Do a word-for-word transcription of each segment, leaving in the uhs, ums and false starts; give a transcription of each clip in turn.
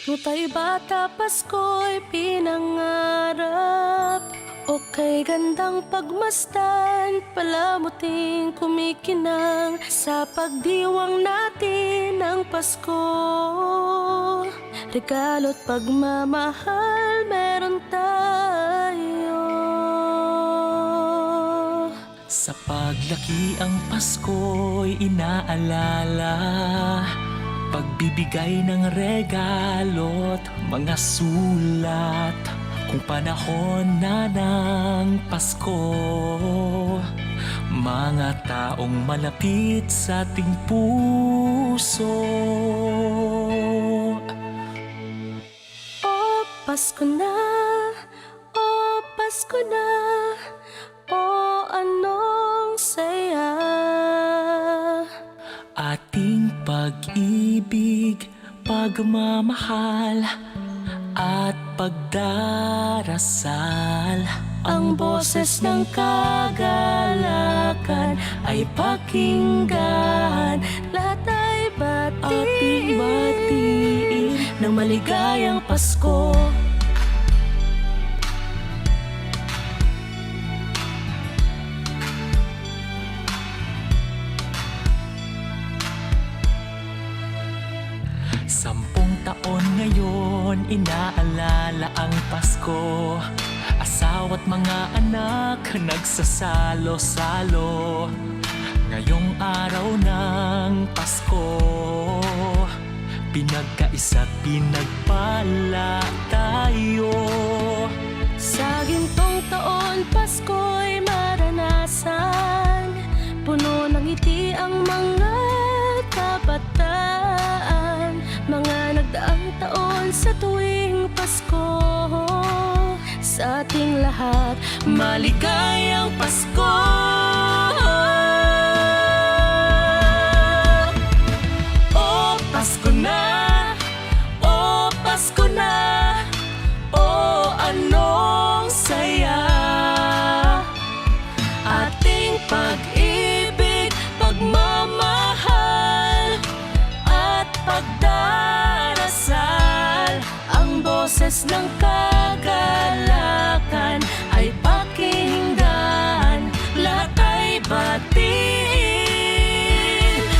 Nutay bata, Pasko'y pinangarap. O kay gandang pagmasdan, palamuting kumikinang sa pagdiwang natin ng Pasko. Regalo't pagmamahal meron tayo. Sa paglaki ang Pasko'y inaalala, pagbibigay ng regalo't mga sulat. Kung panahon na ng Pasko, mga taong malapit sa ating puso. O Pasko na, o Pasko na, o anong saya. Ating pag-ibig, pagmamahal, at pagdarasal. Ang boses ng kagalakan ay pakinggan. Lahat ay batiin. Ating batiin ng maligayang Pasko. Sampung taon ngayon, inaalala ang Pasko. Asawa't mga anak nagsasalo-salo. Ngayong araw ng Pasko, pinagkaisa't pinagpala tayo. Sa gintong taon, Pasko'y maranasan. Puno ng ngiti ang mga kabataan. Mga nagdaang taon sa tuwing Pasko, sa ating lahat, maligayang Pasko. O Pasko na, o Pasko na, o anong saya. Ating pag-ibig, pagmamahal, at pagdarasal. Ang boses ng kagalakan ay pakinggan, lahat ay batiin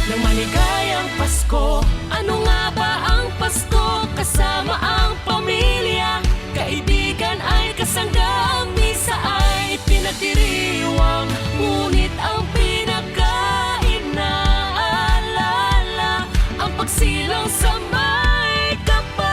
ng maligayang Pasko. Ano nga ba ang Pasko? Kasama ang pamilya, kaibigan ay kasangga, ang misa ay pinagdiriwang. Ngunit ang pinakainaalala, ang pagsilang sa may kapal.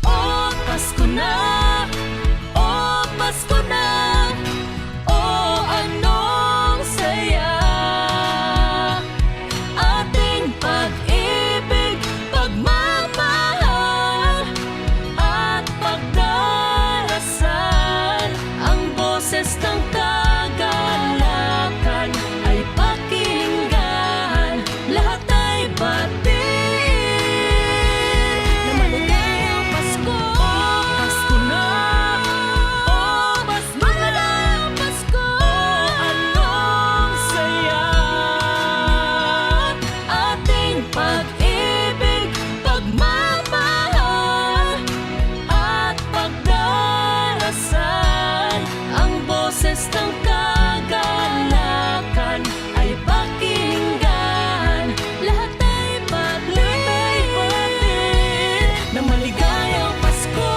O Pasko na, o Pasko na, o anong saya. Ating pag-ibig, pagmamahal, at pagdarasal. Ang boses ng kagalakan ay pakinggan, lahat ay batiin. Na maligayang Pasko. O Pasko na, o Pasko na, o anong saya. Ating pag-ibig, pagmamahal, at pagdarasal. Ang boses ng kagalakan ay pakinggan, lahat ay batiin. Na maligayang Pasko.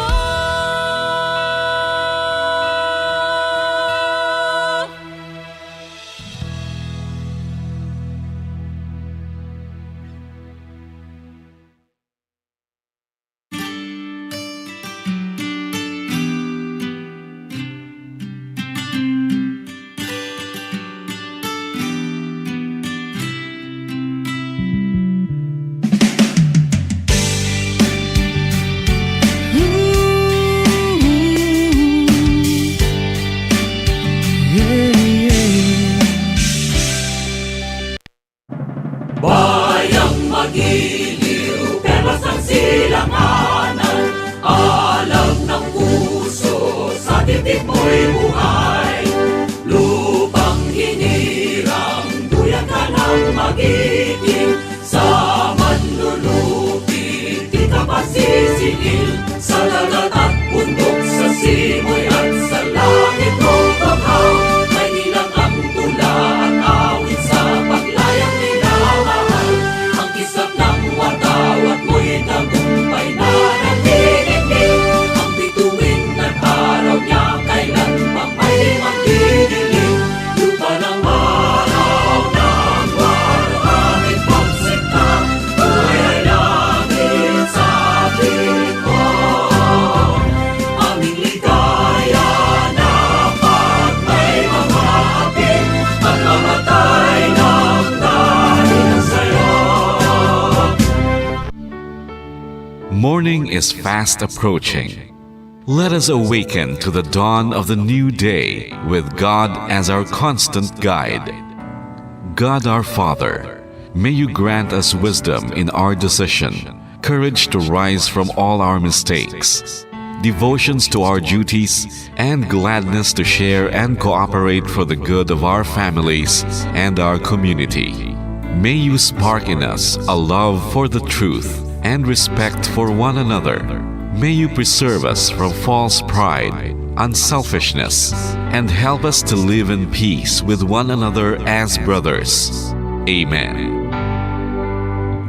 Morning is fast approaching. Let us awaken to the dawn of the new day with God as our constant guide. God our Father, may you grant us wisdom in our decision, courage to rise from all our mistakes, devotions to our duties, and gladness to share and cooperate for the good of our families and our community. May you spark in us a love for the truth and respect for one another. May you preserve us from false pride, unselfishness, and help us to live in peace with one another as brothers. Amen.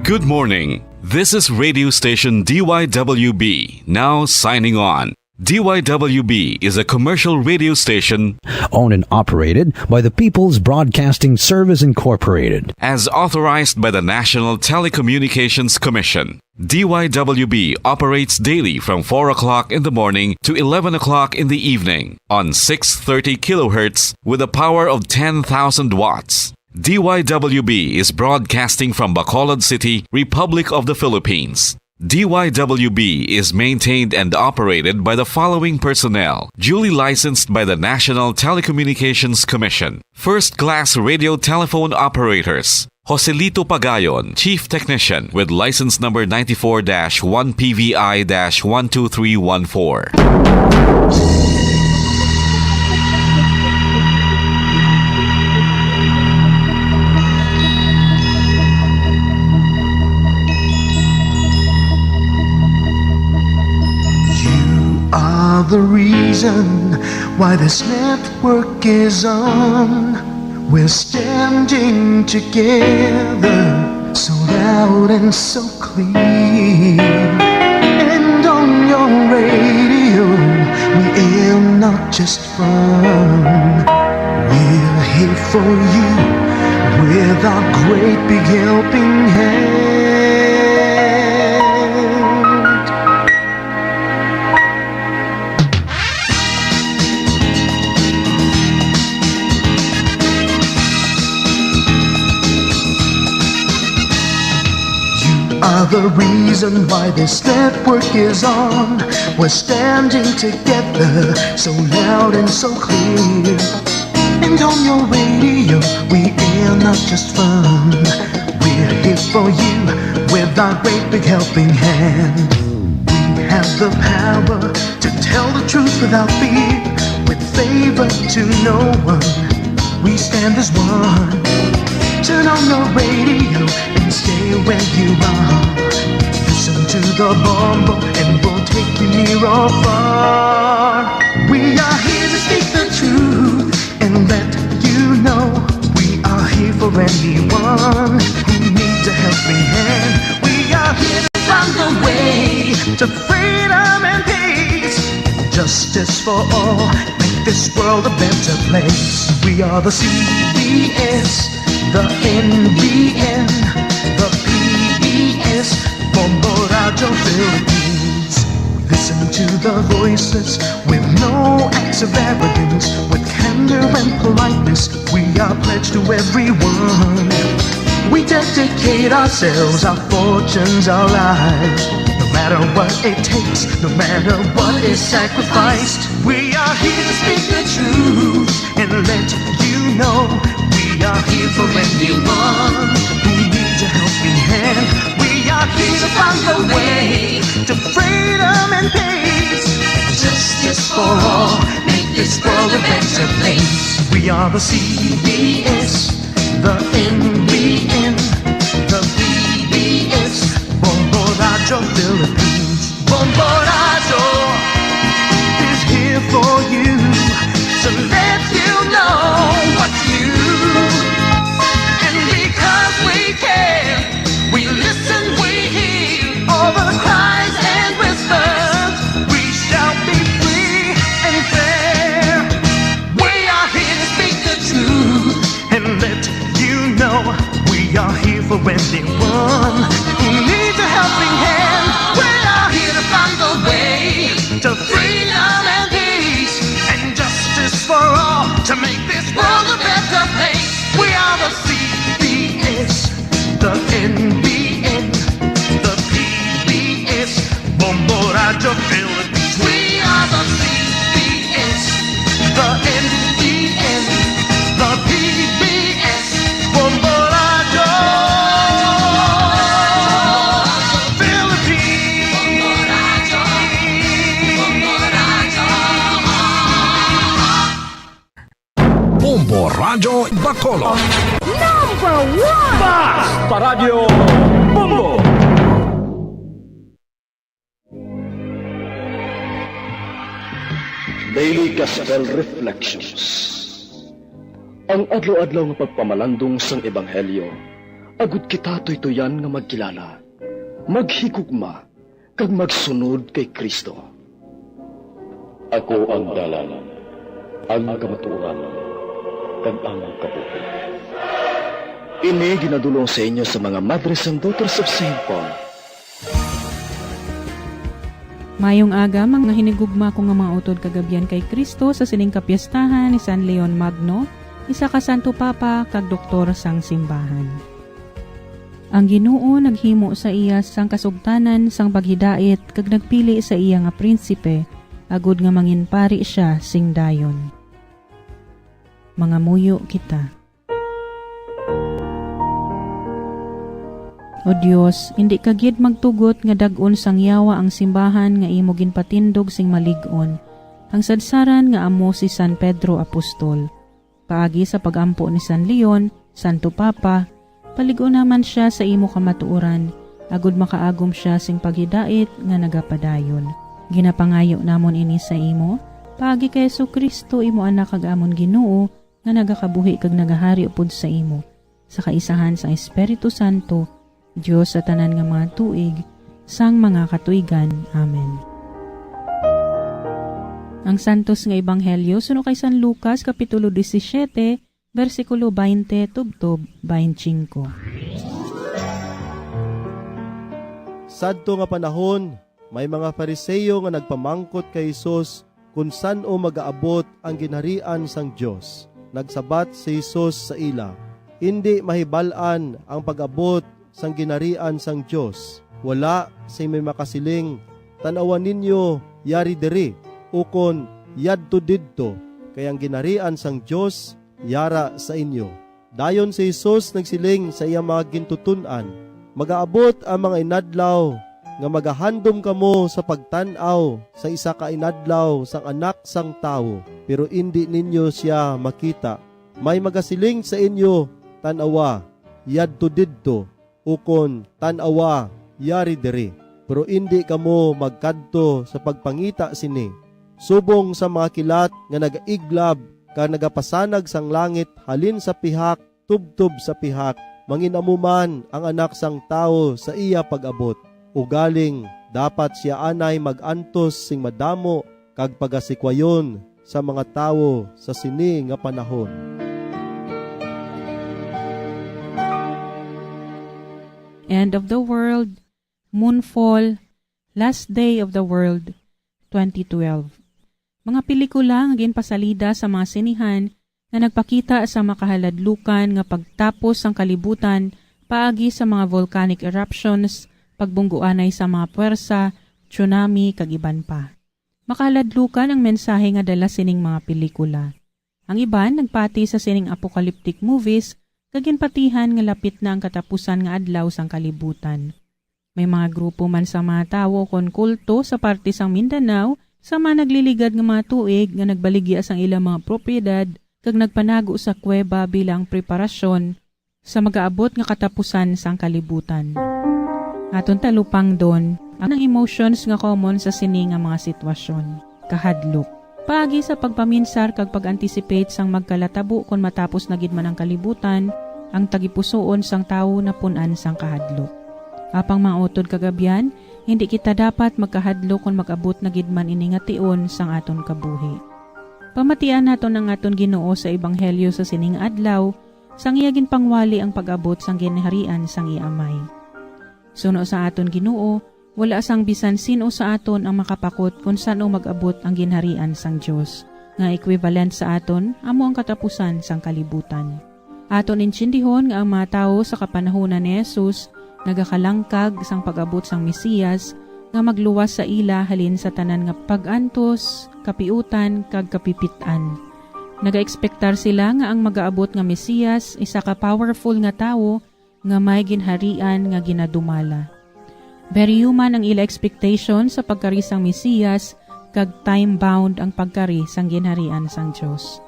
Good morning. This is radio station D Y W B, now signing on. D Y W B is a commercial radio station owned and operated by the People's Broadcasting Service Incorporated. As authorized by the National Telecommunications Commission. D Y W B operates daily from four o'clock in the morning to eleven o'clock in the evening on six thirty kilohertz with a power of ten thousand watts. D Y W B is broadcasting from Bacolod City, Republic of the Philippines. D Y W B is maintained and operated by the following personnel, duly licensed by the National Telecommunications Commission. First class radio telephone operators, Joselito Pagayon, Chief Technician, with license number ninety-four dash one P V I dash one two three one four. You are the reason why this network is on. We're standing together, so loud and so clear. And on your radio, we air not just fun. We're here for you with our great big helping hand. You are the reason why this network is on. We're standing together, so loud and so clear. And on your radio, we air not just fun. We're here for you with our great big helping hand. We have the power to tell the truth without fear, with favor to no one. We stand as one. Turn on your radio and stay where you are. Listen to the bombo and we'll take you near or far. We are here to speak the truth and let you know we are here for anyone who needs a helping hand. We are here to find the way to freedom and peace. Justice for all, make this world a better place. We are the C B S, the N B N, the P B S, Bombo Radio Philippines. We listen to the voices with no acts of arrogance, with candor and politeness. We are pledged to everyone. We dedicate ourselves, our fortunes, our lives. No matter what it takes, no matter what is sacrificed, we are here to speak the truth and let you know we are here for anyone who needs a helping hand. We are here to find a way to freedom and peace. Justice for all, make this world a better place. We are the C B S, the N B N, the P B S, Bombo Radio Philippines. Bombo Radio is here for you to let you know what's new. And because we care, we listen, we hear all the cries and whispers. We shall be free and fair. We are here to speak the truth and let you know we are here for anyone who needs a helping hand. We are here to find the way to freedom and peace and justice for all to make this world a better place. We are the C B S, the N B N, the P B S, Bombo The N T N, the P B S, Bombo Radyo Philippines. Bombo Radyo Bacolod. Number one! Basta Radyo Bombo! Daily Gospel Reflections. Ang adlaw-adlaw nga pagpamalandong sang Ebanghelyo, agud kita tuytuyan nga magkilala, maghigugma, kag magsunod kay Cristo. Ako ang dalan, ang kamatuoran, kag ang kabuhi. Ini ginadul-ong sa inyo sa mga Madres and Daughters of Saint Paul. Mayong aga, mga hinigugma ko nga mga utod kag abyan kay Cristo, sa sining kapiyestahan ni San Leon Magno, isa ka Santo Papa kag Doktor sang Simbahan. Ang Ginoo naghimo sa iya sang kasugtanan sang paghidait kag nagpili sa iya nga prinsipe, agud nga manginpari sia sing dayon. Mangamuyo kita. O Dios, indi ka gid magtugot nga dag-on sang yawa ang simbahan nga imo ginpatindog sing malig-on, ang sadsaran nga amo si San Pedro Apostol. Paagi sa pag-ampo ni San Leon, Santo Papa, palig-una man sia sa imo kamatuoran, agud makaagom sia sing paghidait nga nagapadayon. Ginapangayo namon ini sa imo, paagi kay Jesu-Cristo, imo Anak kag amon Ginoo, nga nagakabuhi kag nagahari upod sa imo, sa kaisahan sang Espiritu Santo, Dios sa tanan nga mga tuig, sang mga katuigan. Amen. Ang Santos nga Ebanghelyo suno kay San Lucas, Kapitulo disisiete, bersikulo twenty tubtob twenty-five. Sadto nga panahon, may mga Fariseo nga nagpamangkot kay Jesus kon san-o magaabot ang Ginharian sang Dios. Nagsabat si Jesus sa ila, "Indi mahibal-an ang pag-abot sang Ginharian sang Dios. Wala sing may makasiling, 'Tan-awa ninyo, yari diri,' ukon, 'Yadto didto,' kay ang Ginharian sang Dios yara sa inyo." Dayon si Jesus nagsiling sa iya mga gintuton-an, "Magaabot ang mga inadlaw nga magahandom kamo sa pagtan-aw sa isa ka inadlaw sang Anak sang Tawo, pero indi ninyo sia makita. May magasiling sa inyo, 'Tan-awa, yadto didto,' ukon, 'Tan-awa, yari diri,' pero indi kamo magkadto sa pagpangita sini. Subong sa mga kilat nga nagaiglab kag nagapasanag sang langit halin sa pihak tubtob sa pihak, mangin-amo man ang Anak sang Tawo sa iya pag-abot. Ugaling, dapat sia anay mag-antos sing madamo kag pagasikwayon sa mga tawo sa sini nga panahon." End of the World, Moonfall, Last Day of the World, twenty twelve. Mga pelikula nga ginpasalida sa mga sinehan nga nagpakita sa makahaladlukan nga pagtapos sang kalibutan paagi sa mga volcanic eruptions, pagbunggoanay sa mga puwersa, tsunami, kag iban pa. Makahaladlukan ang mensahe nga dala sining mga pelikula. Ang iban nagpati sa sining apocalyptic movies kag ginpatihan nga lapit na ang katapusan nga adlaw sang kalibutan. May mga grupo man sa mga tawo kon kulto sa parte sang Mindanao sa mga nagliligad nga mga tuig nga nagbaligya sang ilang mga propiedad kag nagpanago sa kuweba bilang preparasyon sa magaabot nga katapusan sang kalibutan. Aton talupangdon ang emotions nga common sa sini nga mga sitwasyon. Kahadlok. Paagi sa pagpaminsar kag pag-anticipate sang magkalatabo kon matapos na gid man ang kalibutan, ang tagipusoon sang tawo napun-an sang kahadlok. Apang, mga utod kag abyan, hindi kita dapat magkahadlok kon mag-abot na gid man ini nga tion sang aton kabuhi. Pamatian naton ang aton Ginoo sa ebanghelyo sa sining adlaw, sang iya ginpangwali ang pag-abot sang ginharian sang iya Amay. Suno sa aton Ginoo, wala sang bisan sin-o sa aton ang makapakot kon san-o mag-abot ang ginharian sang Dios, nga equivalent sa aton amo ang katapusan sang kalibutan. Aton intindihon nga ang mga tawo sa kapanahona ni Jesus nagakalangkag sang pag-abot sang Mesias nga magluwas sa ila halin sa tanan nga pag-antos, kapiutan, kag kapipit-an. Nagaekspektar sila nga ang magaabot nga Mesiyas isa ka powerful nga tawo nga may ginharian nga ginadumala. Very human ang ila expectation sa pagkari sang Mesiyas, kag time-bound ang pagkari sang Ginharian sang Dios.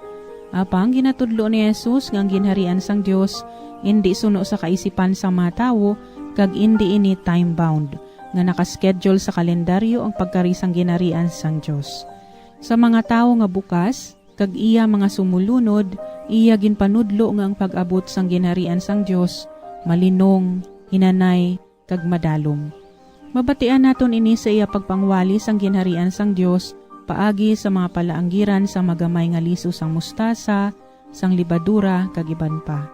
Apang ginatudlo ni Jesus nga ang Ginharian sang Dios indi suno sa kaisipan sang mga tawo, kag indi ini time-bound, nga naka-schedule sa kalendaryo ang pagkari sang Ginharian sang Dios. Sa mga tawo nga bukas, kag iya mga sumulunod, iya ginpanudlo nga ang pag-abot sang Ginharian sang Dios malinong, hinanay, kag madalom. Mabatian naton ini sa iya pagpangwali sang Ginharian sang Dios paagi sa mga palaanggiran sang magamay nga liso sang mustasa, sang lebadura, kag iban pa.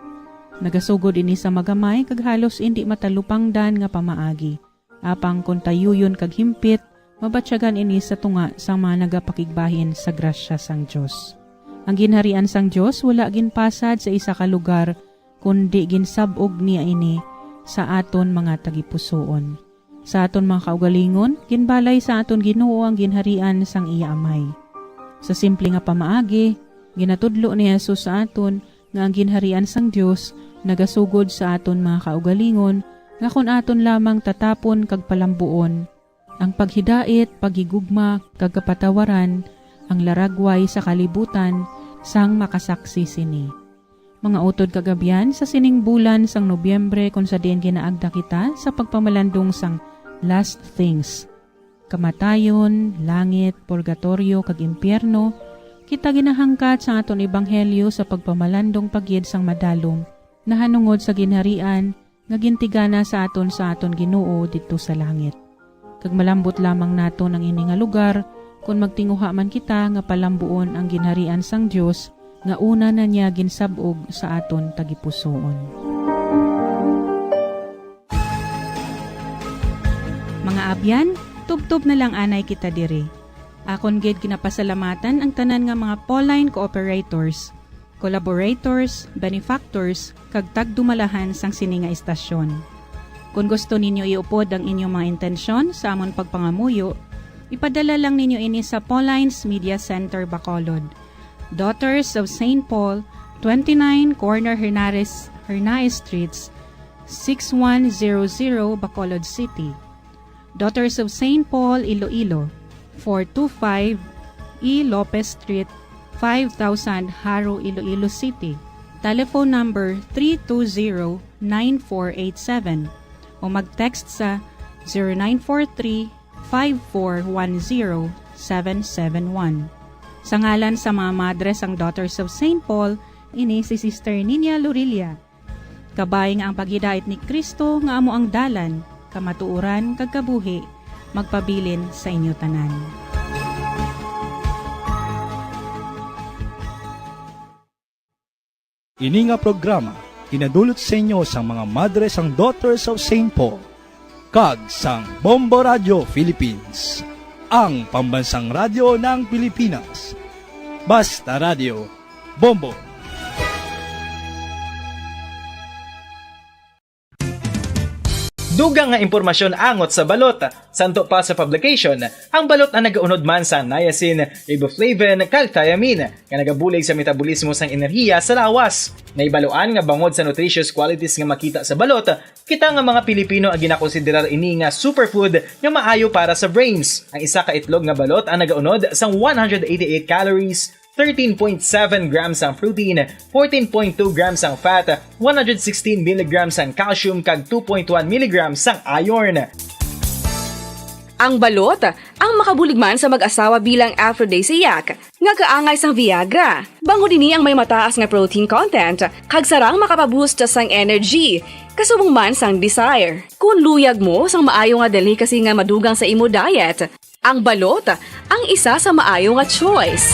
Nagasugod ini sa magamay kag halos indi matalupangdan nga pamaagi. Apang kon tayuyon kag himpit, mabatyagan ini sa tunga sang mga nagapakigbahin sa grasya sang Dios. Ang Ginharian sang Dios wala ginpasad sa isa ka lugar, kundi ginsab-og niya ini sa aton mga tagipusoon. Sa aton mga kaugalingon, ginbalay sa aton Ginoo ang ginharian sang iya Amay. Sa simple nga pamaagi, ginatudlo ni Jesus sa aton nga ang ginharian sang Dios nagasugod sa aton mga kaugalingon, nga kon aton lamang tatapon kag palambuon, ang paghidait, paghigugma, kag kapatawaran, ang laragway sa kalibutan sang makasaksi sini. Mga utod kag abyan, sa sining bulan sang Nobyembre, kon sa diin ginaagda kita sa pagpamalandong sang last things, kamatayon, langit, purgatorio, kag impyerno, kita ginahangkat sang aton ebanghelyo sa pagpamalandong pa gid sang madalom nahanungod sa ginharian nga gintigana sa aton sa aton Ginoo didto sa langit. Kag malambot lamang naton ang ini nga lugar kon magtinguha man kita nga palambuon ang ginharian sang Dios nga una na niya ginsab-og sa aton tagipusoon. Mga abyan, tubtob na lang anay kita diri. Akon gid ginapasalamatan ang tanan nga mga Pauline cooperators, collaborators, benefactors, kag tagdumalahan sang sini nga istasyon. Kon gusto ninyo iupod ang inyong mga intensyon sa amon pagpangamuyo, ipadala lang ninyo ini sa Pauline's Media Center, Bacolod, Daughters of Saint Paul, twenty-nine Corner Hernares, Hernaez Streets, six one zero zero, Bacolod City. Daughters of Saint Paul, Iloilo, four two five E Lopez Street, five thousand, Jaro, Iloilo City. Telephone number three two zero, nine four eight seven o mag-text sa zero nine four three, five four one zero, seven seven one. Sa ngalan sa mga madre sang Daughters of Saint Paul, ini si Sister Ninia Lorilla. Kabay nga ang paghidait ni Cristo nga amo ang dalan, kamatuoran, kag kabuhi, magpabilin sa inyo tanan. Ini nga programa ginadulot sa inyo sang mga madre sang Daughters of Saint Paul kag sang Bombo Radio Philippines, ang pambansang radyo ng Pilipinas. Basta Radio, Bombo. Dugang nga impormasyon angot sa balot. Santo pa sa publication, ang balot ang nagaunod man sa niacin, riboflavin, kag thiamine, nga nagabulig sa metabolismo sang enerhiya sa lawas. Nahibaluan nga bangod sa nutritious qualities nga makita sa balot, kita nga mga Pilipino ang ginakonsiderar ini nga superfood nga maayo para sa brains. Ang isa ka itlog nga balot ang nagaunod sang one hundred eighty-eight calories, thirteen point seven grams ang protein, fourteen point two grams ang fat, one hundred sixteen milligrams ang calcium, kag two point one milligrams ang iron. Ang balot, ang makabulig man sa mag-asawa bilang aphrodisiac, nga kaangay sang Viagra. Bangod ini ang may mataas nga protein content, kag sarang makapaboost sang energy, kasubong man sang desire. Kung luyag mo sang maayo nga delicacy nga madugang sa imo diet, ang balot ang isa sa maayo nga choice.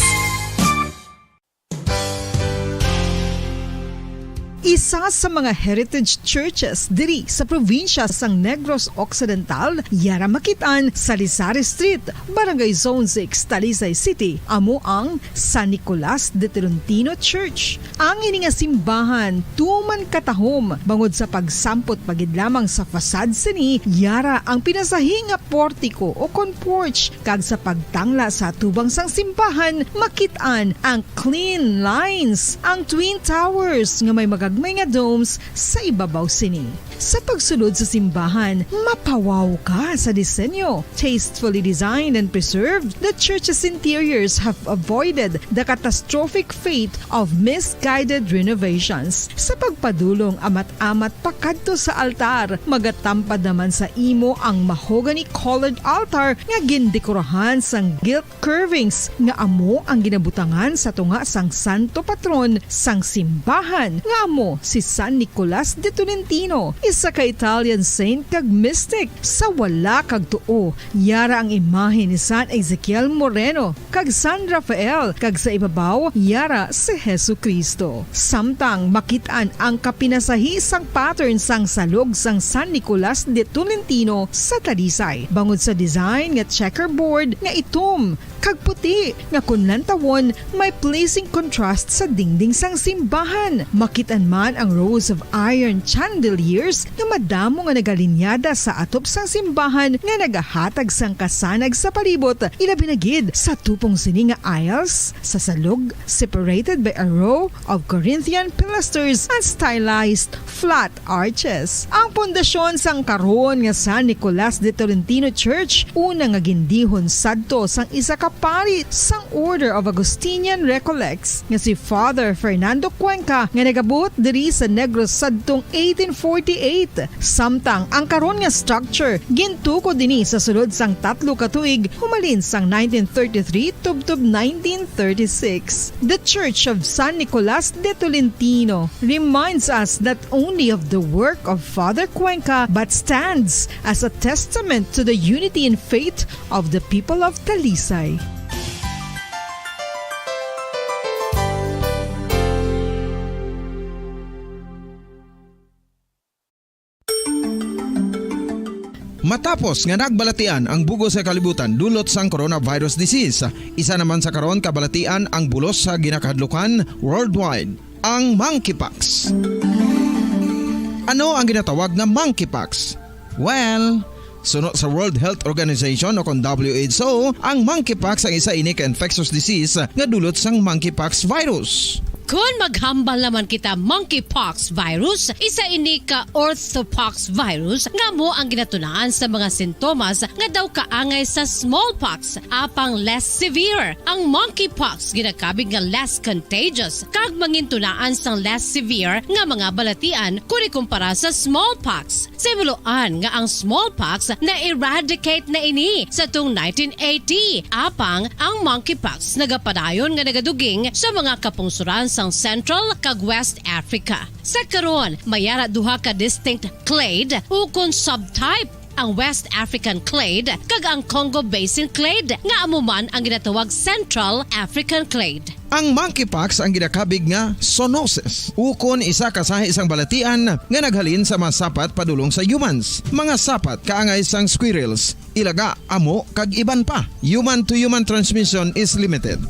Isa sa mga heritage churches diri sa probinsya sang Negros Occidental, yara makit-an sa Lisari Street, Barangay Zone six, Talisay City, amo ang San Nicolas de Tolentino Church. Ang ini nga simbahan tuman katahom bangod sa pagsampot pa gid lamang sa facade sini, yara ang pinasahi nga portiko o kon porch, kag sa pagtangla sa atubang sang simbahan, makit-an ang clean lines, ang twin towers nga may magagmay nga domes sa ibabaw sini. Sa pagsulod sa simbahan, mapawaw ka sa disenyo. Tastefully designed and preserved, the church's interiors have avoided the catastrophic fate of misguided renovations. Sa pagpadulong amat-amat pakadto sa altar, magatampad naman sa imo ang mahogany-colored altar nga gindekorahan sang gilt curvings nga amo ang ginabutangan sa tunga sang santo patron sang simbahan, nga amo si San Nicolas de Tolentino, isa ka Italian saint kag mystic. Sa wala kag tuo, yara ang imahe ni San Ezekiel Moreno kag San Rafael, kag sa ibabaw yara si Jesu-Cristo. Samtang makit-an ang kapinasahi sang pattern sang salog sang San Nicolas de Tolentino sa Talisay, bangod sa design nga checkerboard nga itom kag puti nga kon lantawon may pleasing contrast sa dingding sang simbahan. Makit-an man ang rows of iron chandeliers nga madamo nga nagalinyada sa atop sang simbahan nga nagahatag sang kasanag sa palibot, ilabi na gid sa tupong sini nga aisles sa salog, separated by a row of Corinthian pilasters and stylized flat arches. Ang pundasyon sang karon nga San Nicolas de Tolentino Church, una nga gindihon sadto sang isa ka pari sang Order of Augustinian Recollects nga si Father Fernando Cuenca, nga nagabot diri sa Negros sadtong eighteen forty-eight. Samtang ang karon nga structure gintukod ini sa sulod sang tatlo ka tuig, humalin sang nineteen thirty-three tubtob nineteen thirty-six. The Church of San Nicolas de Tolentino reminds us not only of the work of Father Cuenca but stands as a testament to the unity in faith of the people of Talisay. Matapos nga nagbalatian ang bug-os nga kalibutan dulot sang coronavirus disease, isa naman sa karon kabalatian ang bulos sa ginakahadlukan worldwide, ang monkeypox. Ano ang ginatawag nga monkeypox? Well, suno sa World Health Organization o kon W H O, ang monkeypox ang isa ini ka infectious disease nga dulot sang monkeypox virus. Kon maghambal naman kita monkeypox virus, isa ini ka orthopox virus nga amo ang ginatunaan sa mga sintomas nga daw kaangay sa smallpox, apang less severe. Ang monkeypox ginakabig nga less contagious kag mangintunaan sang less severe nga mga balatian kon ikumpara sa smallpox. Sa himuloan nga ang smallpox na-eradicate na ini sa tung nineteen eighty, apang ang monkeypox nagapadayon nga nagaduging sa mga kapungsoran sang Central kag West Africa. Sa karon, may ara duha ka distinct clade ukon subtype, ang West African clade kag ang Congo Basin clade, nga amo man ang ginatawag Central African clade. Ang monkeypox ang ginakabig nga zoonosis, ukon isa ka sahi sang balatian nga naghalin sa mga sapat padulong sa humans. Mga sapat kaangay sang squirrels, ilaga, amo, kag iban pa. Human-to-human transmission is limited.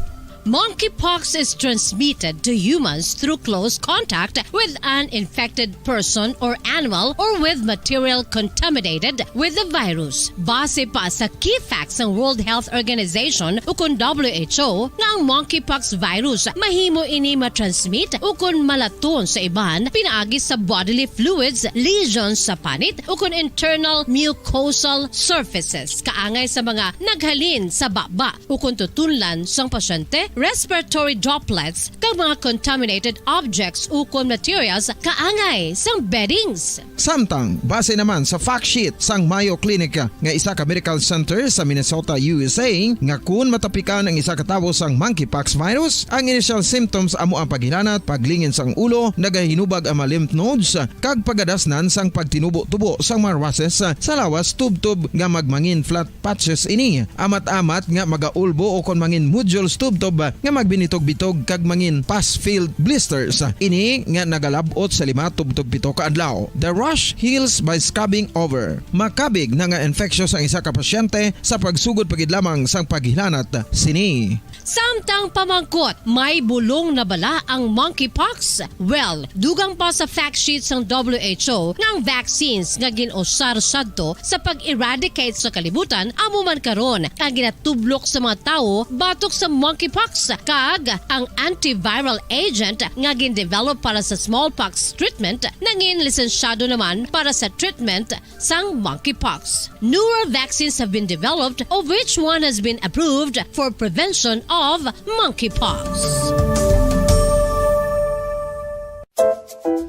Monkeypox is transmitted to humans through close contact with an infected person or animal or with material contaminated with the virus. Base pa sa key facts sang World Health Organization ukon W H O nga ang monkeypox virus mahimo ini matransmit ukon malaton sa iban pinaagi sa bodily fluids, lesions sa panit ukon internal mucosal surfaces kaangay sa mga naghalin sa baba ukon tutunlan sang pasyente, respiratory droplets, kag mga contaminated objects ukon materials kaangay sang beddings. Samtang, base naman sa fact sheet sang Mayo Clinic nga isa ka medical center sa Minnesota, U S A, nga kun matapikan ang isa ka tawo sang monkeypox virus, ang initial symptoms amo ang paghilanat, paglingin sang ulo, nagahinubag ang mga lymph nodes, kag pagadasnan sang pagtinubo-tubo sang mga rushes sa lawas tubtob nga magmangin flat patches ini, amat-amat nga magaulbo ukon mangin nodules tubtob nga magbinitog-bitog kag mangin pus-filled blisters. Ini nga nagalab-ot sa lima tubtob pito ka adlaw. The rash heals by scabbing over. Makabig na nga infectious ang isa ka pasyente sa pagsugod pa gid lamang sang paghilanat sini. Samtang pamangkot, may bulong na bala ang monkeypox? Well, dugang pa sa fact sheet sang W H O nga ang vaccines nga gin-usar sadto sa pag-eradicate sa kalibutan amo man karon ang ginatublok sa mga tawo batok sa monkeypox, kag ang antiviral agent nga gin-develop para sa smallpox treatment nangin lisensyado naman para sa treatment sang monkeypox. Newer vaccines have been developed, of which one has been approved for prevention of monkeypox.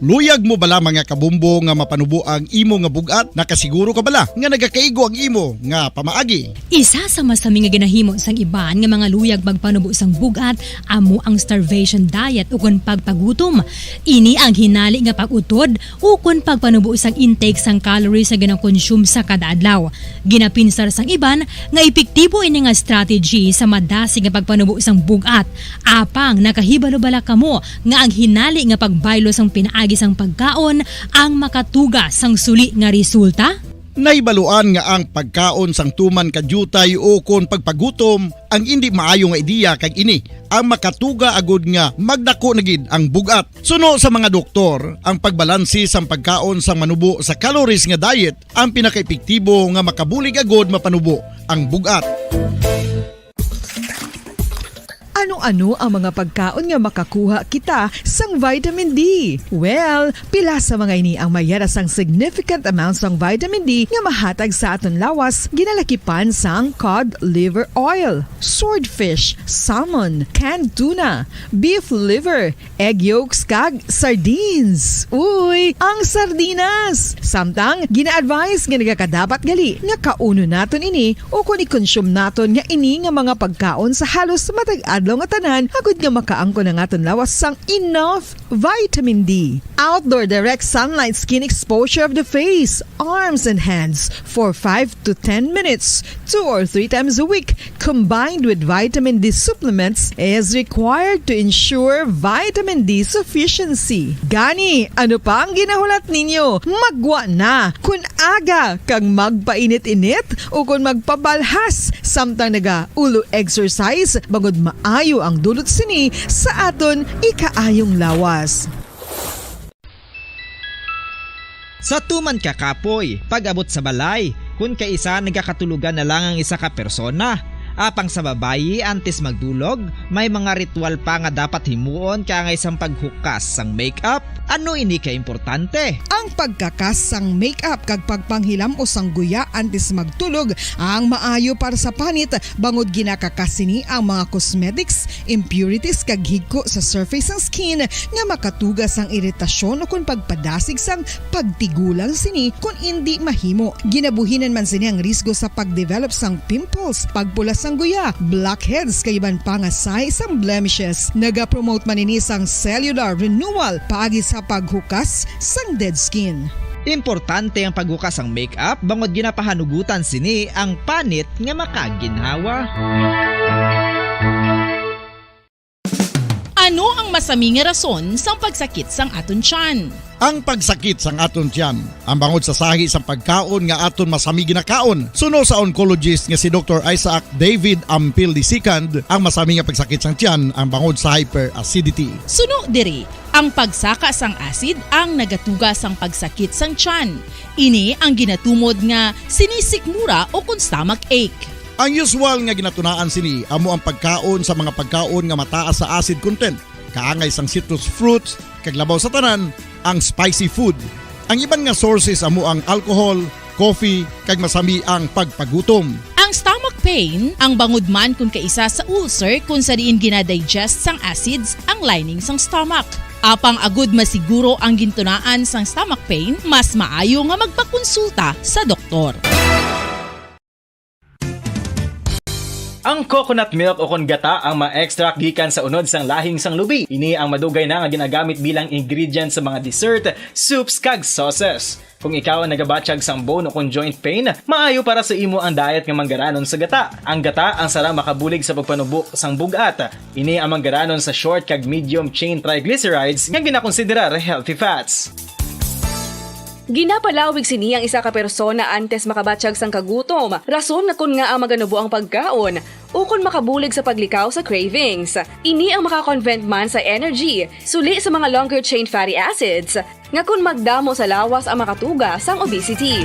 Luyag mo bala, mga kabombo, nga mapanubo ang imo nga bug-at? Nakasiguro ka bala nga nagakaigo ang imo nga pamaagi? Isa sa masami nga ginahimo sang iban nga mga luyag magpanubo sang bug-at amo ang starvation diet ukon pagpagutom. Ini ang hinali nga pag-utod ukon pagpanubo sang intake sang calories nga ginakonsume sa kada adlaw. Ginapinsar sang iban nga epektibo ini nga strategy sa madasig nga pagpanubo sang bug-at. Apang nakahibalo bala kamo nga ang hinali nga pagbaylo sang pinaagi sang pagkaon ang makatuga sang suli nga resulta? Nahibaluan nga ang pagkaon sang tuman ka diutay ukon pagpagutom ang indi maayo nga ideya, kag ini ang makatuga agud nga magdako na gid ang bug-at. Suno sa mga doktor, ang pagbalanse sang pagkaon sang manubo sa calories nga diet ang pinakaepektibo nga makabulig agud mapanubo ang bug-at. Ano-ano ang mga pagkaon nga makakuha kita sang vitamin D? Well, pila sa mga ini ang mayara sang significant amount sang vitamin D nga mahatag sa aton lawas, ginalakipan sang cod liver oil, swordfish, salmon, canned tuna, beef liver, egg yolks, kag sardines. Uy, ang sardinas! Samtang, gina-advise nga nagakadapat gali nga kaunon naton ini ukon i-consume naton nga ini nga mga pagkaon sa halos matag adlaw nga tanan, agud nga makaangkon ang aton lawas sang enough vitamin D. Outdoor direct sunlight skin exposure of the face, arms, and hands for five to ten minutes, two or three times a week, combined with vitamin D supplements, is required to ensure vitamin D sufficiency. Gani, ano pa ang ginahulat ninyo? Maggwa na! Kun aga kag magpainit-init ukon magpabalhas samtang naga-ulo exercise, bangod maayo ang dulot sini sa aton ikaayong lawas. Sa tuman ka kapoy, pag-abot sa balay, kun kaisa nagakatulogan na lang ang isa ka persona. Apang sa babayi, antes magdulog, may mga ritual pa nga dapat himuon kaangay sang paghukas sang makeup. Ano ini ka importante? Ang pagkakas sang makeup kag pagpanghilam-os sang guya antes magtulog ang maayo para sa panit, bangod ginakakas sini ang mga cosmetics, impurities, kag higko sa surface sang skin nga makatuga sang iritasyon ukon pagpadasig sang pagtigulang sini kon indi mahimo. Ginabuhinan man sini ang risgo sa pagdevelop sang pimples, pagpula sang guya, blackheads, kag iban pa nga sahi sang blemishes. Nagapromote man ini sang cellular renewal paagi sa paghukas sang dead skin. Importante ang paghukas sang makeup bangod ginapahanugutan sini ang panit nga makaginhawa. Ano ang masami nga rason sang pagsakit sang aton tiyan? Ang pagsakit sang aton tiyan, ang bangod sa sahi sang pagkaon nga aton masami ginakaon. Suno sa oncologist nga si Doktor Isaac David Ampil the second, ang masami nga pagsakit sang tiyan ang bangod sa hyperacidity. Suno diri, ang pagsaka sang acid ang nagatuga sang pagsakit sang tiyan. Ini ang ginatumod nga sinisikmura ukon stomach ache. Ang usual nga ginatunaan sini amo ang pagkaon sa mga pagkaon nga mataas sa acid content, kaangay sang citrus fruits, kag labaw sa tanan, ang spicy food. Ang iban nga sources amo ang alcohol, coffee, kag masami ang pagpagutom. Ang stomach pain, ang bangod man kon kaisa sa ulcer kon sa diin gina-digest sang acids ang lining sang stomach. Apang agud masiguro ang gintunaan sang stomach pain, mas maayo nga magpakonsulta sa doktor. Ang coconut milk o kon gata ang ma-extract gikan sa unod sang lahing sang lubi. Ini ang madugay na nga ginagamit bilang ingredient sa mga dessert, soups, kag sauces. Kung ikaw ang nagabatyag sang bone o kon joint pain, maayo para sa imo ang diet nga manggaranon sa gata. Ang gata ang sara makabulig sa pagpanubo sang bug-at. Ini ang manggaranon sa short kag medium chain triglycerides nga ginakonsiderar healthy fats. Ginapalawig sini ang isa ka persona antes makabatyag sang kagutom, rason nga kon ngaa maganubo ang pagkaon, ukon makabulig sa paglikaw sa cravings. Ini ang maka-convert man sa energy, suli sa mga longer chain fatty acids, nga kon magdamo sa lawas ang makatuga sang obesity.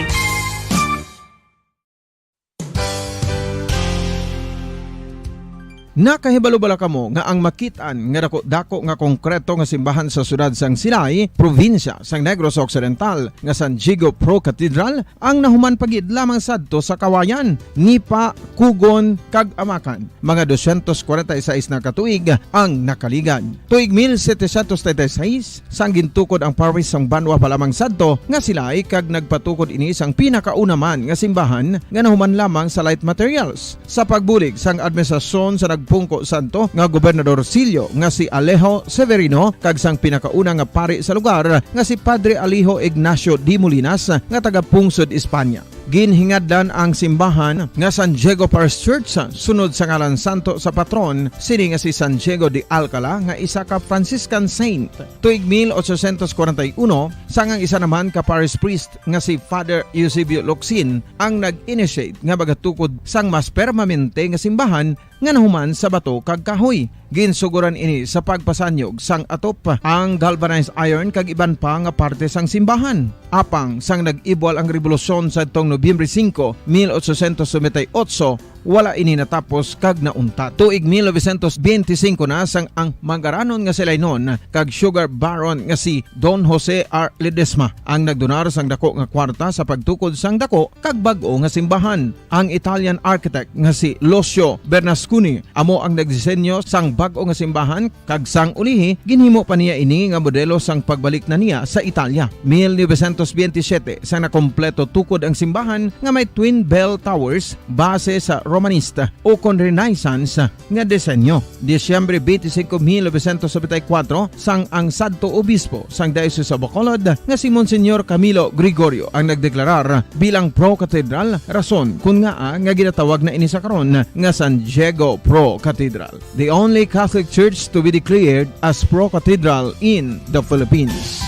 Nakahibalo bala kamo nga ang makit-an nga dako-dako nga konkreto nga simbahan sa siyudad sang Silay, probinsya sang Negros Occidental, nga San Diego Pro Cathedral, ang nahuman pa gid lamang sadto sa Kawayan, Nipa, Cogon, kag Amacan? Mga dosyentos kwarenta y seis na ka tuig ang nakaligad. Tuig mil setecientos treinta y seis, sang gintukod ang parish sang banwa pa lamang sadto nga Silay, kag nagpatukod ini sang pinakauna man nga simbahan nga nahuman lamang sa light materials. Sa pagbulig sang administrasyon sa nagpungko sadto nga gobernador silyo nga si Alejo Severino kag sang pinakauna nga pari sa lugar nga si Padre Alejo Ignacio de Molinas nga taga-pungsod Espanya. Ginhingadlan ang simbahan nga San Diego Parish Church sunod sa ngalan santo sa patron sini nga si San Diego de Alcala nga isa ka Franciscan saint. Tuig mil ochocientos kwarenta y uno, sang ang isa naman ka parish priest nga si Father Eusebio Locsin ang nag-initiate nga magatukod sang mas permanente nga simbahan nga nahuman sa bato kag kahoy. Ginsuguran ini sa pagpasanyog sang atop, ang galvanized iron kag iban pa nga parte sang simbahan. Apang sang nag-ibwal ang rebolusyon sadtong Nobyembre singko, mil ochocientos noventa y ocho, wala ini natapos kag nauntat. Tuig mil novecientos benti singko na sang ang manggaranon nga si Lainon kag sugar baron nga si Don Jose R. Ledesma ang nagdonar sang dako nga kwarta sa pagtukod sang dako kag bag-o nga simbahan. Ang Italian architect nga si Lucio Bernasconi amo ang nagdisenyo sang bag-o nga simbahan, kag sang ulihi ginhimo pa niya ini nga modelo sang pagbalik na niya sa Italia. Mil novecientos benti siyete, sang nakompleto tukod ang simbahan nga may twin bell towers base sa Romanista o kon Renaissance nga disenyo. Disyembre twenty-five, mil novecientos noventa y cuatro, sang ang sadto obispo sang Diocese of Bacolod nga si Monsignor Camilo Gregorio ang nagdeklarar bilang pro-cathedral, rason kon ngaa nga ginatawag na ini sa karon nga San Diego Pro Cathedral, the only Catholic Church to be declared as pro-cathedral in the Philippines.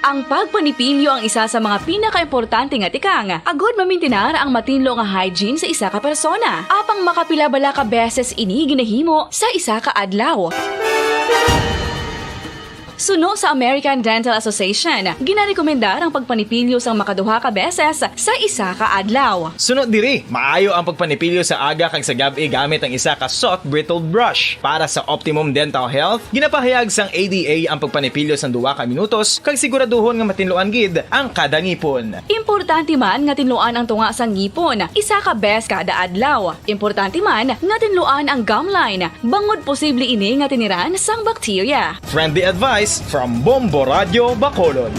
Ang pagpanipilyo ang isa sa mga pinakaimportante nga tikang agod mamintinar ang matinlo nga hygiene sa isa ka persona. Apang makapila bala ka beses ini ginahimo sa isa ka adlaw? Suno sa American Dental Association, ginarekomendar ang pagpanipilyo sang makaduha ka beses sa isa ka adlaw. Suno diri, maayo ang pagpanipilyo sa aga kag sa gab-i gamit ang isa ka soft bristled brush. Para sa optimum dental health, ginapahayag sang A D A ang pagpanipilyo sang duha ka minutos kag siguraduhon nga matinluan gid ang kada ngipon. Importante man nga tinluan ang tunga sang ngipon isa ka bes kada adlaw. Importante man nga tinluan ang gum line bangod posible ini nga tiniran sang bakterya. Friendly advice from Bombo Radio Bacolod.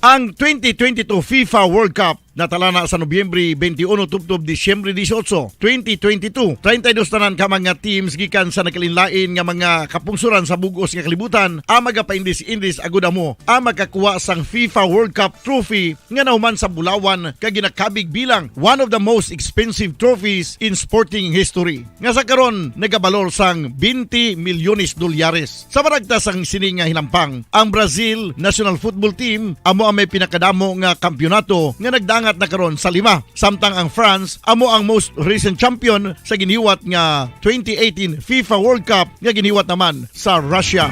Ang twenty twenty-two FIFA World Cup natalana sa Nobyembre twenty-one tubtob Disyembre dieciocho, twenty twenty-two. Treinta y dos tanan ka mga teams gikan sa nagkalainlain nga mga kapungsoran sa bug-os nga kalibutan ang magapaindis-indis agud amo ang makakuha sang FIFA World Cup trophy nga nahuman sa bulawan kag ginakabig bilang one of the most expensive trophies in sporting history, nga sa karon nagabalor sang twenty milyones dolyares. Sa baragta sang sini nga hinampang, ang Brazil national football team amo ang may pinakadamo nga kampiyonato nga nagdangat na karon sa lima, samtang ang France amo ang most recent champion sa ginhiwat nga twenty eighteen FIFA World Cup nga ginhiwat naman sa Russia.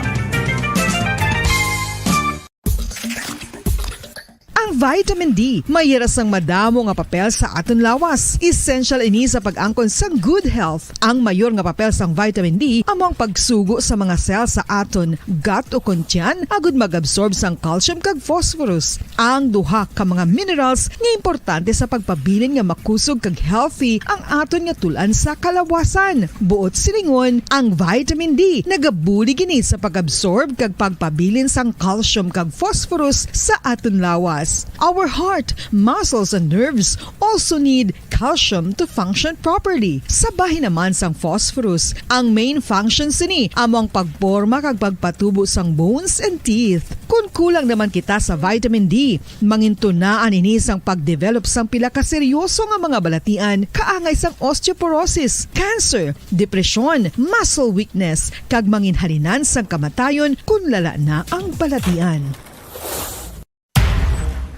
Vitamin D, may yara sang madamo nga papel sa aton lawas. Essential ini sa pag-angkon sang good health. Ang mayor nga papel sang vitamin D amo ang pagsugo sa mga cell sa aton gut o kon tiyan agud mag-absorb sang calcium kag phosphorus, ang duha ka mga minerals nga importante sa pagpabilin nga makusog kag healthy ang aton nga tul-an sa kalawasan. Buot silingon, ang vitamin D nagabulig ini sa pag-absorb kag pagpabilin sang calcium kag phosphorus sa aton lawas. Our heart, muscles, and nerves also need calcium to function properly. Sa bahin naman sang phosphorus, ang main function sini amo ang pagporma kag pagpatubo sang bones and teeth. Kon kulang naman kita sa vitamin D, mangintunaan ini sang pag-develop sang pila ka seryoso nga mga balatian kaangay sang osteoporosis, cancer, depresyon, muscle weakness, kag manginhalinan sang kamatayon kon lala na ang balatian.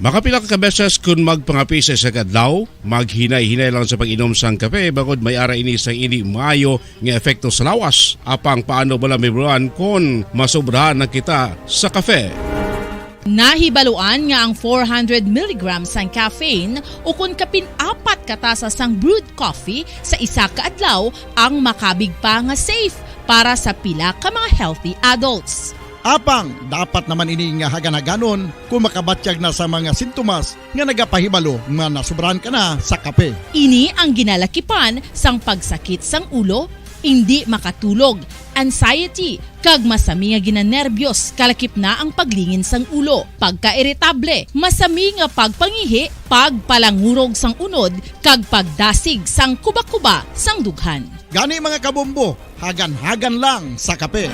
Makapila ka beses kun magpangapi sa isa ka adlaw, maghinay-hinay lang sa pag-inom sang kape, bangod may ara ini sang indi maayo nga epekto sa lawas. Apang paano bala mahibaluan kon masobrahan na kita sa kape? Nahibaluan nga ang four hundred milligrams sang caffeine ukon kapin apat ka tasa sang brewed coffee sa isa ka adlaw ang makabig pa nga safe para sa pila ka mga healthy adults. Apang dapat naman ini nga hagan-haganon kung makabatyag na sa mga sintomas nga nagapahibalo nga nasobrahan ka na sa kape. Ini ang ginalakipan sang pagsakit sang ulo, indi makatulog, anxiety, kag masami nga ginanerbiyos, kalakip na ang paglingin sang ulo, pagkairitable, masami nga pagpangihi, pagpalangurog sang unod, kag pagdasig sang kuba-kuba sang dughan. Gani, mga kabombo, hagan-hagan lang sa kape.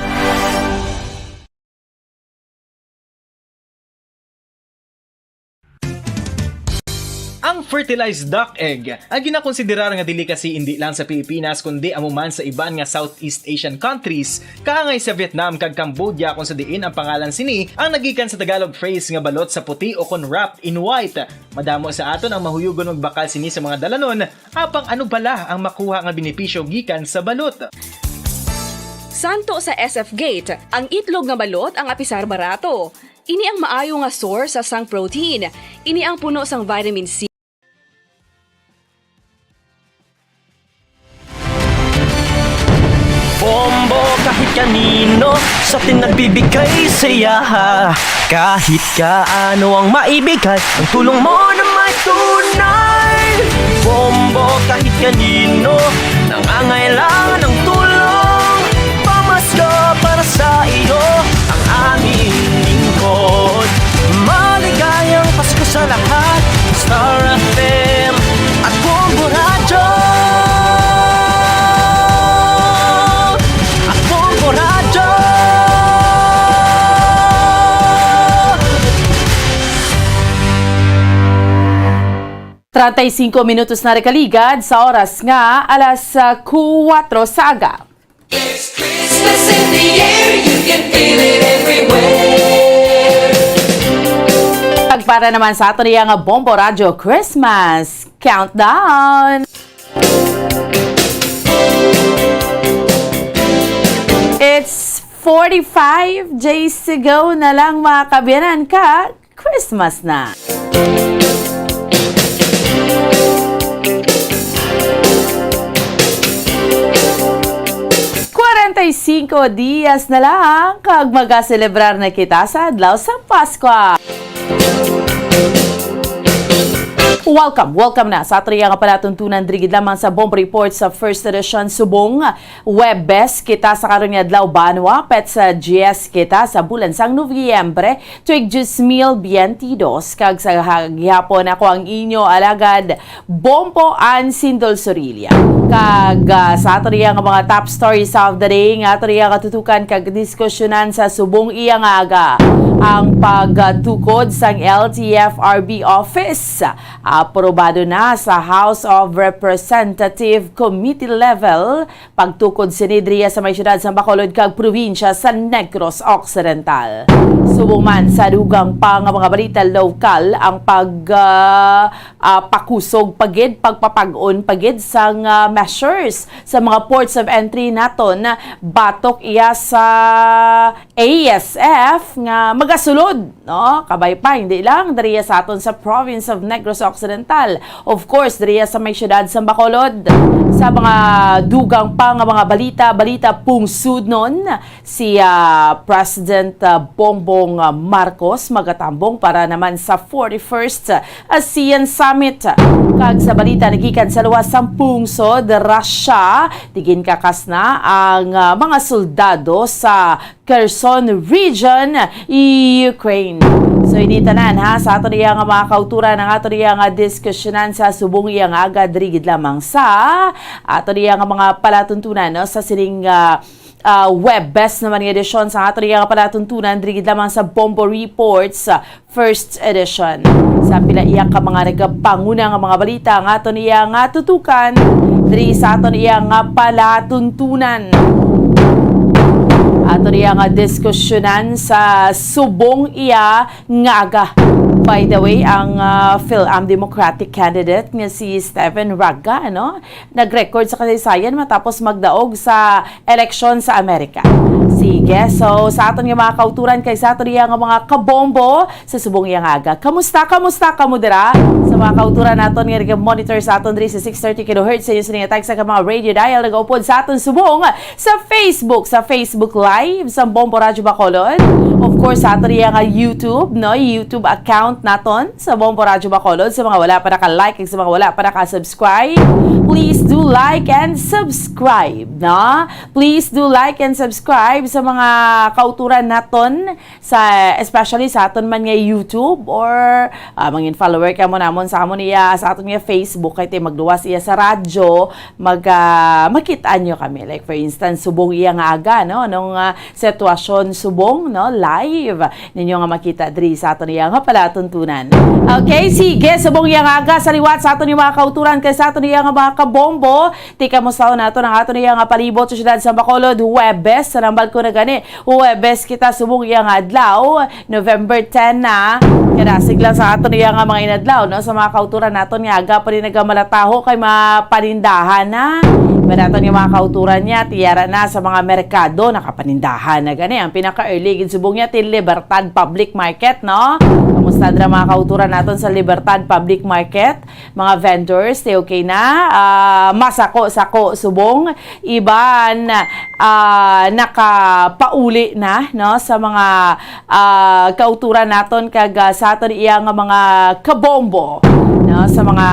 Ang fertilized duck egg, ang ginakonsiderar nga delicacy indi lang sa Pilipinas, kundi amo man sa iban nga Southeast Asian countries, kaangay sa Vietnam kag Cambodia, kung sa diin ang pangalan sini ang nagikan sa Tagalog phrase nga balot sa puti o kon wrapped in white. Madamo sa aton ang mahuyugon magbakal sini sa mga dalanon, apang ano bala ang makuha nga benepisyo gikan sa balot? Santo sa S F Gate, ang itlog nga balot ang apisar barato. Ini ang maayo nga source sang protein. Ini ang puno sang vitamin C. Bombo kahit kanino sa atin nagbibigay saya. Kahit kaano ang maibigay, ang tulong mo na may tunay. Bombo kahit kanino nangangailangan ng tulong. Pamasko para sa iyo ang aming lingkod. Maligayang Pasko sa lahat. Star F M at Bombo Radyo. At Bombo Radyo. Treinta y cinco minutos na nakaligad sa oras nga alas, ah, kuwatro sa aga. It's Christmas in the air, you can feel it everywhere. At para naman sa aton iya nga Bombo Radyo Christmas Countdown. It's forty-five days to go na lang, mga kaabyanan, ka Christmas na. Kwarenta y cinco dias na lang kag magaselebrar na kita sa adlaw sa Paskwa. Welcome, welcome na sa atriya nga palatuntunan diri gid lamang sa Bombo Report sa First Edition subong Huwebes kita sa karon nga adlaw, banwa, petsa diyes kita sa bulan sang Nobyembre, tuig dos mil biyente dos, kag sa ha-, gihapon ako ang inyo alagad, Bombo Ann Sindol Sorilla. Kag, ah, sa ato niya nga mga top stories of the day, nga ato niya katutukan kag diskusyonan sa subong iya nga aga, ang pagtukod sang L T F R B office. Aprobado na sa House of Representative Committee level pagtukod sini diriya sa may siyudad sa Bacolod kag probinsya sa Negros Occidental. Subong man sa dugang pa nga mga balita lokal, ang pag, ah, ah, pakusog pa gid, pagpapag-on pa gid sang, ah, measures sa mga ports of entry naton, batok iya sa A S F nga magasulod, no? Kabay pa, hindi lang diriya sa aton sa province of Negros Occidental. Of course, diriya sa may siyudad sa Bacolod. Sa mga dugang pa nga mga balita, balita pungsudnon, si, ah, President, ah, Bongbong, ah, Marcos magatambong para naman sa forty-first ASEAN Summit. Kag sa balita nagikan sa luwas sang pungsod Russia, tiginkakas na ang, ah, mga soldado sa Kherson Region, Ukraine. So, ini tanan, ha, sa aton iya nga mga kauturan, ang aton iya nga diskusyonan sa subong iya nga aga diri gid lamang sa aton iya nga mga palatuntunan, no, sa sining, ah, ah, Huwebes naman nga edisyon sa aton iya nga palatuntunan diri gid lamang sa Bombo Reports, ah, first edition. Sa pila iya ka mga nagapanguna nga mga balita nga aton iya nga tutukan diri sa aton iya nga palatuntunan. Aton iya nga diskusyonan sa subong iya nga aga. By the way, ang, ah, PhilAm Democratic candidate nga si Steven Raga, ano, nag-record sa kasaysayan matapos magdaog sa eleksyon sa Amerika. Sige, so sa aton nga mga kauturan kay sa aton iya nga mga kabombo sa subong iya nga aga. Kamusta, kamusta kamo dira? Sa mga kauturan naton nga nag-monitor sa aton diri sa six thirty kilohertz sa inyo sa nga tagsa ka mga radio dial nagaupod sa aton subong sa Facebook, sa Facebook Live sa Bombo Radyo Bacolod. Of course, sa aton iya nga YouTube, no, YouTube account naton sa Bombo Radyo Bacolod. Sa mga wala pa naka-like, sa mga wala pa naka-subscribe, please do like and subscribe, no? Please do like and subscribe sa mga kauturan naton, sa, especially sa aton man nga YouTube, or, ah, mangin follower kamo namon sa amon iya sa aton nga Facebook, kay ti magluwas iya sa radyo, mag, ah, makit-an nyo kami. Like, for instance, subong iya nga aga, no? Nung, ah, sitwasyon subong, no? Live ninyo nga makita diri sa aton iya nga palatuntunan. Okay, sige, subong iya nga aga sa liwat sa aton iya mga kauturan kay sa aton iya nga mga kabombo. Ti kamusta naton ang aton iya nga palibot sa siyudad sa Bacolod, Huwebes, sa nambal ko na gani, Huwebes kita subong iya nga adlaw, November ten na. Kadasig lang sa aton iya nga mga inadlaw, no? Sa mga kauturan naton nga aga pa rin nagamalataho kay mapanindahan na. Iba naton nga mga kauturan niya, tiyara na sa mga merkado, nakapanindahan na gani. Ang pinaka-early gid subong niya, ti Libertad Public Market, no? Kamusta dira mga kauturan naton sa Libertad Public Market? Mga vendors, ti okay na. Ah, masako-sako subong. Iban, ah, nakapauli na, no, sa mga, ah, kauturan naton kag, ah, sa aton iya nga mga kabombo, no, sa mga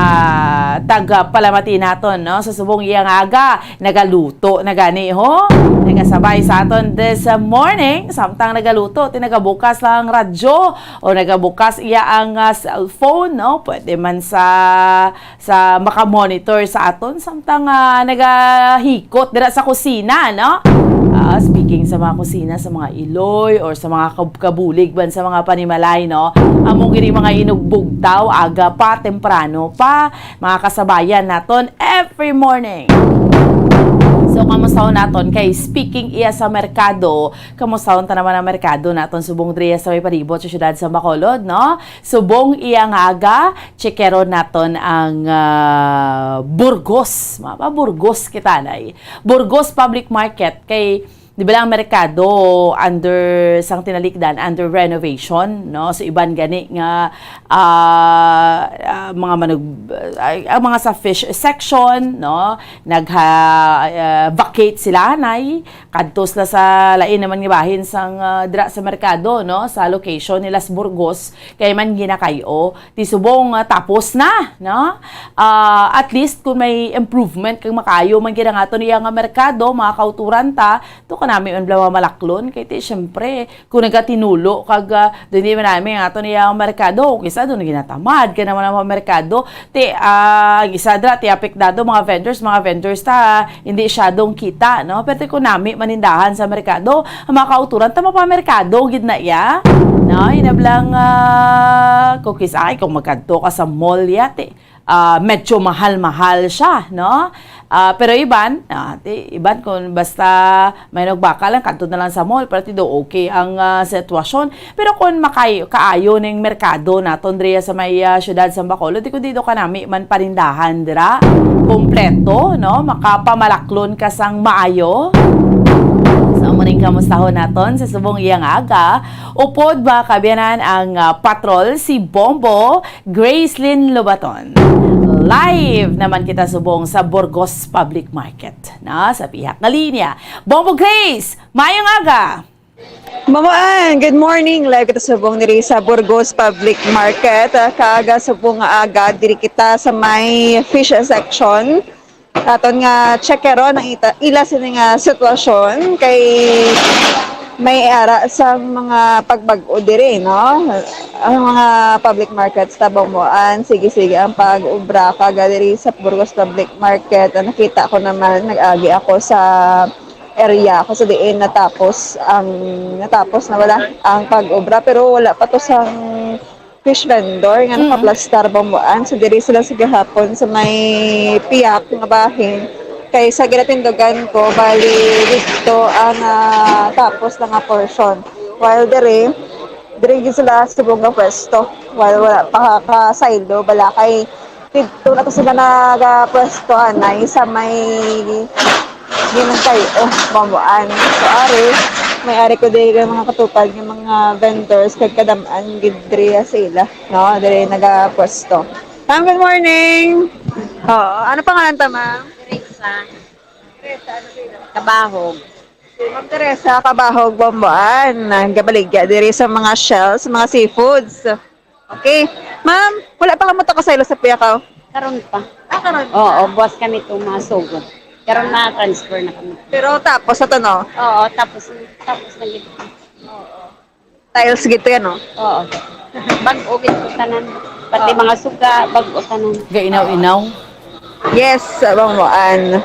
taga Palamati naton, no, sa subong iya nga aga, nagaluto na gani, ho. Nagasabay sa aton this morning, samtang nagaluto, ti nagabukas lang ang radyo o nagabukas iya ang, ah, cellphone, no? Pwede man sa, sa makamonitor sa aton samtang, ah, nagahikot dira sa kusina, no? Ah, speaking sa mga kusina, sa mga iloy or sa mga kab-, kabulig man sa mga panimalay, no? Amo gini mga inugbugtaw, aga pa, temprano pa, mga kasabayan naton every morning. So, kamusta naton? Kay speaking iya sa merkado, kamusta ta naman ang merkado naton subong diri sa may palibot sa siyudad sa Bacolod, no? Subong iya nga aga, tsikero naton ang, ah, Burgos. Mapa Burgos kita, nay. Burgos Public Market kay, di ba lang, merkado under sang tinalikdan, under renovation, no? So, iban gani nga, ah, ah, mga manug-, ay, ang mga sa fish section, no? Nagha-, ah, vacate sila, nay. Kadto sila sa lain naman nga bahin sang, ah, dira sa merkado, no? Sa location nila sa Burgos, kay man ginakay-o. Ti subong, ah, tapos na, no? Ah, at least kung may improvement kag makayo man gid ang aton iya nga merkado, mga kauturan ta, to kanami man bala malaklon, kay ti, siyempre, kung nagatinulo kag, ah, dili man nami ang aton iya nga merkado, kisa doon ginatamad ka naman ang mga merkado, ti, ah, ang isa dira, ti apektado, mga vendors, mga vendors ta, hindi siya dong kita, no? Pero ti kung nami manindahan sa merkado, ang mga kauturan ta mapamerkado gid na iya, no? Inablang, ah, kung kisa, ay, kung magkadto ka sa mall, yati, ah, medyo mahal-mahal siya, no? Ah, pero iban, ah, ti-, iban kung basta may nagbakal lang, kadto na lang sa mall, pero ti do okay ang, ah, sitwasyon. Pero kung makay-, kaayo ning merkado naton diri sa may, ah, siyudad sa Bacolod, di ko dito kanami man panindahan dira. Kompleto, no? Makapamalaklon ka sang maayo. So, amo ning kamustahon naton sa subong iyang aga. Upod ba kabiyanan ang, ah, patrol si Bombo Gracelyn Lobaton. Live naman kita subong sa Burgos Public Market, na sa pihak nga linya. Bombo Grace, mayong aga! Mamaan, good morning. Live kita subong diri sa Burgos Public Market. Ah, kaaga subong nga aga, diri kita sa may fish section. Aton nga checkeron ang ita, ila sini nga sitwasyon kay may ara sang mga pagbag-o diri, no? Ang mga public markets ta Bomboan, sige-sige ang pag-ubra. Kaaga diri sa Burgos Public Market, ang nakita ko naman, nag-agi ako sa area ko sa diin natapos ang, natapos na wala ang pag-ubra, pero wala pa to sang fish vendor nga Mm. nakaplastar Bomboan. So, diri sila sa gihapon sa may piyak nga bahin. Kay sa ginatindugan ko, bali dito ang, ah, tapos na nga portion. While diri, diri gid sila subong nga pwesto. While wala pa ka saylo, bala kay dito na to sila nagapwesto, anay, sa may Ginagkay-o, Bomboan. So, ari, may ari ko diri nga mga katupad nga mga vendors kag kadam-an gid diri sa ila, no? Diri nagapwesto. Ma'am, good morning. Oo, ano pangalan ta, ma'am? Teresa. Teresa, ano sila? Kabahog. Si Ma'am Teresa Kabahog, Bomboan, nagabaligya diri sa mga shells, mga seafoods. Okay. Ma'am, wala pa kamo to kasaylo sa Puyakaw? Karon pa. Ah, karon pa. Oo, buwas kami to masugod. Karon na-transfer na kami. Pero tapos na to, no? Oo, tapos, tapos na gid. Tiles gid to yan, no? Oo. Bag-o gid to tanan. Pati Oo. mga suga, bag-o tanan. Gainaw-inaw. Yes, Bomboan.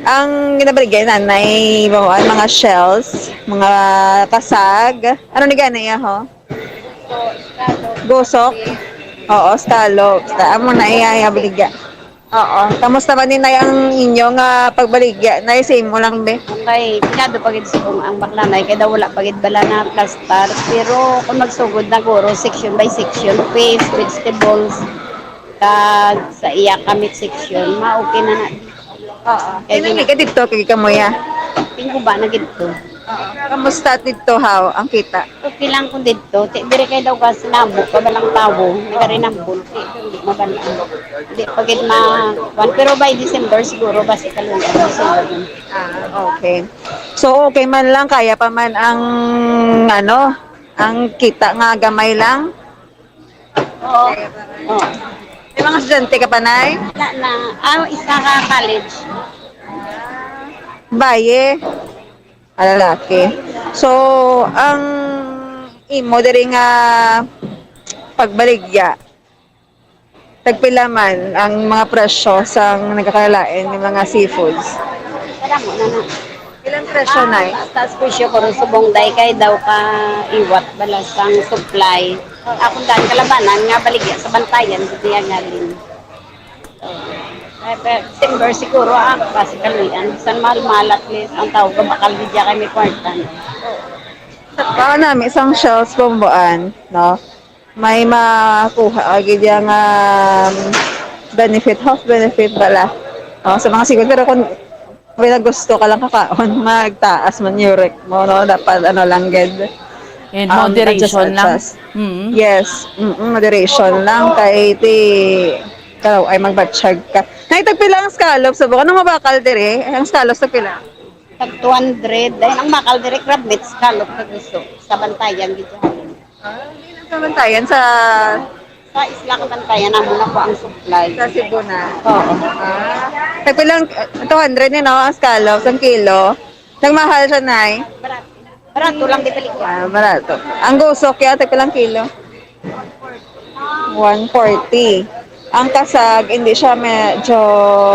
Ang ginabaligya nanay, Bomboan, mga shells, mga kasag. Ano ni gani, ho? Gusok? Oo, scallops. Ta-, amo na iya, iya baligya. Oo. Kamusta ba ni, Nay, ang inyo nga pagbaligya? Nay, sa imo lang, be. Okay, pigado pa gid subong ang bakla, Nay, kay daw wala pa gid bala na plastar. Pero kung magsugod na guro, section by section, fish, vegetables, kag sa iya kamit section, ma-okay na na. Oo. Kay Kay nang gina- ka dito, kay kamuya. Tingguba na gid to. Oo. Kamusta dito, haw, ang kita? Okay lang kung dito. Ti, diri kay daw gas nabo, kabalang tawo, nagarinambol. Ti, hindi mabalaan. Hindi pa gid ma-, kuwan. Pero by December siguro, basi kaluyan, December. Ah, okay. So, okay man lang, kaya pa man ang, ano, ang kita nga gamay lang? Oo. Oo. May mga estudyante ka pa, Nay? Wala na. Ah, isa ka college. Baye. Ah, lalaki. So, ang imo diri nga pagbaligya, tagpila man ang mga presyo sang nagkakalain nga mga seafoods? Wala mo na na. Ilang presyo, Nay? Ah, taas presyo ko ron subong day kay daw ka iwat bala sang supply. Akong daan kalabanan nga baligya sa Bantayan, gid niya ngalin. So, eh, pe-, timber siguro ang basi kaluyan. San mahal-mahal, at least ang tawag ko bakal gid niya kay may kwarta. Baka nami isang shells Bomboan, no? May makuha ka gid yang, um, benefit, health benefit bala. Oh, sa mga siguro, pero kung may gusto ka lang kakaon, magtaas man uric mo, no? Dapat ano lang gid. And Um, moderation adjust, lang. Adjust. Mm. Yes, mm, moderation lang kay ti kalaw-ay magbatsyag ka. Nay, tagpila ang scallops subong? Anong mabakal dire? Ang scallops tagpila? Tag two hundred. Dahil ang bakal dire, crab meat, scallop, kag iso. Sa Bantayan, gid. Ah, hindi lang sa Bantayan, sa Sa Isla Kabantayan, amo na po ang supply. Sa Cebu na. Oo. Ah, tagpilang, two hundred ni, no, ang scallops, ang kilo. Nagmahal siya, Nay? Barato. Barato lang, di balik. Ah, barato. Ang gusok, ya, tagpilang kilo? One forty. Ang kasag, hindi siya medyo,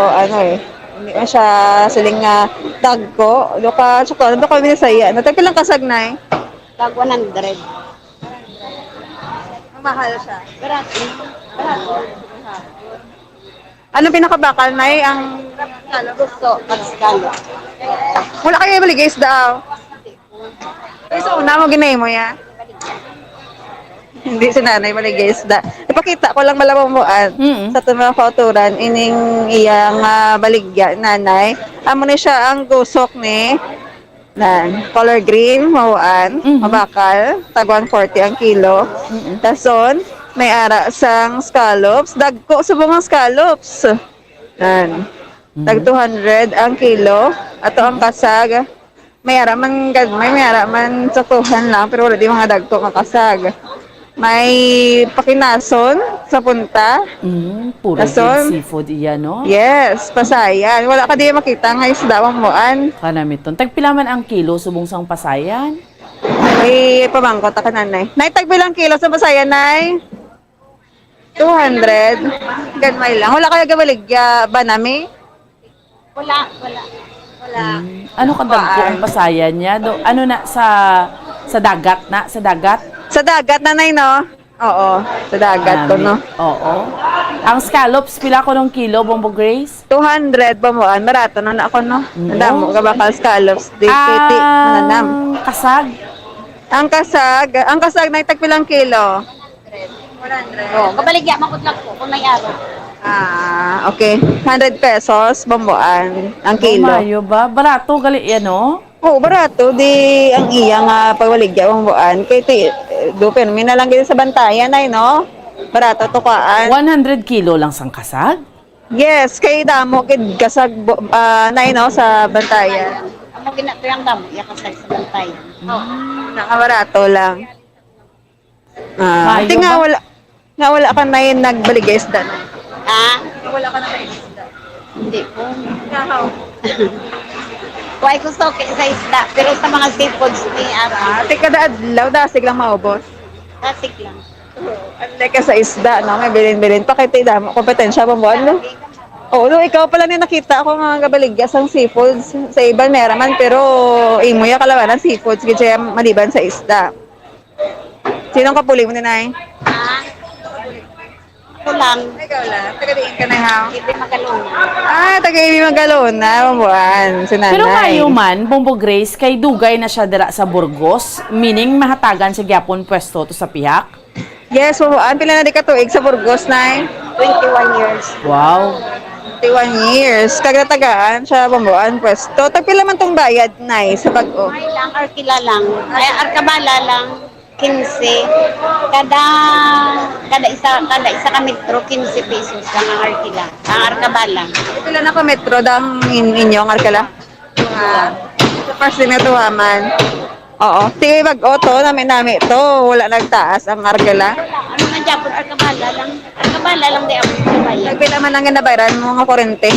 ano eh, hindi man siya siling nga dagko. Doka, tsaka, ano ba kami nasaya? Na, tagpilang kasag, Nay? Tag one hundred. Ang mahal siya. Barato. Barato. Ano pinakabakal, Nay? Ang gusto, pag-scallop. Wala kayo baligya isda, oh. Ay, so, una mo ginay mo ya? Hindi si Nanay baligya isda. Ipakita ko lang, Bamboan, Mm. sa aton mga kauturan, ining iyang, ah, baligya, Nanay. Amo ni siya ang gusok ni Nan, color green, Bamboan, Mhm. mabakal, tag one forty ang kilo. Mm-mm. Dason, may ara sang scallops, dagko subong ang scallops. Nan, tag Mhm. two hundred ang kilo. Ato ang kasag, may ara man gad, may, may ara man saktuhan lang, pero wala di mga dagko nga kasag. May pakinason sa punta. Mm, puro Lason? Seafood iya, no? Yes, pasayan. Wala ka di makita nga isda, Bamboan. Kanamiton. Tagpila man ang kilo subong sang pasayan? Eh, pamangkot ako, Nanay. Nay, tagpila ang kilo sa pasayan, Nay? Two hundred. Ganmay lang. Wala kayo gabaligya ba nami? Wala, wala. Wala. Mm. Ano kadagko ang pasayan niya? Do, ano na, sa sa dagat na? Sa dagat? Sa dagat na, Nay, no? Oo, sa dagat ko, Nami. no? Oo. Ang scallops, pila ko nung kilo, Bombo Grace? Two hundred, Bamboan. Barato na na ako, no? Mm. Ang damo ka bakal scallops. Di, kiti, mananam. Ang kasag? Ang kasag, ang kasag na itag pilang kilo? Oh, kabaligya, makutlag ko kung may araw. Ah, okay. Hundred pesos, Bamboan, ang kilo. Mayo ba? Barato gali yan, no? Oo, barato. Di ang iya nga pagbaligya, Bamboan. Kay ti, do, pero may na lang gid sa Bantayan ay, no? Barato to kaan. One hundred kilo lang sang kasag? Yes, kay damo gid kasag, Bo-, ah, Nay, no, sa Bantayan. Amo gina to yung damo, iya kasag sa Bantayan. Oo, nakabarato lang. Ah, Mayo ati nga ba? wala, nga wala ka na yun nagbaligay isda na. Ha? Wala ka na kayo isda. Hindi po. Ikaw? Why ko suki sa isda, pero sa mga seafoods ni Ara. Ah, ati kada adlaw, dasig lang maubos. Dasig lang. Unlike ka sa isda, no? May bilin-bilin pa kay ti damo kompetensya, Bamboan, no? Oo, no, ikaw pala ni nakita ko nga gabaligya sang seafoods. Sa iban, meron man, pero imo ya kalabanan, seafoods, gid siya maliban sa isda. Sinong kapuli mo, Nay? Ah, ako lang. Ikaw lang. Taga diin ka na, ha? Ibi Magalona. Ah, taga Ibi Magalona, Bamboan. Si Nanay. Pero maayo man, Bombo Grace, kay dugay na siya dira sa Burgos, meaning mahatagan siya gyapon pwesto to sa pihak? Yes, Bamboan. Pila na di ka tuig sa Burgos, Nay? Twenty-one years. Wow. Twenty-one years. Kag natagaan siya, Bamboan, pwesto. Tagpila man tong bayad, Nay, sa bag-o? Ay lang, arkila lang. Ay, arkabala lang. Quince. Kada, kada isa, kada isa ka metro, quince pesos lang ang arkila. Ang arkabala. Pila na ka metro dang in-, inyong arkila? Duha. Sa first din na duha man. Oo. Sige, bag-o to, nami-nami to. Wala nagtaas ang arkila. Ano man, Japon, arkabala lang. Arkabala lang di ako sa bayan. Nagpila man ang ginabayaran mo nga kurente?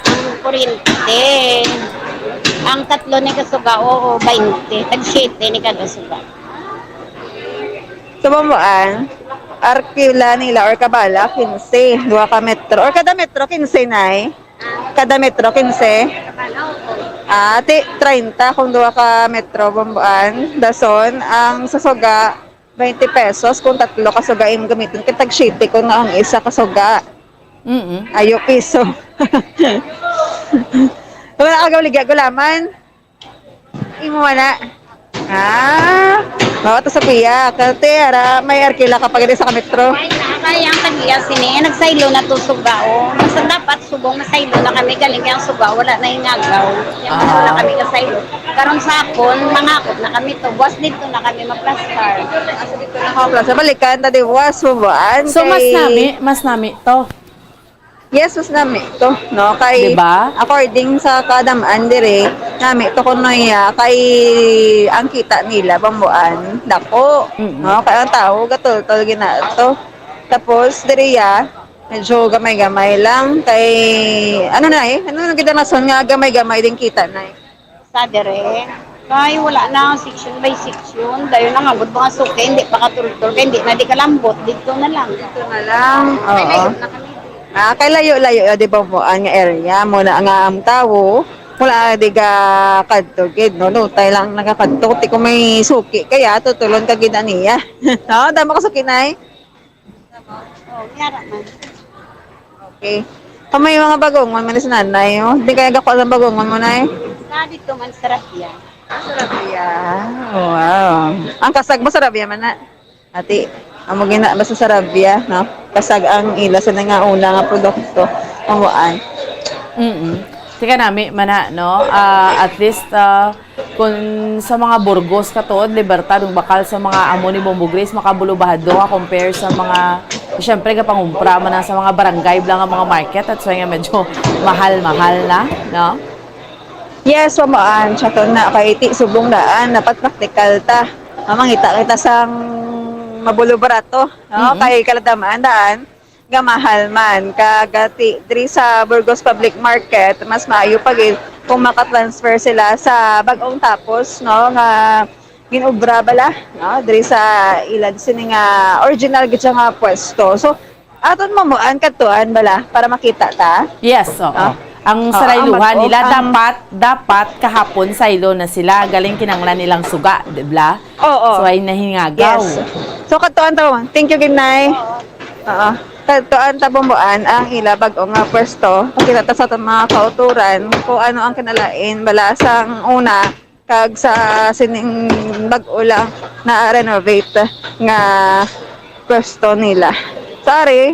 Ang kurente, ang tatlo ni kasuga, oo, bainte. Tag siyete ni kada suga. Sa Bamboan, arkila nila or kabala, quince, duha ka metro. Or kada metro, quince, Nay? Kada metro, quince? Ah, ti, treinta kung duha ka metro, Bamboan. Dason, ang sa suga, twenty pesos kung tatlo ka suga imong gamiton. Kay tag siyete ko nga ang isa ka suga. Mm-mm. Ayo, piso. Wala ka gabaligya gulaman? Imo wala? Ah, mao to sa piyak. Kay ara, may arkila ka pa gid sa ka metro. Ay, na, kaya ang tag-iya sini, nagsaylo na to suga, oh. Basta dapat subong masaylo na kami, galing kay ang suga, wala na ingagaw. Kaya Ah. wala kami kasaylo. Karon sa hapon, mangakot na kami to. Buwas dito na kami maplastar. Ah, so dito na ka maplastar. Balikan ta di buwas, Bamboan. So, mas Kay nami, mas nami to. Yes, mas nami to, no? Kay, Di ba? according sa kadam-an diri, nami to kuno ya, kay ang kita nila, Bamboan, dako, Mm-mm. no? Kay ang tao, gatultol gina to. Tapos, diri ya, medyo gamay-gamay lang. Kay, ano na eh? Ano na gid ang rason nga gamay-gamay din kita na eh? Sa dere, kay wala na section by section. Dayon ang abot mga suki, hindi pa katultol, kay hindi na di kalambot. Dito na lang. Dito na lang. Kay Oo. layo na kami. Ah, kay layo-layo na, di ba, mo ang area mo na nga ang tawo, wala di ka kadto gid, no? Lutay lang nakakadto. Ti kung may suki kaya, tutulon ka gid aniya. No? Damo ka suki, Nay? Oh, miyara man. Okay. May mga bagongon man si nanay, oh. Di kaya gako ang bagongon mo, nay? Na dito man sa Rabia. Ah, sa Rabia. Wow. Ang kasag mo sa Rabia man na? Ati, amo gina, basta sa Rabia, no? Kasag ang ila sa nga una nga produkto. Amuan. Mm. Tika nami, mana, no? Ah, at least, ah, kung sa mga Burgos katuod, Libertad, ug bakal sa mga amo ni Bombo Grace, makabulubahado ka compare sa mga, siyempre, kapangumpra man na sa mga barangay, bla nga mga market, at so nga medyo mahal-mahal na, no? Yes, pamaan. Tsaka na, kay ti subong daan, dapat praktikal ta. Mamangita kita sang mabulo barato, no? Mhm. Kay kaladaman daan, nga mahal man. Kag, ah, ti, diri sa Burgos Public Market, mas maayo pa gid kung maka-transfer sila sa bag-ong tapos, no, nga ginobra bala, no, diri sa ilad sini nga original gid siya nga pwesto. So, aton mamuan kadtuan bala para makita ta. Yes, oo. Ah? Ang Oo, sarayluhan ang bag-o, nila, ang dapat, dapat kahapon saylo na sila. Galing kinanglan nilang suga, di ba? Oo. So, ay nahingaga. Yes. So, kadtuan ta mo. Thank you, Ginay. Oo. Kadtuan ta bumuan ang ila bag-o nga pwesto. Pakita ta sa atong mga kauturan kung ano ang kinalain bala sang una kag sa sining bag-o lang na renovate nga pwesto nila. Sorry.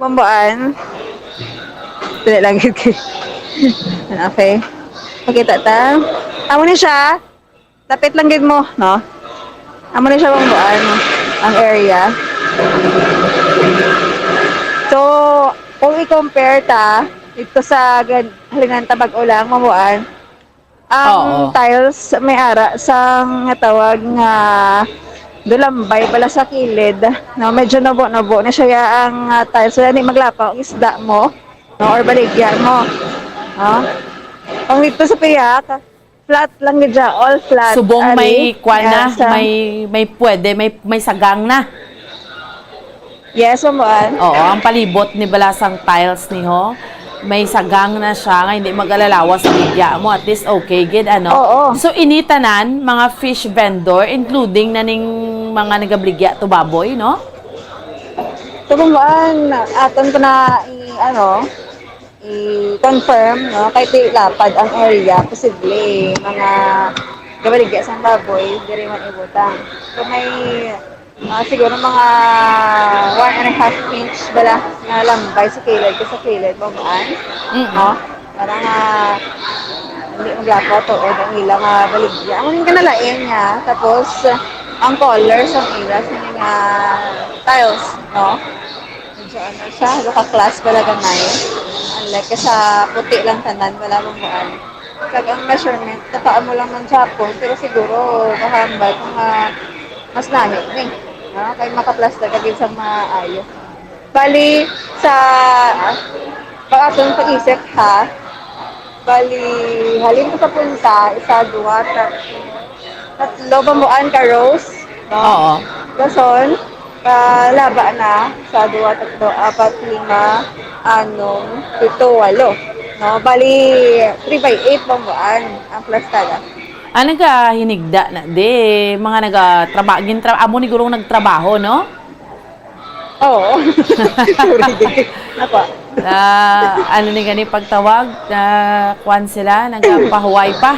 Bumbuan. Dili lang gid kay. Okay. Pakita ta. Amo ni siya. Lapit lang gid mo, no? Amo ni siya, Bumbuan, ang area. So, kung i-compare ta dito sa gan-, halinan ta bag-o lang, Bumbuan, ang Oo. tiles may ara sang tawag nga dulambay pala sa kilid, no? Medyo nubo-nubo na siya ang, ah, tiles. So, hindi maglapaw ang isda mo, no? Or baligya mo, no? Ang dito sa piyak, flat lang gid siya, all flat. Subong Ari, may kwan na, yan sa may, may pwede, may, may sagang na. Yes, Bumbuan. Oo, ang palibot ni balasang tiles ni ho, may sagang na siya nga hindi magalalawas sa ligya mo. At least okay gid, ano? Oo. So, ini tanan, mga fish vendor, including na ning mga nagabligya to baboy, no? So, Bumbuan, aton pa na i-, ano, i-confirm, no? Kay ti lapad ang area, posible mga gabaligya sang baboy, diri man ibutang. So, may, ah, siguro mga one and a half inch bala nga lambay sa kilid, sa kilid, Bumbuan. Mm-mm. No? Para nga hindi maglapaw tuod ang ila nga baligya. Ang kanalain niya, tapos ang color sa ila sa mga tiles, no? Medyo ano siya, naka-class pala gamay. Unlike sa puti lang tanan, wala mong buwan. Kag ang measurement, nakaamo lang man sa Japon, pero siguro kahambal kung nga mas lahi ni. No? Kay maka-plus na kagid sa maayo. Bali, sa, ah, pag atong pag-isip ha, bali, halin ko sa punta, isa, duwa, tatlo, tatlo, bambuan ka, Rose? No? Oo. Dason, palaba na sa duwa, tatlo, apat, lima, anom, pito, walo. No? Bali, three by eight bambuan ang plastada. Ah, nagahinigda na di, mga nagatraba-, gintra-, amo ni gurong nagtrabaho, no? Oo. Sorry, di. Ako. Ah, ano ni gani pagtawag? Ah, kwan sila, nagapahuway pa.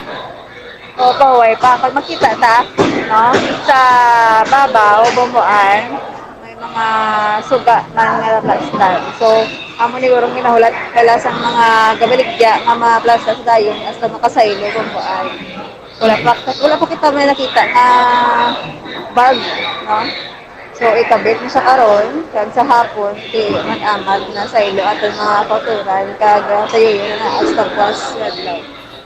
O, pahuway pa. Pag makita ta, no, sa babaw, bumuan, may mga suga man nga plastar. So, amo ni gurong ginahulat pala sa mga gabaligya nga mga plastar sa dayon hasta makasaylo, bumuan. Wala pa, wala pa kita may nakita na bag, no? So, ikabit mo siya karon, kag sa hapon, ti man-amad na sa ilo aton mga kauturan, kag, ah, sayo na hasta buwas adlaw.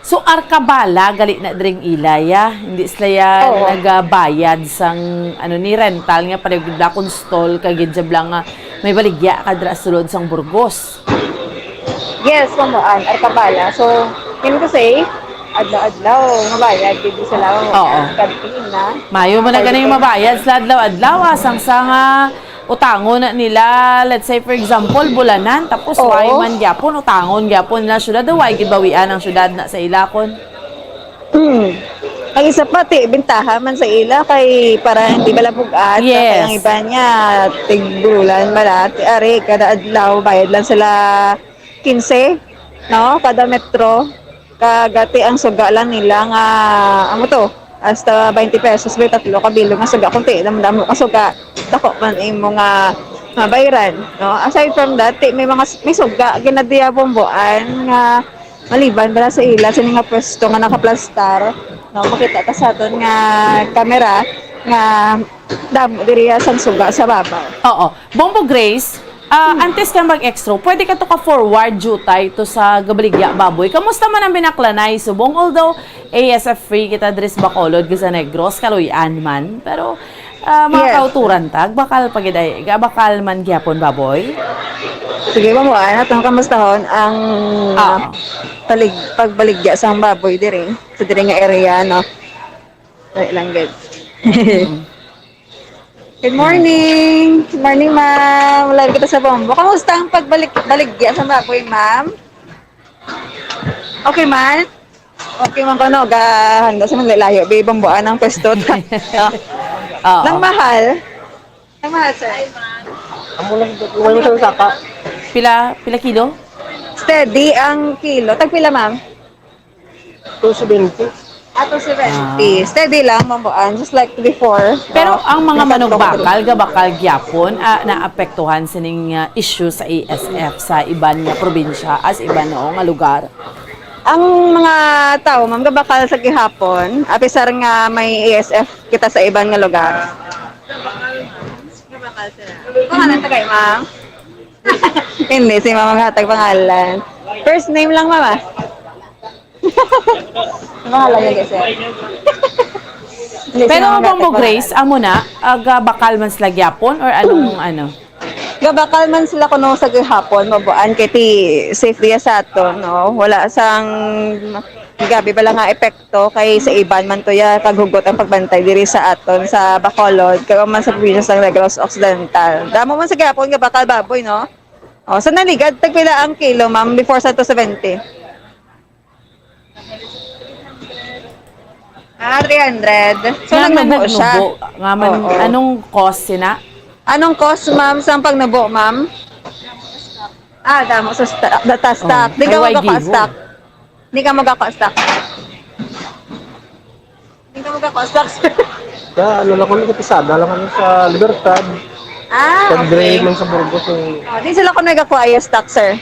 So, arkabala gali na dring ila, ya. Hindi sila ya Oo. nagabayad sang, ano, ni rental nga pareho gid bala kon stall kag gid bala nga may baligya ka dira sulod sang Burgos. Yes, pamuan, arkabala. So, mean to say, adlaw-adlaw, mabayad gid sila. Oo. Kantina. Mayo man na ganing mabayad sila adlaw-adlaw, ah, sang sa nga utangon na nila, let's say, for example, bulanan, tapos Oo. Way man gyapon, utangon gyapon nila syudad, way gid bawian ang syudad na sa ila kon. Hmm. Ang isa pa, ti, bintaha man sa ila kay para hindi bala bug-at. Yes. Kay ang iba niya, tigbulan bala. Ti, ari, kada adlaw, bayad lang sila quince, no, kada metro. Kag ti ang suga lang nila nga, amo to, hasta twenty pesos, may tatlo ka bilog nga suga, kung ti damo-damo ka suga, dako man imo nga mabayran, no? Aside from that, ti may mga s-, may suga ginadiyabomboan nga maliban bala sa ila sini nga pwesto nga nakaplastar, no? Makita ta sa aton nga camera nga damo diri sang suga sa babaw. Oo. Bombo Grace, ah, antes ka mag-extra, pwede ka to ka-forward jutay to sa gabaligya baboy. Kamusta man ang binaklanay subong? Although A S F free kita diri sa Bacolod, sa Negros, kaluy-an man. Pero, ah, mga Yes. kauturan ta, bakal pa gid ay, bakal man gyapon baboy? Sige, mamuan atong kamustahon ang Oo. palig-, pagbaligya sang baboy diri sa diri nga area, no? Ay, lang gid. Good morning. Good morning, ma'am. Live kita sa Bombo. Kamusta ang pagbalik, baligya sa baboy, ma'am? Okay man? Okay man ko, no? Ga-, handa sa man layo, be, Bomboan ang pwesto. Oo. Nang mahal? Nang mahal, sir? Amo lang, wala mo sa saka. Pila, pila kilo? Steady ang kilo. Tagpila, ma'am? Two seventy. Ah, two seventy. Ah. Steady lang, Bomboan, just like before. Pero Ah, ang mga may manok tatlo ka bakal, group. Gabakal gyapon, ah, naapektuhan sining, ah, issue sa A S F sa iban nga probinsya, as iban, no, nga lugar? Ang mga tawo, ma'am, gabakal sa gihapon, apisar nga may A S F kita sa iban nga lugar. Gabakal sila. Pangalan ta kay ma'am? Hindi, si ma'am ang hatag pangalan. First name lang, ma'am, ah. Pangalan niya, guys, eh. Hindi, si Pero ma'am ang Bombo hatag pangalan. Grace, amo na, ah, gabakal man sila gyapon or anong ano? Gabakal man sila kuno sa gihapon, mabuan kay ti safe diya sa aton, no? Wala sang gabi bala nga epekto kay sa iban man to ya kaghugot ang pagbantay diri sa aton sa Bacolod, kag man sa probinsya sa Negros Occidental. Damo man sa gihapon nga bakal baboy, no? O, sa Naligad, tagpila ang kilo, ma'am, before sa two seventy? Ah, three hundred. So, Nga man nagnubo siya. Nagnubo. Nga man, Oo. Anong cause sina? Anong cause, ma'am, sa pagnubo, ma'am? Ah, damo sa sta-, data stock. Oo. Di ka Ay, why magkaka-stock? Di ka magkaka-stock. Di ka magkaka-stock, sir. Sa ano lang kami, sa Pisada lang kami sa Libertad. Ah, Pag okay. Dre man sa Burgos, yung Oh, di sila ko nagkakuha yung stock, sir.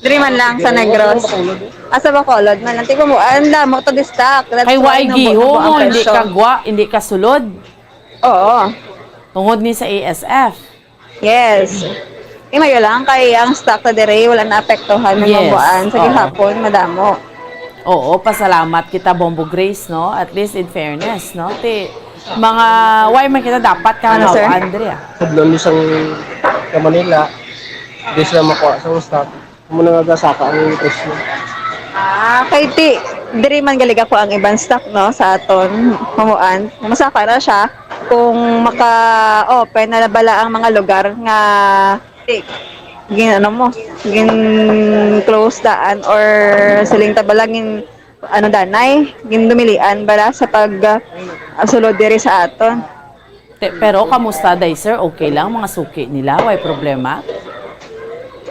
Diri man lang sa Negros. Bacolod, eh. Ah, sa Bacolod man. Ang tipo mo, ang damo to di stock. That's Kay why waay giho nabuo ang mo, hindi presyo. Kagwa, hindi kasulod. Oo. Tungod ni sa A S F. Yes. Imayo lang kay ang stock na diri wala naapektuhan ng Yes, mambuan sa oo. Gihapon, madamo. Oo, pasalamat kita, Bombo Grace, no? At least in fairness, no? Ti, mga, why man kita dapat Ano, sir? Kahaluan, Andrea? Hadlon ni sang ka Manila, di sila makuha sa stock. Amo na nga gasaka ang presyo. Ah, kay ti, diri man gali ako ang iban stock, no, sa aton, mamuan. Masaka na siya kung maka-open na bala ang mga lugar nga, ti, gin-, ano mo, gin-close daan or siling ta bala gin-, ano, danay, gindumilian bala sa pag, ah, sulod diri sa aton. Te-, pero kamusta, day, sir? Okay lang, mga suki nila? Way problema?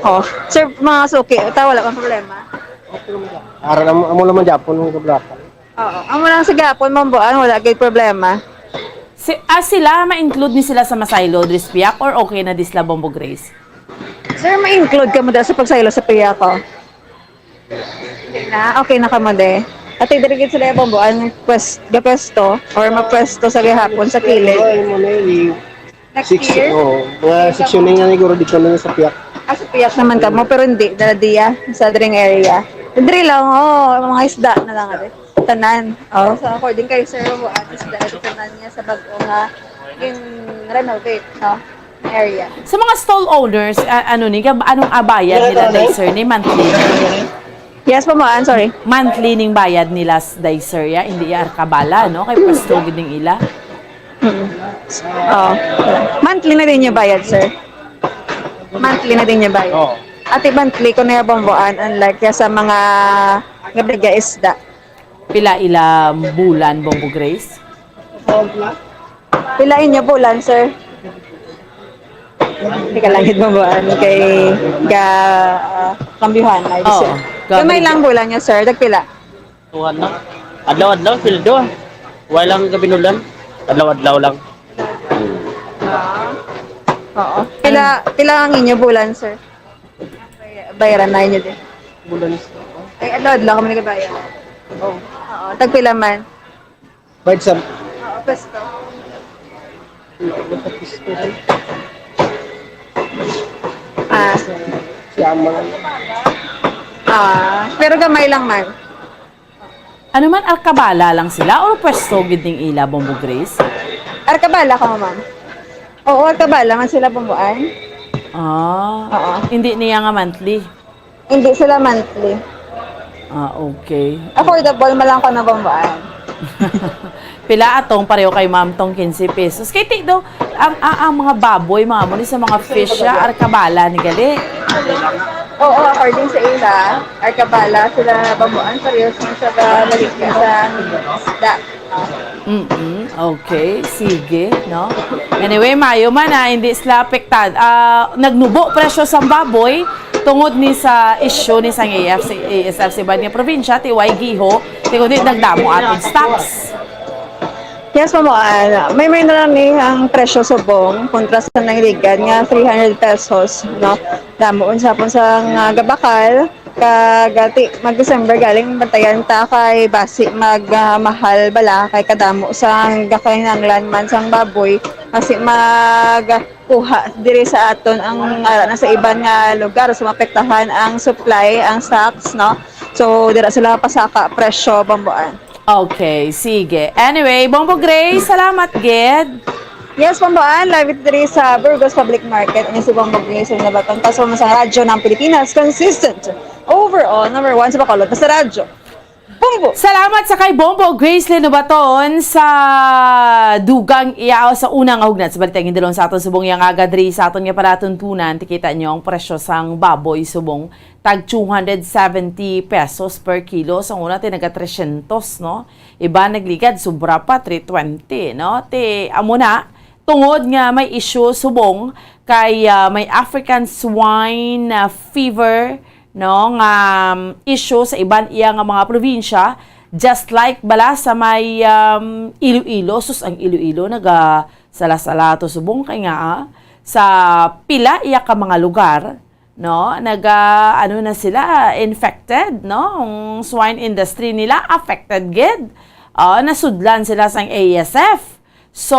Oh, sir, mga suki, ta, wala mang problema. Aral, amo, amo naman gyapon ang gablakan. Oo, amo lang sa gihapon, mambuan, wala gid problema. Si, ah, sila, ma-include ni sila sa masaylo, diri sa piyak, or okay na di sila, Bombo Grace? Sir, ma-include ka mo dahil sa pagsaylo sa piyak, oh. Hindi na, okay na ka mo, de. Ate, diri gid sila, Bombo, ang pwes-, gapwesto or mapwesto sa gihapon sa kilid. Ay, mo na yun. Next Six, year? Oh, mga section na nga siguro dito na sa piyak. Ah, sa piyak naman ka mo, pero hindi na diya sa dring area. Diri lang, oh, mga isda na lang, ate. Tanan. Oh, so according kay Sir Juan, isda ito tanan niya sa bag-o nga gin-renovate, no? Area. Sa mga stall owners, a-, ano ni, gab-, anong abayad nila, day, sir, ni monthly? Yes po, ma'am. Sorry. Monthly ning bayad nila, s-, day, sir, ya? Hindi ya arkabala, no? Kay pwesto gid ning ila. Mm. Oh. Monthly na din yung bayad, sir. Monthly na din yung bayad. Oo. Ati monthly ko na yung Bomboan, unlike ya sa mga gabriga isda. Pila ila bulan, Bombo Grace? Pila inyo bulan, sir? Ika lang gid, Bamboan, kay ga, ah, kambyuhan na, Oo, sir. Gamay lang bulan niya, sir. Tagpila? Tuhan na. Adlaw-adlaw, sweldo. Wala lang gabinulan. Adlaw-adlaw lang. Oo. Pila, pila ang inyo bulan, sir? Bay-, bayaran na inyo din. Bulan. Ay, adlaw-adlaw kami nagabayad. Oo. Oo. Tagpila man? Bayad sa Oo, pesto. Ah. Siya man. Ah, pero gamay lang man. Ano man, arkabala lang sila or pwesto gid ning ila, Bombo Grace? Arkabala ka, ma'am? Oo, arkabala man sila, Bomboan. Ah, Oo. Hindi niya nga monthly. Hindi sila monthly. Ah, okay. Affordable man lang ko na, Bomboan. Pila atong pareho kay Ma'am tong quince pesos? Kay ti daw, ang, ang, ang mga baboy, mga amo ni sa mga fish siya, arkabala ni gali. Oo, according sa ila, arkabala sila, Bomboan, pareho sa, sa balik sa isda. Mm-mm. Okay, sige, no? Anyway, mayo man, ah, hindi sila apektad. Ah, nagnubo presyo sang baboy tungod ni sa issue ni sang A F C, A S F sa iban nga probinsya, ti way giho, ti kundi nagdamo aton stocks. Yes, Bomboan. May, may na lang ni ang presyo subong kontra sa nangligad nga three hundred pesos, no? Damo unsa pon sa nga gabakal, kag, ah, ti, mag-December galing bantayan ta kay basi mag, ah, mahal bala kay kadamo sa gakinahanglan man sang baboy, basi mag, ah, kuha diri sa aton ang ara na sa iban nga lugar, so maapektahan ang supply, ang stocks, no? So dira sila pasaka presyo, Bomboan. Okay, sige. Anyway, Bombo Grace, salamat gid. Yes, Bomboan, live it diri sa Burgos Public Market. Ini si Bombo Grace Linabaton, kasama sa Radyo ng Pilipinas, consistent, overall, number one sa Bacolod, basta radyo. Bombo! Salamat sa kay Bombo Grace Linabaton sa dugang iya sa unang hugnat sa balita nga gindulong sa aton subong yang aga diri sa aton nga palatuntunan. Tikita niyo ang presyo sang baboy subong tag two hundred seventy pesos per kilo. Sa una, ti naga tresyentos, no? Iba nagligad, sobra pa, three twenty, no? Ti, amo na, tungod nga may issue subong kay, ah, may African swine, ah, fever, no? Nga, um, issue sa iban iya nga mga probinsya, just like bala sa may, um, Iloilo. Sus, ang Iloilo, naga sala-sala to subong kay nga, ah, sa pila iya ka mga lugar, no? Naga, ano na sila, infected, no? Ang swine industry nila affected gid. Ah, nasudlan sila sang A S F. So,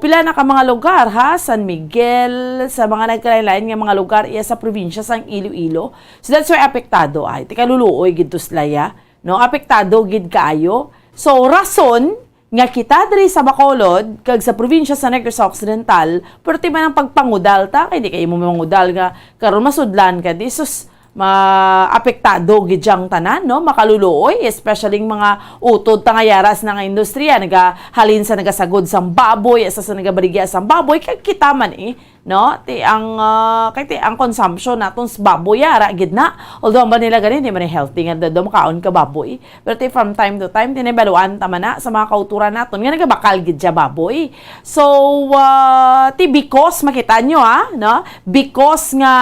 pila na ka mga lugar, ha? San Miguel, sa mga nagkalain-lain nga mga lugar, iya sa probinsya sang Iloilo. So, that's why apektado ay. Ti kaluluoy gid to sila, ya, no? Apektado gid kaayo. So, rason nga kita diri sa Bacolod kag sa probinsya sa Negros Occidental, perti man ang pagpangudal ta, kay di kay mo mangudal nga karon masudlan ka, di sus, maapektado gid yang tanan, no? Makaluluoy, especially ang mga utod ta nga yara sa nga industriya, nagahalin sa nagasagod sang baboy, sa, sa nagabaligya sang baboy, kag kita man, eh, no? Ti ang, ah, kay ti ang consumption naton sa baboy, yara gid na. Although, ang ba nila gani, di man healthy nga daw makaon ka baboy. Pero ti from time to time, tinibaluan ta man na sa mga kauturan naton nga nagabakal gid siya baboy. So, ah, ti because makita nyo, ah, no? Because nga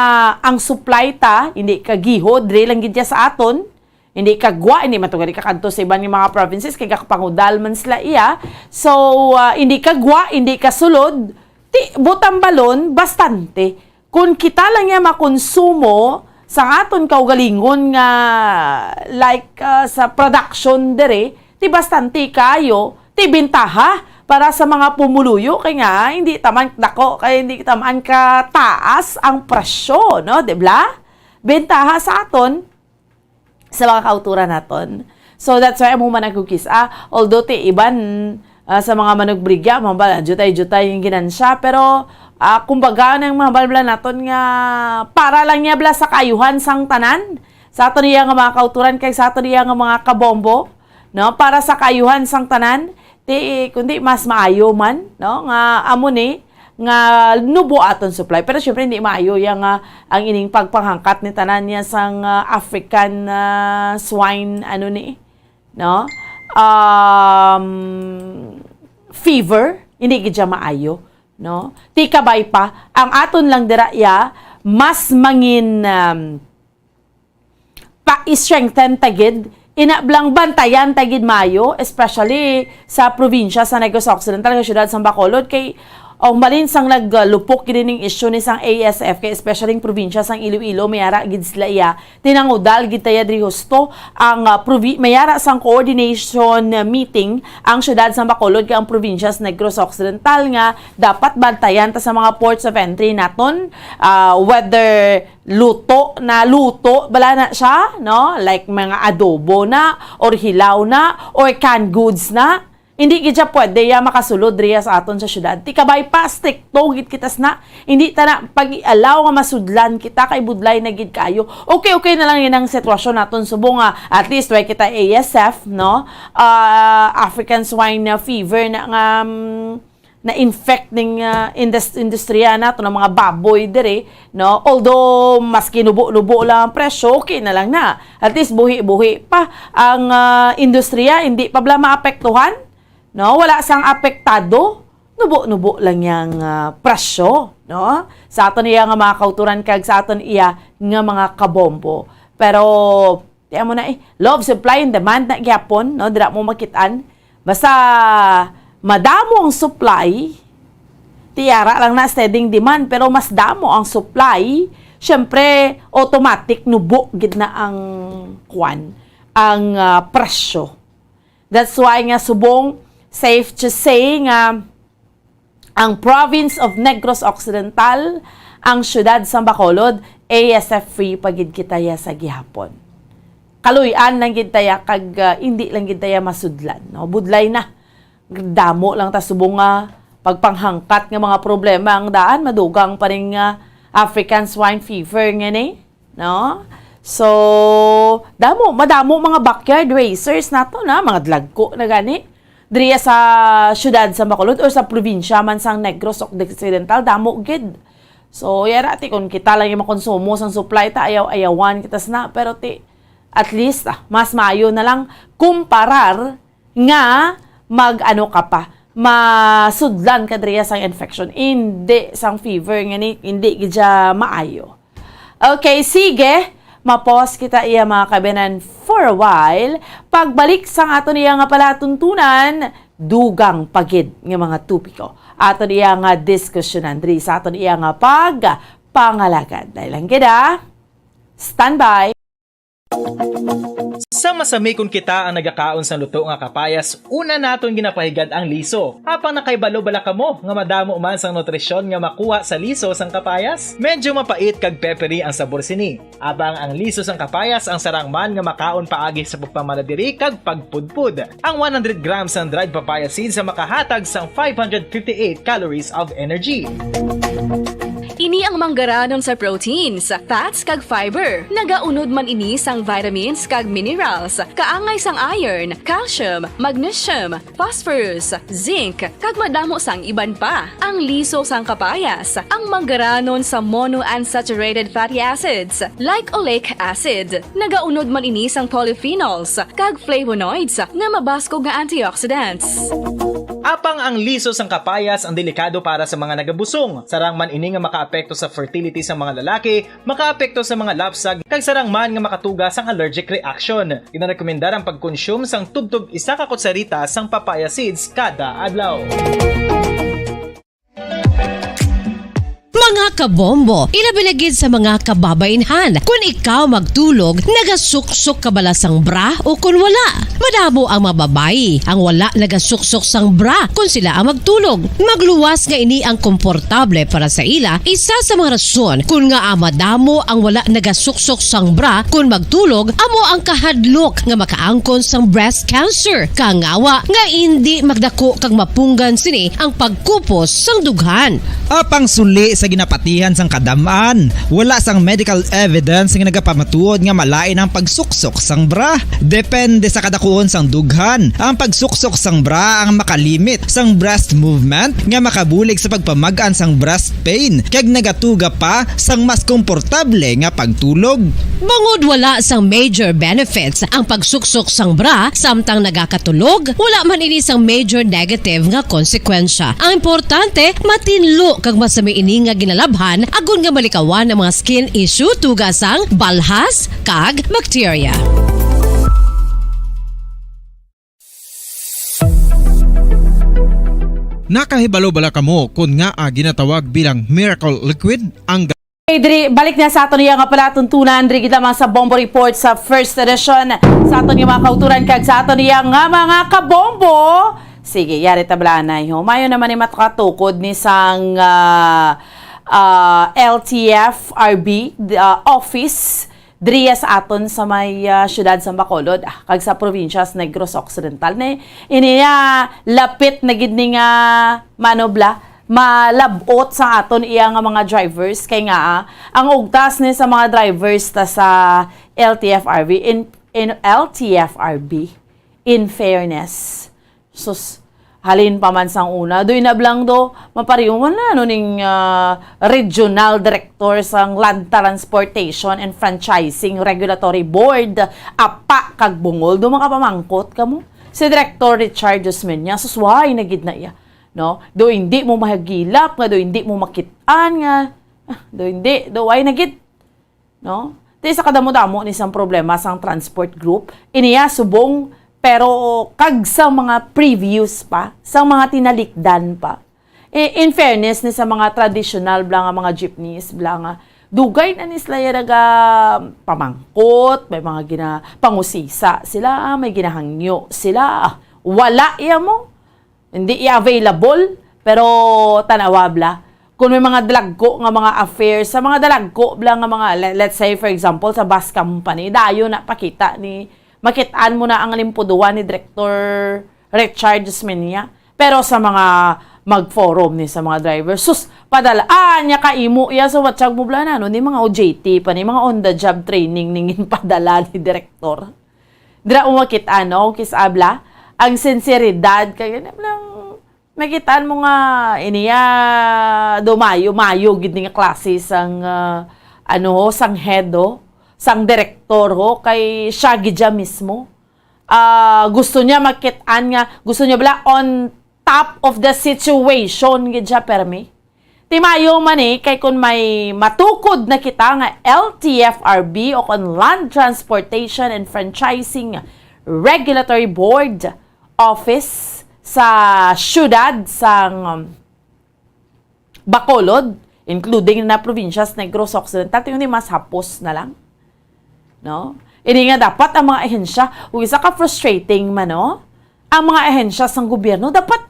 ang supply ta, hindi kagiho, diri lang gid siya sa aton. Hindi kagwa, hindi man to gali kakadto sa iban nga mga provinces, kay gakapangudal man sila iya. So, ah, hindi kagwa, hindi kasulod, ti, butang balon, bastante. Kung kita lang niya makonsumo sa aton kaugalingon nga, like, ah, sa production dere, ti bastante kayo, ti bentaha para sa mga pumuluyo, kay nga, hindi taman dako, kay hindi taman kataas ang presyo, no? Di ba? Bentaha sa aton, sa mga kauturan naton. So, that's why amo man nagkukis, ah. Although ti iban, ah, sa mga manugbrigya, mambal, jutay-jutay yung ginansya. Pero, ah, kumbaga, nang mga balbala naton nga para lang niya bala sa kaayuhan sang tanan, sa aton iya nga mga kauturan kag sa aton iya nga mga kabombo, no? Para sa kaayuhan sang tanan, ti, kundi mas maayo man, no? Nga amo ni, nga nubo aton supply. Pero syempre, hindi maayo yang, ah, ang ining pagpanghangkat ni tanan niya sang, ah, African, ah, swine, ano ni, no? Um, fever, hindi gid siya maayo. no? Ti kabay pa, ang aton lang dira iya, mas mangin, um, pa-strengthen ta gid, ina blang bantayan ta gid maayo, especially sa probinsya sa Negros Occidental, nga siyudad sang Bacolod, kay, o, malin sang naglupok gid ning issue ni sang A S F, kay especially ang probinsya sang Iloilo, may ara gid sila iya, tinangudal gid ta iya diri husto ang, ah, provi-, may ara sang coordination meeting ang siyudad sang Bacolod kag ang probinsya sa Negros Occidental nga dapat bantayan ta sa mga ports of entry naton, ah, whether luto na, luto bala na siya, no? Like mga adobo na, or hilaw na, or canned goods na. Hindi gid siya pwede ya makasulod riya sa aton sa syudad. Ti kabay pa, strikto gid kita sna. Hindi ta na pag-allow nga masudlan kita kay budlay na gid kayo. Okay, okay na lang yun ang sitwasyon naton subong nga at least way kita A S F, no? Ah, African swine fever na nga, mm, na-infect ning, ah, indus-, industriya nato ng mga baboy diri, no? Although mas kinubo-nubo lang ang presyo, okay na lang na. At least buhi-buhi pa ang, ah, industriya, hindi pa bala maapektuhan, no? Wala sang apektado, nubo-nubo lang yang, ah, presyo, no? Sa aton iya nga mga kauturan kag sa aton iya nga mga kabombo. Pero, tiyan mo na eh, law of supply and demand na gyapon, no? Dira mo makitaan. Basta madamo ang supply, tiara lang na steady demand, pero mas damo ang supply, syempre, automatic nubo gid na ang kwan, ang, ah, presyo. That's why nga subong safe to say nga ang province of Negros Occidental, ang siyudad sang Bacolod, A S F free pa gid kita ya sa gihapon. Kaluy-an lang gid ta ya kag, ah, indi lang gid ta ya masudlan, no? Budlay na. Damo lang ta subong nga pagpanghangkat nga mga problema ang daan, madugang pa rin nga African swine fever nga ni. No? So, damo, madamo mga backyard racers nato na, mga dlagko na gani. Diriya sa siyudad sa Bacolod or sa probinsya man sang Negros Occidental, damo gid. So, yara ti kung kita lang yung makonsumo sang supply ta, ayaw-ayawan kita sna, pero ti at least, ah, mas maayo na lang kumparar nga mag-ano ka pa, masudlan ka diriya sang infection, indi sang fever nga ni, hindi gid siya maayo. Okay, sige. Mapos kita iya, mga kabayanan, for a while. Pagbalik sang aton iya nga palatuntunan, dugang pa gid nga mga topiko aton iya nga diskusyonan diri sa aton iya nga pagpangalagad. Dahil lang gid, ah. Standby. Sa masami kon kita ang nagakaon sang luto nga kapayas, una naton ginapahigad ang liso. Apang nakahibalo bala kamo nga madamo man sang nutrisyon nga makuha sa liso sang kapayas? Medyo mapait kag peppery ang sabor sini. Apang ang liso sang kapayas ang sarang man nga makaon paagi sa pagpamala diri kag pagpudpod. Ang one hundred grams sang dried papaya seeds ang makahatag sang five hundred fifty-eight calories of energy. Ini ang manggaranon sa proteins, fats, kag fiber. Nagaunod man ini sang vitamins kag minerals, kaangay sang iron, calcium, magnesium, phosphorus, zinc, kag madamo sang iban pa. Ang liso sang kapayas, ang manggaranon sa monounsaturated fatty acids, like oleic acid. Nagaunod man ini sang polyphenols kag flavonoids nga mabaskog nga antioxidants. Apang ang liso sang kapayas ang delikado para sa mga nagabusong. Sarang man ini nga makaapekto sa fertility sa mga lalaki, makaapekto sa mga lapsag, kag sarang man nga makatuga sang allergic reaction. Ginarekomendar ang pagkonsume sang tubtob isa ka kutsarita sang papaya seeds kada adlaw. Mga kabombo, ilabi na gid sa mga kababainhan. Kun ikaw magtulog, nagasuksok ka bala sang bra o kun wala? Madamo ang mga babayi ang wala nagasuksok sang bra kun sila ang magtulog. Magluwas nga ini ang komportable para sa ila, isa sa mga rason kun ngaa madamo ang wala nagasuksok sang bra kun magtulog amo ang kahadlok nga makaangkon sang breast cancer. Kangawa nga indi magdako kag mapunggan sini ang pagkupos sang dughan. Apang suli sa Napatihan sang kadam-an, wala sang medical evidence nga nagapamatuod nga malain ang pagsuksok sang bra. Depende sa kadakuon sang dughan, ang pagsuksok sang bra ang makalimit sang breast movement nga makabulig sa pagpamag-an sang breast pain, kag nagatuga pa sang mas komportable nga pagtulog. Bangod wala sang major benefits ang pagsuksok sang bra samtang nagakatulog, wala man ini sang major negative nga konsekwensya. Ang importante, matinlo kag masami ini nga ginalabhan, agod nga malikawan ang mga skin issue, tuga sang balhas kag bakterya. Nakahibalo bala kamo kon ngaa ginatawag bilang miracle liquid ang Hey, diri, balik na sa aton iya nga palatuntunan, diri gid lamang sa Bombo Report sa first edition, sa aton nga mga kauturan kag sa aton iya nga mga kabombo. Sige, yari tablanay, ho. Mayo naman ni matukatukod ni sang, ah, ah, L T F R B, d-, ah, office, diriya sa aton sa may, ah, siyudad sa Bacolod, ah, kag sa probinsya sa Negros Occidental. Ni, ini na, lapit na gid ni nga manobla, malab-ot sa aton iya nga mga drivers. Kay nga, ah, ang ugtas ni sa mga drivers ta sa L T F R B, in, in L T F R B, in fairness, sus, halin pa man sang una, doy na blang do, mapariho man na, ano, ning, ah, regional director sang Land Transportation and Franchising Regulatory Board, apa kag bungol, do makapamangkot kamo. Si Director Richard Osmeña, sus, way na gid na iya. No? Do hindi mo mahagilap nga, do hindi mo makit-an nga, ah, do hindi, do way na gid. No? Ti sa kadamo-damo ni sang problema sang transport group, iniya subong, pero kag sa mga previous pa, sa mga tinalikdan pa. I-, in fairness ni sa mga traditional bla nga mga jeepneys, bla nga dugay na ni sila ya naga pamangkot, may mga gina-, pangusisa sila, may ginahangyo sila. Ah, wala iya mo. Hindi iya available, pero tanawa bla. Kung may mga dalagko nga mga affairs, sa mga dalagko bla nga mga, le-, let's say, for example, sa bus company, dayon na pakita ni, makit-an mo na ang limpuduan ni Director Richard Osmeña. Pero sa mga mag-forum ni sa mga driver, sus, padala, ah, nya kaimo iya sa watsag mo bla na, no? Ni mga O J T pa, ni mga on-the-job training ning padala ni Director. Dira mo makit-an, no? Kis abla, ang sinseridad, kay ganyan lang, makit-an mo nga, iniya, do mayo, mayo, gid ni nga klase sang, ah, ano, sang head, oh, sang direktor, ho, kay siya gid siya mismo. Ah, gusto niya makit-an nga, gusto niya bala on top of the situation, gid siya, permi. Ti mayo man ni, kay kun may matukod na kita nga L T F R B o kon Land Transportation and Franchising Regulatory Board Office sa siyudad sang, um, Bacolod, including na probinsya sa Negros Occidental, tingnan ni mas hapos na lang. No? Ini nga dapat ang mga ahensya, ug isa ka frustrating man, no? Ang mga ahensya sang gobyerno, dapat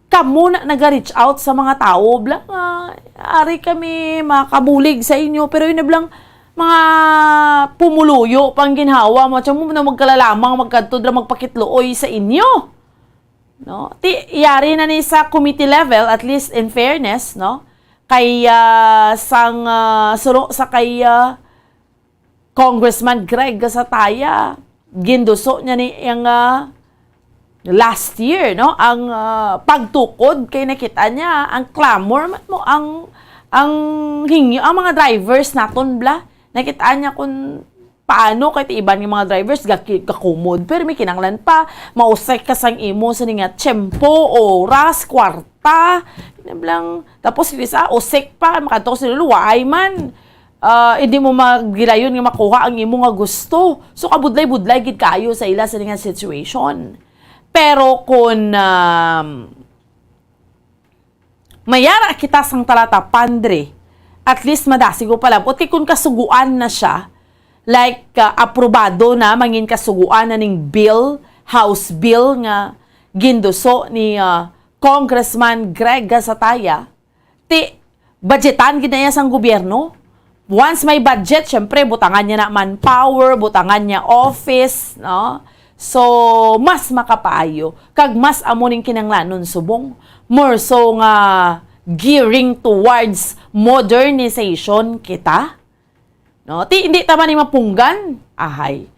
kamo na naga-reach out sa mga tawo, bla nga, "Ari kami makabulig sa inyo," pero yun na blang mga pumuluyo pang ginhawa mo, tiyan mo na magkalalamang magkadto dira magpakitluoy sa inyo. No? Ti, yari na ni sa committee level, at least in fairness, no? Kay, ah, sang, ah, suno sa kay, ah, Congressman Greg Gasataya, ginduso niya ni ang, ah, last year, no? Ang, ah, pagtukod kay nakita niya ang clamor man mo, ang, ang hingyo, ang mga drivers naton bla. Nakita niya kung paano kay ti iban nga mga drivers gaki-, gakumod. Pero may kinanglan pa, mausik ka sang imo sa nga tiyempo, oras, kwarta. Kinablang, tapos yung isa, usik pa, makadto sa lulo, waay man. Ah, hindi mo magilayon nga makuha ang imo nga gusto. So, kabudlay-budlay gid kaayo sa ila sa nga situation. Pero kung, um, mayara kita sang talata pandre, at least madasig ko pala. Buti kung kasuguan na siya, like, uh, aprobado na, mangin kasuguan na ning bill, House bill nga ginduso ni, uh, Congressman Greg Gasataya, ti, budgetan gid na iya sang gobyerno. Once may budget, syempre, butangan niya na manpower, butangan niya office, no? So, mas makapaayo, kag mas amo ning kinanglanon subong. More so nga, gearing towards modernization kita? No? Ti, hindi ta man ni mapunggan. Ahay.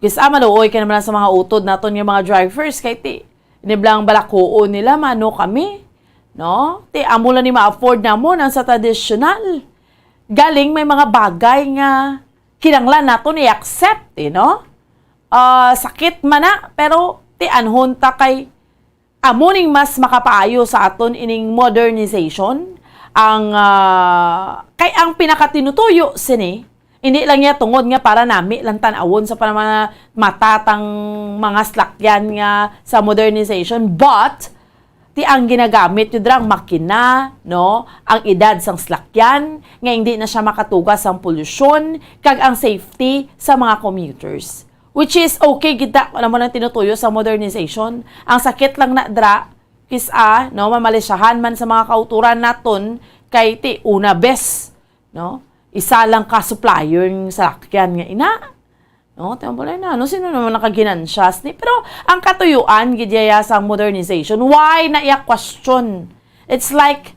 Kis-a maluoy ka naman sa mga utod naton nga mga drivers kay ti, iniblang balakuon nila, mano kami. No? Ti, amo lang ni ma-afford namon ang sa tradisyonal. Galing may mga bagay nga kinahanglan naton i-accept, eh, no? Ah, sakit man na, pero ti anhon ta kay amo ning mas makapaayo sa aton ining modernization, ang, ah, kay ang pinakatinutuyo sini, hindi lang niya tungod nga para nami lang tan-awon sa panama-, mata tang mga slakyan nga sa modernization, but ti ang ginagamit yun ra ang makina, no? Ang edad sang slakyan, nga hindi na siya makatugas sang polusyon, kag ang safety sa mga commuters. Which is okay gid ta, alam mo nang tinutuyo sa modernization. Ang sakit lang na dra, kis-a, no, mamalisyahan man sa mga kauturan naton kay ti una bes, no? Isa lang ka supplier ng salakyan nga ina. No, tambulay na. No, sino naman nakaginansya sini? Pero ang katuyuan gid yaya sa modernization. Why na iya question? It's like,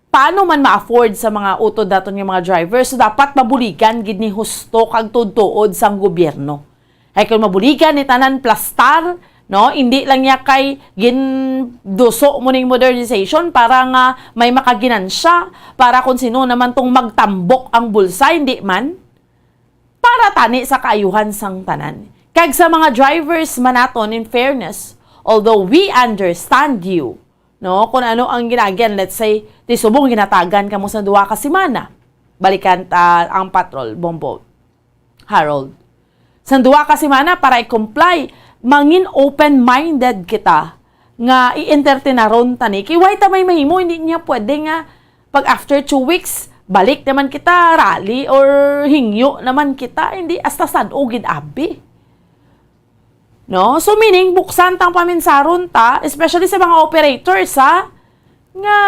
paano man ma-afford sa mga utod daton nga mga drivers? So, dapat mabuligan gid ni husto kag tuod-tuod sang gobyerno. Ay, kung mabuligan ni tanan plastar, no, hindi lang niya kay ginduso mo ning modernization para nga may makaginansya, para kung sino naman tong magtambok ang bulsa, hindi man. Para tani sa kaayuhan sang tanan. Kag sa mga drivers man naton, in fairness, although we understand you, no, kung ano ang ginagyan, let's say, ti subong ginatagan kamo sa duha ka semana. Balikan ta ang patrol, Bombo, Harold. Sa duha ka semana para i-comply, mangin open-minded kita nga i-entertainon ta ni. Kay why ta may mahimo, hindi niya pwede nga pag after two weeks, balik naman kita, rally or hingyo naman kita, hindi hasta sad-o gid abi. No? So meaning, buksan tang paminsaron ta, especially sa mga operators, ha? Nga,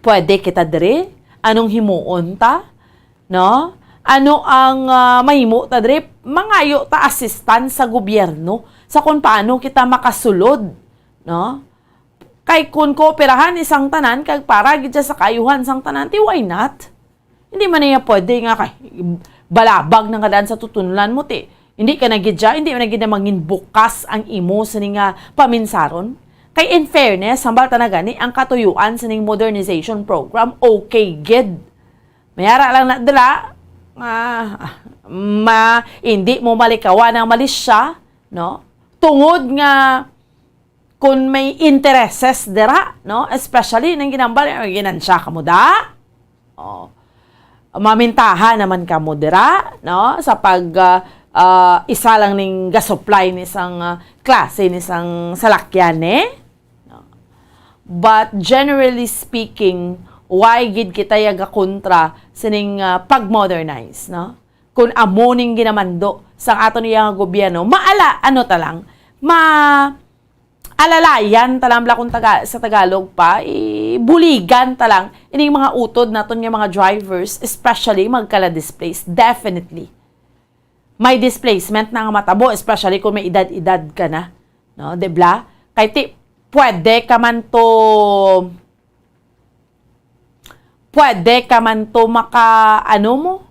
pwede kita diri? Anong himuon ta? No? Ano ang, ah, mahimo ta diri? Mangayo ta assistance sa gobyerno sa kung paano kita makasulod, no? Kay kun kooperahan ni sang tanan, kag para gid siya sa kaayuhan sang tanan, ti why not? Hindi man niya pwede nga kay balabag na nga daan sa tutunlan mo, ti hindi ka na gid siya, hindi man na gid na mangin bukas ang imo sini nga paminsaron. Kay in fairness, hambal ta na gani, ang katuyuan sining modernization program, okay gid. Mayara lang na dira, ah, ma, hindi mo malikawan ang malisya, no? Tungod nga kung may intereses dira, no? Especially nang ginambal, eh, ginansya kamo da. Oh. Mamintahan naman kamo dira, no? Sa pag, ah, ah, isa lang ning gasupply ni sang, ah, klase ni sang salakyan, eh. No? But generally speaking, why gid kita yagakontra sining, ah, pag-modernize, no? Kung amo ning ginamando sang aton iya nga gobyerno, maala, ano ta lang, ma-, alalayan ta lang bala kung taga-, sa Tagalog pa, ibuligan ta lang ining mga utod naton nga mga drivers, especially magkala-displaced. Definitely. May displacement na nga matabo, especially kung may edad-edad ka na. No? Di bala? Kay ti, pwede ka man to, pwede ka man to maka, ano mo?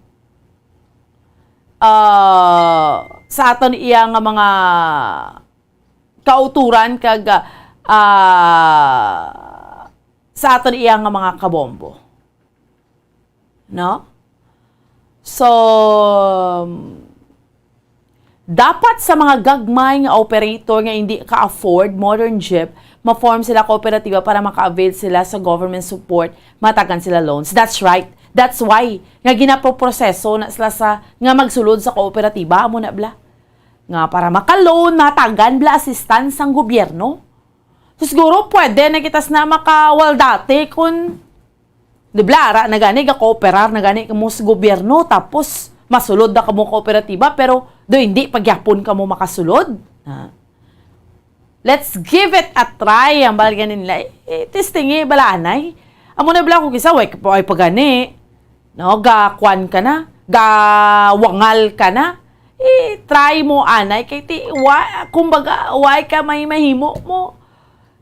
Ah, sa aton iya nga mga kauturan kag, ah, sa aton iya nga mga kabombo. No? So, dapat sa mga gagmay nga operator nga hindi ka-afford modern jeep, ma-form sila kooperatiba para maka-avail sila sa government support, matagan sila loans. That's right. That's why nga ginapoproseso na sila sa, nga magsulod sa kooperatiba, amo na bala. Nga para maka-loan, matagan bala assistance sang gobyerno. So, siguro pwede na kita na makawaldati kung, di bala, ara na gani, gakooperar na gani kamo sa gobyerno, tapos masulod na kamo kooperatiba, pero do hindi pa gyapon kamo makasulod. Ah. Let's give it a try, ang bala gani nila. Eh, testing eh, bala anay. Amo na bala kung kisa, way, way pa gani. No, ga kwan ka na, ga wangal ka na. I-try mo anay kay ti, wa, kumbaga, way ka may mahimo mo.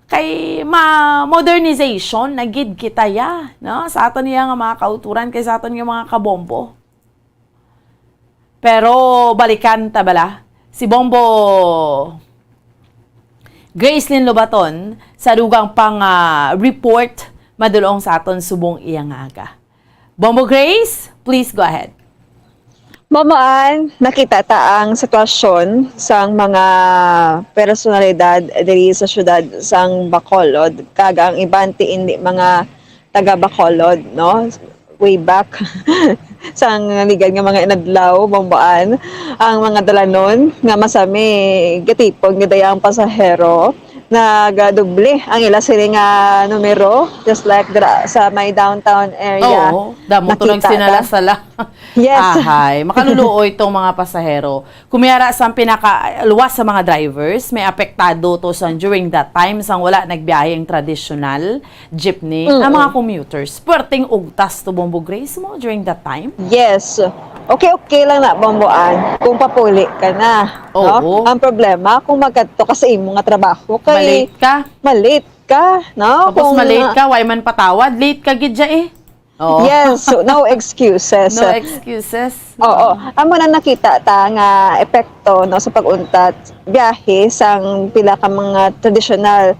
Kay ma-, modernization na gid kita ya, no? Sa aton iya nga mga kauturan, kay sa aton nga mga kabombo. Pero balikan ta bala si Bombo Gracelyn Lobaton sa dugang pang, ah, report madulong sa aton subong iya nga aga. Bombo Grace, please go ahead. Mamaan, nakita ta ang sitwasyon sang mga personalidad diri sa syudad sang Bacolod, kag ang iban ti indi mga taga Bacolod, no? Way back sang ligad nga mga inadlaw, Bomboan, ang mga dalanon nga masami gatipon gid ang pasahero, nagadoble ang ila sini nga numero, just like dira sa may downtown area. Oo, damo to Nakita ta. Nagsinala-sala. Yes. Ahay, makaluluoy tong mga pasahero. Kumiyara sang pinakaluwas sa mga drivers, may apektado to sang during that time sang wala nagbiyahe ang traditional jeepney. Ang mga commuters, perting ugtas to, Bombo Grace, mo during that time? Yes. Okay, okay lang na, Bomboan, kung papuli ka na. Oo. No? Ang problema, kung magkadto ka sa imo nga trabaho, kay Ma-late ka. Ma-late ka, no? Tapos Kung, ma-late ah, ka, why man patawad, late ka gid dya eh. Oo. Yes, so no excuses. No excuses. Oo. Amo na nakita ta nga epekto, no, sa pag-untat biyahe sang pila ka mga traditional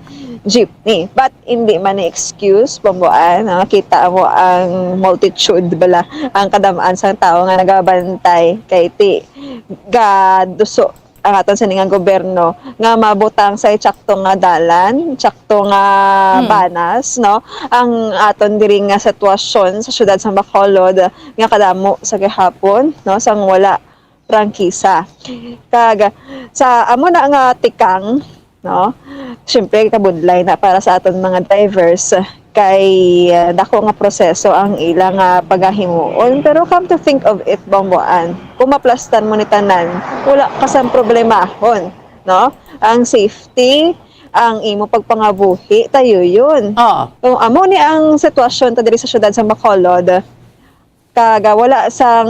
jeepney. But hindi man ni excuse, Bomboan, no? Kita mo ang multitude bala, ang kadamaan sang tao nga nagabantay kay ti gaduso ang aton sini nga gobyerno nga mabutang sa tsakto nga dalan, tsakto nga Hmm. banas, no? Ang aton diri nga sitwasyon sa syudad sa Bacolod nga kadamo sa gihapon, no, sang wala prangkisa. Kag sa amo na nga tikang, no, siyempre kabudlay na para sa aton mga drivers kay, ah, dako nga proseso ang ila nga pagahimuon. Pero come to think of it, Bomboan, kung maplastan mo ni tanan, wala ka sang problemahon, no? Ang safety, ang imo pagpangabuhi, tayo yun. Oo. Kung amo ni ang sitwasyon ta diri sa syudad sa Bacolod, kag wala sang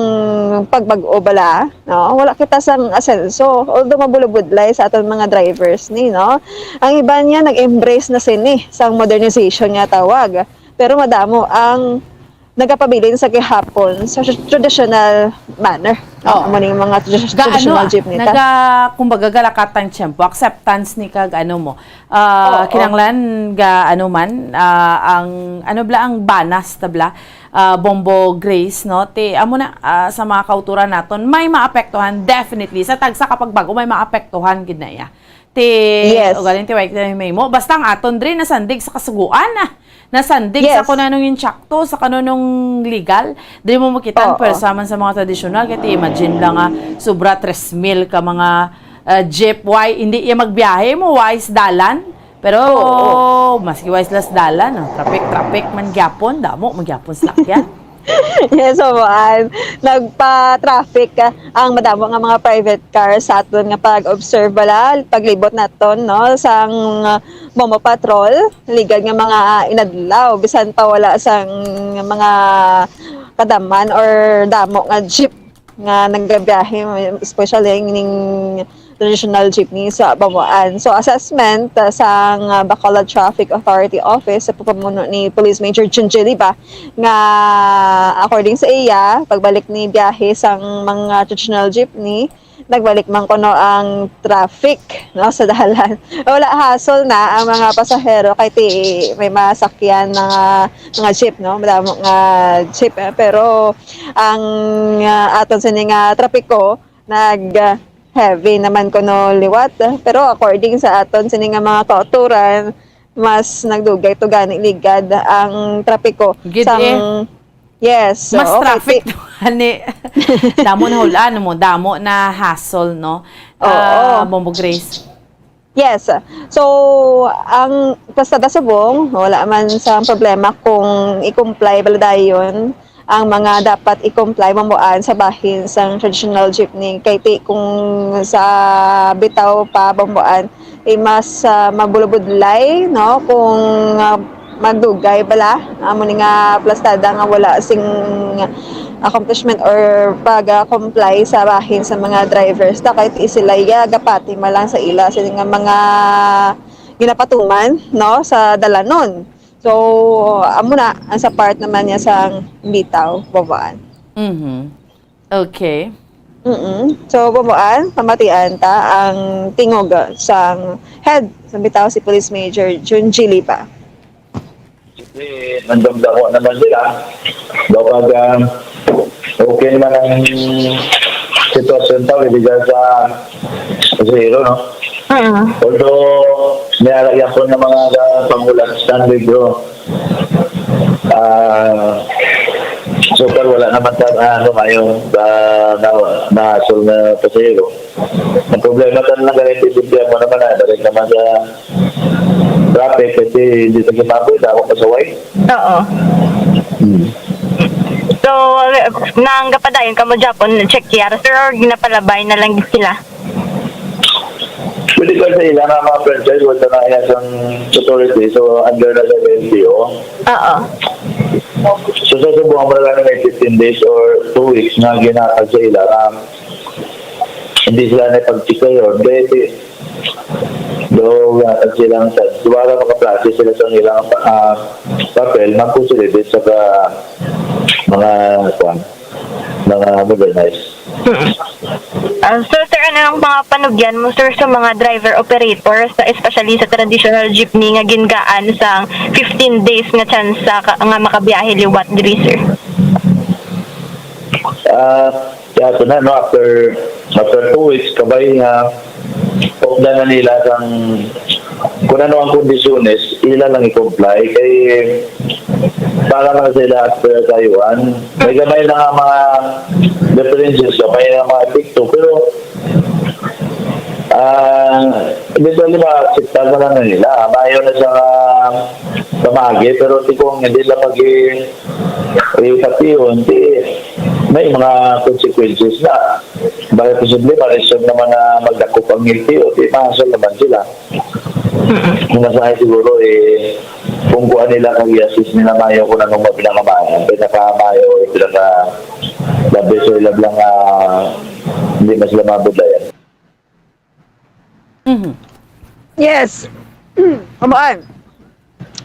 pagbag-o bala, no? Wala kita sang asenso. Although mabulabudlay sa aton mga drivers ni, no? Ang iban niya nag-embrace na sini sang modernization nga tawag. Pero madamo ang nagapabilin sa gihapon sa traditional manner. Oh. Amo ning mga tradi- Ga-, traditional ano, jeepney ta. Naga, kumbaga, galakat ang tiyempo, acceptance ni kag ano mo. Ah, Oo. Kinanglan ga ano man, ah, ang, ano bla, ang banas ta bla, ah, Bombo Grace, no? Ti, amo na, ah, sa mga kauturan naton, may maapektuhan, definitely. Sa tagsa ka pagbago, may maapektuhan gid na iya. Ti, Yes. Ugaling ti, wait, may mo. Basta ang aton diri, nasandig sa kasuguan, ah. Nasandig sa Yes. kung anong yung tsakto, sa kanunong legal. Diri mo makita ang Oo. pwersa man sa mga tradisyonal. Kaya ti, imagine lang nga, sobra tres mil ka mga, ah, jeep. Why, hindi iya magbiyahe mo? Why sa dalan? Pero, Oo. maski why sila sa dalan, ah, traffic, traffic man gyapon, damo man gyapon salakyan. Yes, Bomboan. Nagpa-traffic, ah, ang madamo nga mga private cars sa aton nga pag-observe bala, paglibot naton, no, sang, ah, Bombo Patrol, ligad nga mga inadlaw, bisan pa wala sang mga kadaman or damo nga jeep nga nagabiyahe, especially ning traditional jeepney sa Bomboan. So, assessment, ah, sang, ah, Bacolod Traffic Authority Office sa pagpamuno ni Police Major Junjay Liba nga, according sa iya, pagbalik ni biyahe sang mga traditional jeepney, nagbalik man kuno ang traffic, no, sa dalan. Wala, hassle na ang mga pasahero kay ti may masakyan mga, mga jeep, no, madamo nga jeep, eh. Pero ang, ah, aton sini nga trapiko nag, ah, heavy naman kuno liwat, eh. Pero according sa aton sini nga mga kauturan, mas nagdugay to gani ligad ang trapiko. Gid, Sang, eh. Yes. So, Mas okay, traffic ti- to, ani. Damo na hulaan mo, damo na hassle, no? Oo. Ah, Bombo Grace. Yes. So, ang plastada subong, wala man sa problema kung i-comply bala dayon ang mga dapat i-comply, Bomboan, sa bahin sang traditional jeepney. Kay ti kung sa bitaw pa, Bomboan, eh, mas, ah, mabulabudlay, no, kung, ah, magdugay bala amo ni nga plastada nga wala sing accomplishment or pag-comply sa bahin sa mga drivers ta, kay ti sila ya gapati man lang sa ila sini nga mga ginapatuman, no, sa dalanon. So, amo na ang sa part naman niya sang bitaw, Bomboan. Mhm. Okay. Mm-mm. So, Bomboan, pamatian ta ang tingog sang head sa bitaw, si Police Major Jun G. Lipa. Kasi nandamdamo naman sila. Daw pag ah, okay naman ang sitwasyon tao, illegal sa pasahero, no? Mm. Although, may alagyan po ng mga ah, pangulat standard, bro. Ah, so, pero wala naman sa ano ngayon na, na, na hassle na pasahero. Ang problema tan lang ganito, intindihan mo naman na direct naman sa traffic kasi hindi na ginaboy na ako pasaway. Oo. Hmm. So, nang gapadayon ka mo Japon, check yar, sir, or ginapalabay na lang gid sila? Pwede ka sa ila nga mga franchise, wala na iya sang authority, so under na sa L T O. Oo. So sa subukan mo na lang may fifteen days or two weeks nga ginatag sa ila, um, hindi sila na pag-check kayo, hindi, do ginatag sila sa, duwara makapractice sila sa ilang ah, papel, mag-consolidate sa ka, mga, kwan, mga modernized. Ah, so, sir, ano ang mga panugyan mo, sir, sa mga driver operators, sa, especially sa traditional jeepney nga gingaan sang fifteen days nga chance sa ka, nga makabiyahe liwat diri, sir? Ah, kaya ito na, no, after after two weeks, kabay nga, opda na nila sang kung ano ang kondisyones, ila lang i-comply. Kay para man sila after kayuan, may gamay na nga mga differences, gamay na mga epekto, pero ah, eventually, ma-acceptan na lang nila. Mayo na sa pamagi, pero ti kung hindi lang pag ipatihon, ti may mga consequences na. Bakit posible, ma-reason naman na magdakop ang ngilti o ti mahasol naman sila. Kung nasahay siguro, eh, kung kuha nila kag i-assist nila mayo kung anong mapinakamayo, ang pinakamayo, ang pinaka the best, so ilab lang ah, hindi mas lamabot na yan. Mhm. Yes. Amuan.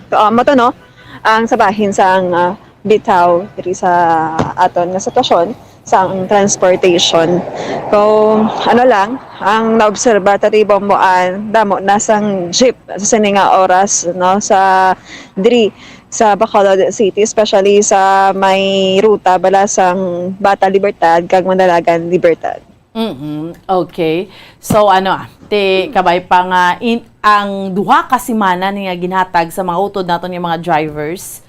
So, um, mato, no? Ang sabahin sang ah, bitaw diri sa aton nga sitwasyon sang transportation. So, ano lang, ang naobserba ta ti Bomboan, damo na sang jeep sa sini nga oras, no, sa diri sa Bacolod City, especially sa may ruta bala sang Bata Libertad kag Mandalagan Libertad. Mm, okay. So ano, ah, ti kabay pa nga in, ang duha ka semana ni nga ginhatag sa mga utod naton nga mga drivers,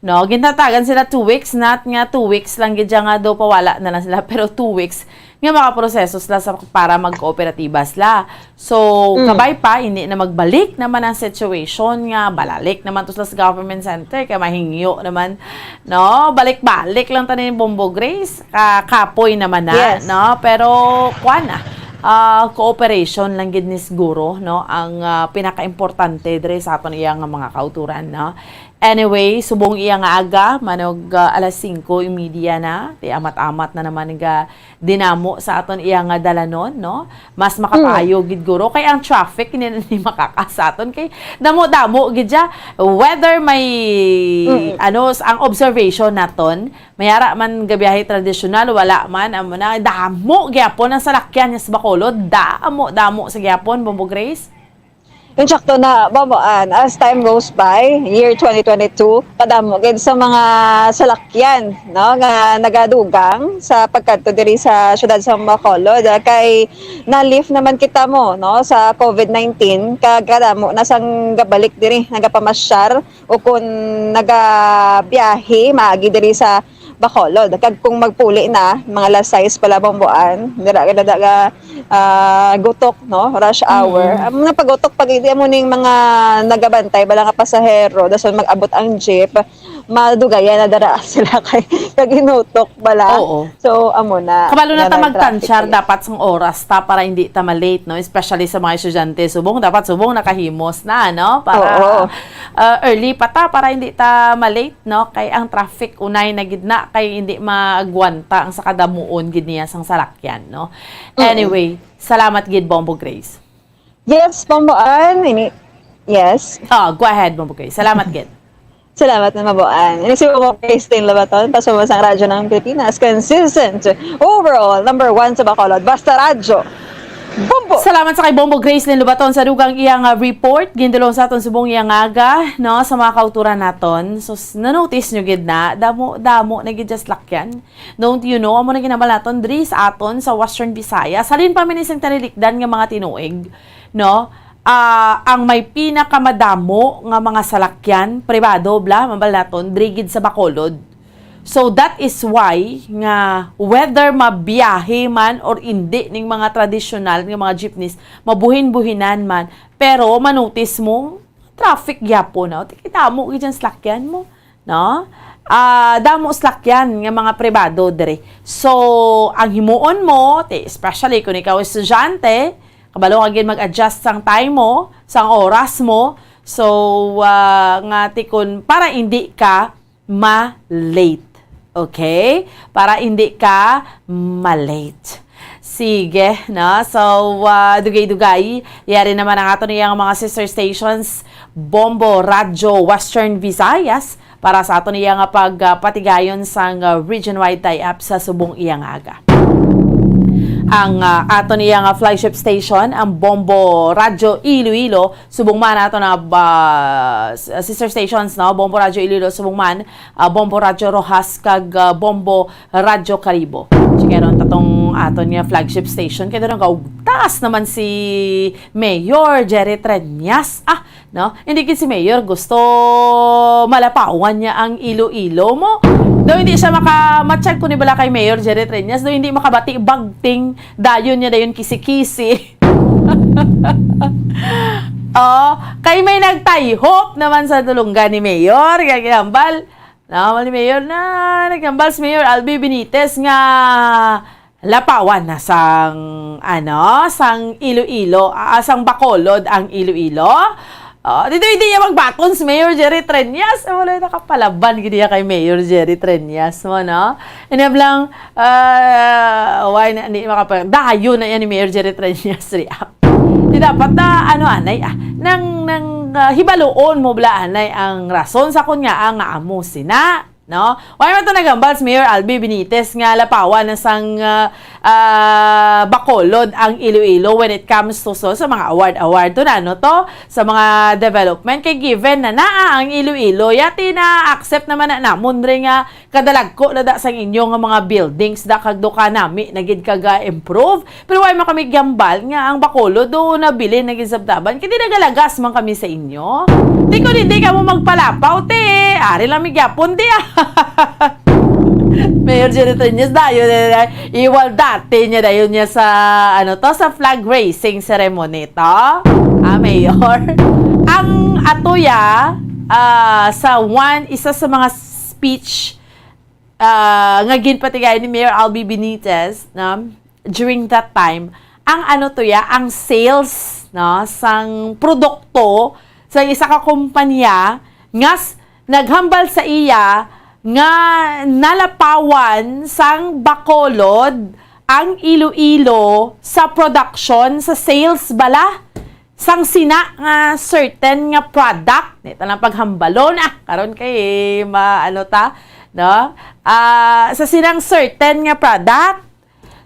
no? Ginhatagan sila two weeks, not nga two weeks lang gid siya nga do pawala na lang sila, pero two weeks nga makaproseso sila sa, para magkooperatiba sila. So, Mm. kabay pa, hindi na magbalik naman ang situation nga balalik naman to sila sa government center kay mahingyo naman, no? Balik-balik lang tanin Bombo Grace, ka kapoy naman na, Yes. no? Pero kuan na, ah, cooperation lang gid ni siguro, no, ang ah, pinakaimportante diri sa aton iya nga mga kauturan, no? Anyway, subong iya nga aga, manog ah, alas singko y media na, ti amat-amat na naman nga dinamo sa aton iya nga dalanon, no? Mas makapayo gid guro kay ang traffic hindi na ni makaka sa aton kay damo-damo gid siya. Whether may Mm. ano s- ang observation naton, mayara man gabiyahe tradisyonal, wala man, amo na damo gyapon ang salakyan niya sa Bacolod, damo-damo sa gyapon, Bombo Grace. Yung sakto na, Bomboan, as time goes by, year twenty twenty-two, kadamo gid sa mga salakyan, no, nga nagadugang sa pagkadto diri sa siyudad sa Bacolod, ah, kay na-lift naman kita mo, no, sa COVID nineteen, kag kadamo na sang gabalik diri, nagapamasyar o kun nagabiyahe maagi diri sa Bacolod. Kag kung magpuli na, mga alas sais pala, Bomboan, dira ka na daga ah, gutok, no? Rush hour. Mm. Ang mga pagutok pag hindi mo ning mga nagabantay bala nga pasahero, dason mag-abot ang jeep, madugayan na dara sila kay kaginutok bala. Oo. So, amo na. Kabalo na Nga ta na magtansyar traffic kaya. Dapat sang oras ta para hindi ta ma-late, no? Especially sa mga estudyante. Subong, dapat subong nakahimos na, no? Para Oo. ah, early pa ta para hindi ta ma-late, no? Kay ang traffic unay na gid na, kay hindi maagwanta ang sa kadamuon gid niya sang salakyan, no? Mm. Anyway, salamat gid, Bombo Grace. Yes, Bomboan, ini Yes. Oh, go ahead, Bombo Grace. Salamat gid. Salamat na mabuan. Ini si Bombo Grace Lynn Lobaton, pasubos sang Radyo ng Pilipinas. Consistent. Overall, number one sa Bacolod. Basta Radyo. Bombo! Salamat sa kay Bombo Grace Lynn Lobaton sa dugang iyang ah, report. Gindulong sa aton subong iyang aga, no, sa mga kauturan naton. So, s- na-notice nyo gid na, damo, damo na gid just lakyan. Don't you know, amo na ginabal naton diri sa aton sa Western Visayas. Halin pa man sing tanilikdan nga mga tinuig, no? Ah, ang may pinakamadamo nga mga salakyan pribado bla mabal naton diri gid sa Bacolod. So that is why nga whether mabiyahe man or indi ning mga tradisyonal nga mga jeepneys, mabuhin-buhinan man, pero manotis mo traffic gyapon, no? Kita mo gid ang salakyan mo, no? Ah, damo salakyan nga mga pribado diri. So, ang himuon mo, ti, especially kung ikaw estudyante, kabalo ka gid mag-adjust sang time mo, sang oras mo. So, ah, nga tikon para hindi ka ma-late. Okay? Para hindi ka ma-late. Sige, no? So, ah, dugay-dugay, yari naman ang aton iyang mga sister stations, Bombo Radyo Western Visayas, para sa aton iya nga pagpatigayon sang ah, region-wide tie-up sa subong iya nga aga. Ang ah, aton iya nga flagship station, ang Bombo Radyo Iloilo, subong man aton na ba, s- sister stations, no? Bombo Radyo Iloilo, subong man, ah, Bombo Radyo Rojas, kag ah, Bombo Radyo Karibo. Sige, ron tatong aton nga flagship station. Kaya doon taas naman si Mayor Jerry Treñas. Ah, no? Hindi gid si Mayor gusto malapawan niya ang Iloilo mo. Do hindi siya maka-matchag ko ni bala kay Mayor Jerry Treñas. Do hindi makabati bagting dayon niya dayon kisi-kisi. Oh, kay may nagtayhop naman sa dulunggan ni Mayor. Kaya ginambal, naman ni Mayor na, naghambal si Mayor Albi Benitez nga lapawan na sang, ano, sang Iloilo, ah, sang Bacolod ang Iloilo. Oh, dito hindi niya magbaton si Mayor Jerry Treñas. Eh, wala nakapalaban gid niya kay Mayor Jerry Treñas mo, no? Inab lang, ah, why na, hindi makapag-, dayo na yan ni Mayor Jerry Treñas react. Di dapat na, ano, anay, ah, nang, nang ah, hibaloon mo bala, anay, ang rason sa kun nga, ah, nga amo sina, no? Why man to naghambal si Mayor Albi Benitez nga lapawan na sang ah, ah, Bacolod ang Iloilo when it comes to so, sa mga award-award to na, no, to? Sa mga development, kay given na naa ang Iloilo, yati na accept naman na namon rin nga kadalagko na da sang inyo nga mga buildings da kag do ka nami na gid kaga improve. Pero why man kami gambal nga ang Bacolod do nabilin na gid sa Sabtaban? Kay di nagalagas man kami sa inyo. Di ko hindi ka mo magpalapaw, te. Ari lang mi gyapon, di ah. Mayor Jerry Treñas, dayo na iwal dati niya, dayo niya sa, ano to, sa flag raising ceremony to. Ah, Mayor. Ang atuya, ah, sa one, isa sa mga speech ah, nga ginpatigay ni Mayor Albi Benitez, no, during that time, ang ano to ya, ang sales, no, sang produkto sa isa ka kompanya nga s- naghambal sa iya nga nalapawan sang Bacolod ang Iloilo sa production, sa sales bala sang sina nga certain nga product. Nita lang paghambalon, ah, karon kay ma-, ano ta, no? Ah, sa sinang certain nga product.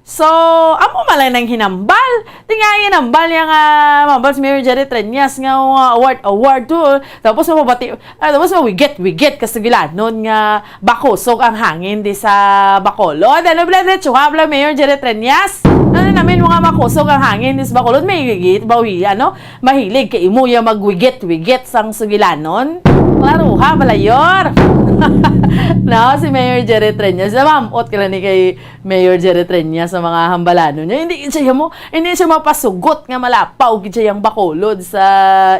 So, amo man lang nang hinambal. Di nga hinambal niya nga mambal si Mayor Jerry Treñas nga uh, award, award to. Tapos mabati, ah, tapos mawigit, wigit ka sa gilanon nga bakusog ang hangin di sa Bacolod. Ano bala, diretso ka bala, Mayor Jerry Treñas? Ano namin mga makusog ang hangin di sa Bacolod? May wigit, bawi, ano? Mahilig kay imo ya magwigit-wigit sang sugilanon? Klaro ha, balayor. No, si Mayor Jerry Treñas. Namamot ka na ni kay Mayor Jerry Treñas sa mga hambalanon niya. Hindi siya mo, hindi siya mapasugot nga malapaw gid siya ang Bacolod sa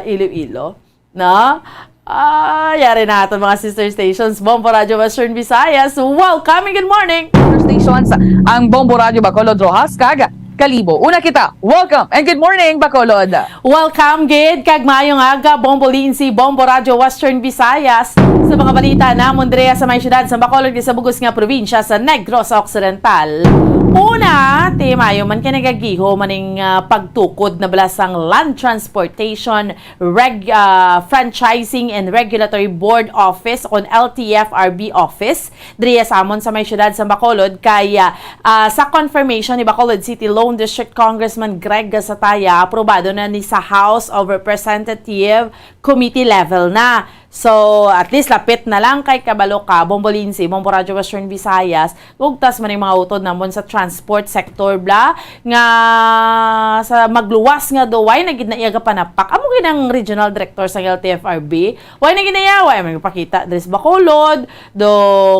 Iloilo. No? Ah, yari na aton mga sister stations. Bombo Radio Western Visayas. Welcome and good morning. Stations, ang Bombo Radio Bacolod Rojas kag Kalibo. Una kita, welcome and good morning, Bacolod. Welcome gid kag maayong aga, Bombo Lindsay, Bombo Radyo Western Visayas. Sa mga balita namon diri sa may siyudad sa Bacolod, sa bug-os nga probinsya sa Negros Occidental. Una, ti maayo man kay nagagiho maning, ah, pagtukod na bala sang Land Transportation Reg-, ah, Franchising and Regulatory Board Office o L T F R B Office diri sa amon sa may siyudad sa Bacolod kay, ah, ah, sa confirmation ni Bacolod City Lone District Congressman Greg Gasataya, aprobado na ni sa House of Representative committee level na. So, at least lapit na lang kay kabalo ka, Bombo Lindsay, Bombo Radyo Western Visayas, gugtas man ang mga utod namon sa transport sector, bla, nga sa magluwas nga do, way na gid na iya gapanapak. Amo gid ang regional director sa L T F R B. Way na gid na iya, way man pakita dres Bacolod, do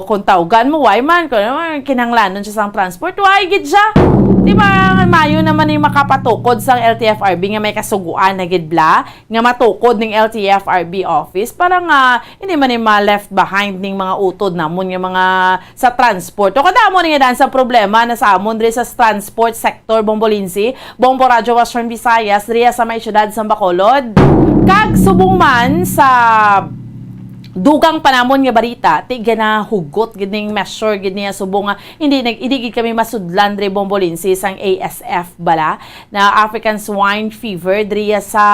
kung tawgan mo, way man, kung ano man, kinahanglanon siya sang transport, way gid siya. Di ba, mayo naman yung makapatukod sang L T F R B nga may kasuguan na gid, bla, nga matukod ning L T F R B office para nga hindi man yung ma-left behind ning mga utod namon nga mga sa transport. O kada mo nga daan sa problema na sa amon diri sa transport sector, Bombo Lindsay, Bombo Radyo Western Visayas, diri sa may siyudad sa Bacolod. Kag subong man sa dugang pa namon nga balita, ti ganahugot gid ning measure gid niya subong nga hindi nag-, hindi gid kami masudlan diri, Bombo Lindsay, sang A S F bala na African Swine Fever diri sa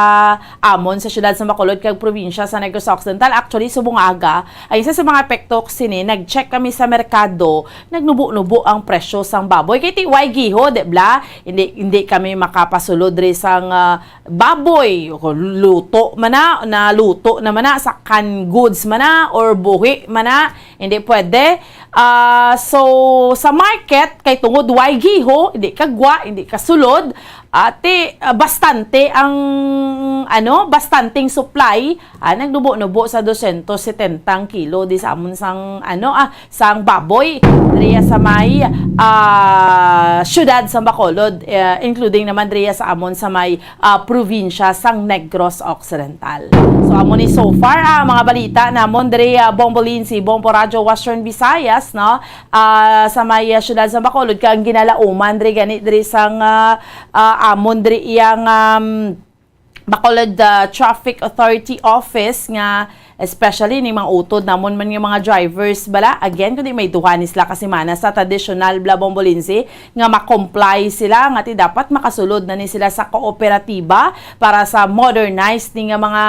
amon sa siyudad sa Bacolod kag probinsya sa Negros Occidental. Actually, subong aga, ang isa sa mga epekto sini, nag-check kami sa merkado, nagnubo-nubo ang presyo sang baboy. Kay ti way giho, di bla? Hindi, hindi kami makapasulod diri sang, ah, baboy. Kung luto man na, naluto na man na, sa canned goods man na, or buhi man na, hindi pwede. Ah, so, sa market, kay tungod way giho, hindi kagwa, hindi kasulod, ati, ah, bastante ang, ano, bastanteng supply, ah, nagnubo-nubo sa dosyentos setenta ang kilo di sa amon sang, ano, ah, sang baboy, diriya sa may, ah, siyudad sa Bacolod, eh, including naman diriya sa amon sa may, ah, probinsya sang Negros Occidental. So, amo ni so far, ah, mga balita namon diri, ah, Bombo Lindsay, Bombo Radyo Western Visayas, no? Ah, sa may, ah, siyudad sa Bacolod, kag ang ginalauman diri gani diri sang, ah, ah, amon diri iyang, um, Bacolod, ah, Traffic Authority Office nga especially ni mga utod namon man nga mga drivers bala. Again, kundi may duha ni sila ka semana sa traditional bala, Bombo Lindsay, nga ma-comply sila, nga ti dapat makasulod na ni sila sa kooperatiba para sa modernized ni nga mga,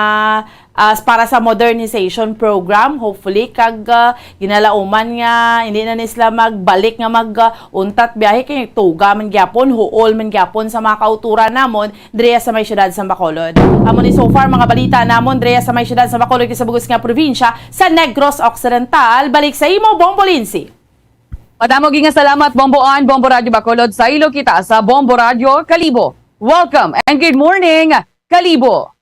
ah, para sa modernization program, hopefully, kag, ah, ginalauman nga hindi na ni sila magbalik nga mag, ah, untat biyahe kay tuga man gyapon, huol man gyapon sa mga kauturan namon diriya sa may siyudad sa Bacolod. Amo ni so far mga balita namon diriya sa may siyudad sa Bacolod kag sa bug-os nga probinsya sa Negros Occidental. Balik sa imo, Bombo Lindsay. Madamo gid nga salamat, Bombo Ann, Bombo Radyo Bacolod. Sa ilo kita sa Bombo Radyo Kalibo. Welcome and good morning, Kalibo.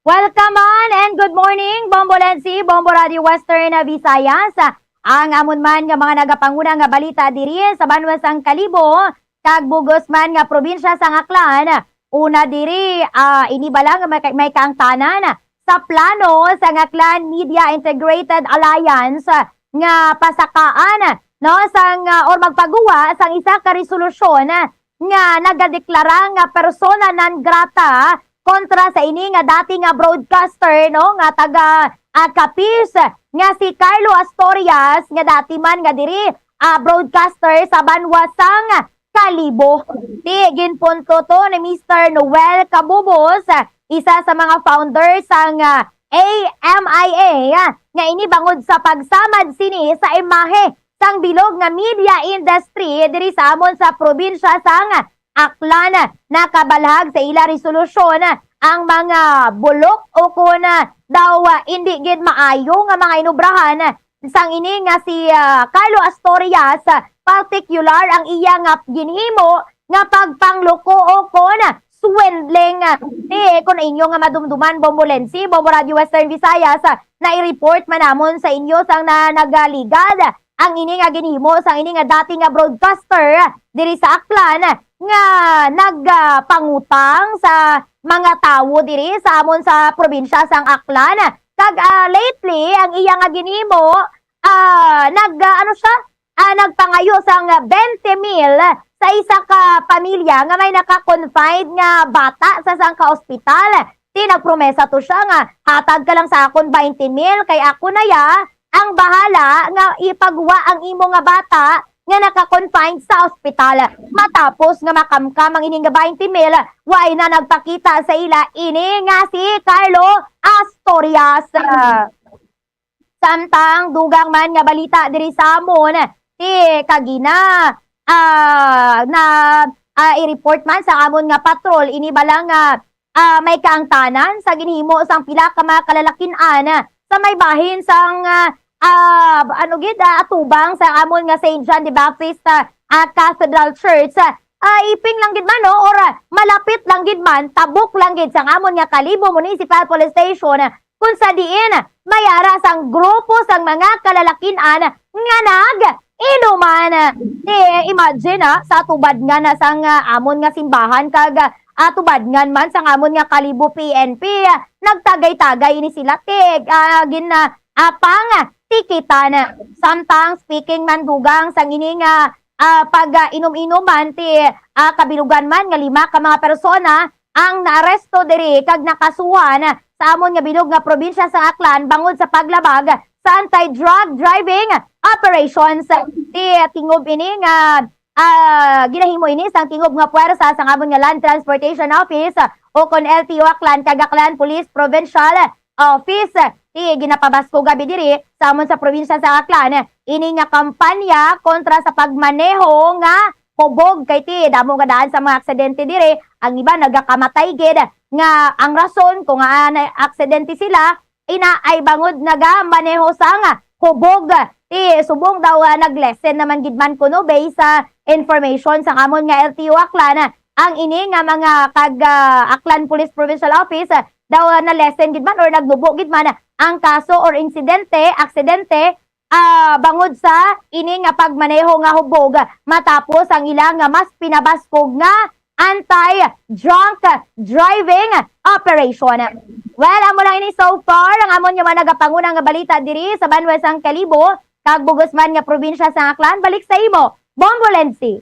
Welcome on and good morning, Bombo Lensi, Bombo Radio Western Visayas. Ang amon man nga mga nagapanguna nga balita diri sa banwa sang Kalibo, kag bug-os man nga probinsya sang Aklan. Una diri, ah, ini bala nga may, may kaangtanan sa plano sang Aklan Media Integrated Alliance nga pasakaan, no, sang, ah, or magpaguwa sang isa ka resolusyon nga nagadeklara nga persona non grata kontra sa ini nga dati nga broadcaster, no, nga taga, ah, Capiz, nga si Carlo Astorias, nga dati man nga diri, ah, broadcaster sa banwa sang Kalibo. Ti ginpunto to ni Mister Noel Cabubos, isa sa mga founder sang, ah, A M I A, nga ini bangod sa pagsamad sini sa imahe sang bilog nga media industry diri sa amon sa probinsya sang Aklan. Nakabalhag sa ila resolusyon ang mga bulok o kon daw, ah, indi gid maayo nga mga inubrahan sang ini nga si, ah, Carlo Astorias, partikular ang iya nga ginhimo nga pagpangloko o kon swindling. Ti, kon inyo nga madumduman, Bombo Lensi, Bombo Radio Western Visayas, ah, nai-report man namon sa inyo sang na nagaligad ang ini nga ginhimo sang ini nga dati nga broadcaster diri sa Aklan nga nagpangutang sa mga tawo diri sa amon sa probinsya sang Aklan. Kag, ah, lately, ang iya nga ginhimo, ah, nag, ah, ano siya, ah, nagpangayo sang twenty mil sa isa ka pamilya nga may naka-confined nga bata sa sangka ospital. Ti nagpromesa to siya nga hatag ka lang sa akon twenty mil kay ako na ya ang bahala nga ipagwa ang imo nga bata nga naka-confined sa ospital. Matapos nga makamkam ang ining twenty mil, way na nagpakita sa ila ini nga si Carlo Astorias. Samtang dugang man nga balita diri sa amon, ti kagina, ah, na, ah, i-report man sa amon nga patrol ini bala nga, ah, may kaangtanan sa ginhimo sang pila ka mga kalalakin-an sa may bahin sang, ah, ah, ano gid, ah, atubang sa amon nga Saint John the Baptist, ah, ah, Cathedral Church. Ah, iping lang gid man, no? Or, ah, malapit lang gid man, tabok lang gid sang amon nga Kalibo Municipal Police Station, kung sa diin may ara sang grupo sang mga kalalakin-an nga nag-inuman. Ti imagine, ah, sa tubad nga na sang, ah, amon nga simbahan kag, ah, tubad nga man sang amon nga Kalibo P N P, ah, nagtagay-tagay ini sila ti, ah, gin, ah, ah, pang tikitan. Samtang speaking man dugang sang ini nga, ah, pag, ah, inom-inuman ti, ah, kabilugan man nga lima ka mga persona ang naaresto diri kag nakasuhan sa amon nga bilog nga probinsya sa Aklan bangod sa paglabag sa anti-drug driving operations. Ti tingob ini nga, ah, ginahimo ini sang tingob nga puwersa sang amon nga Land Transportation Office o kon L T O Aklan kag Aklan Police Provincial Office. Ti ginapabaskog gab diri sa amon sa probinsya sa Aklan ini nga kampanya kontra sa pagmaneho nga hubog kay ti damo nga daan sa mga aksidente diri, ang iba nagakamatay gid nga ang rason kung nga na aksidente sila ina ay bangod nagamaneho sang hubog. Ti subong daw, ah, nag-lessen naman gid man kuno based sa information sang amon nga L T O Aklan, ah, ang ini nga mga kag, ah, Aklan Police Provincial Office, ah, daw, ah, na-lessen gid man or nagnubo gid man ang kaso or insidente, aksidente, ah, bangod sa ini nga pagmaneho nga hubog matapos ang ila nga mas pinabaskog nga anti-drunk driving operation. Well, amo lang ini so far ang amon nga mga nagapanguna nga balita diri sa banwa sang Kalibo kag bugos man nga probinsya sa Aklan. Balik sa imo, Bombo Lenzi.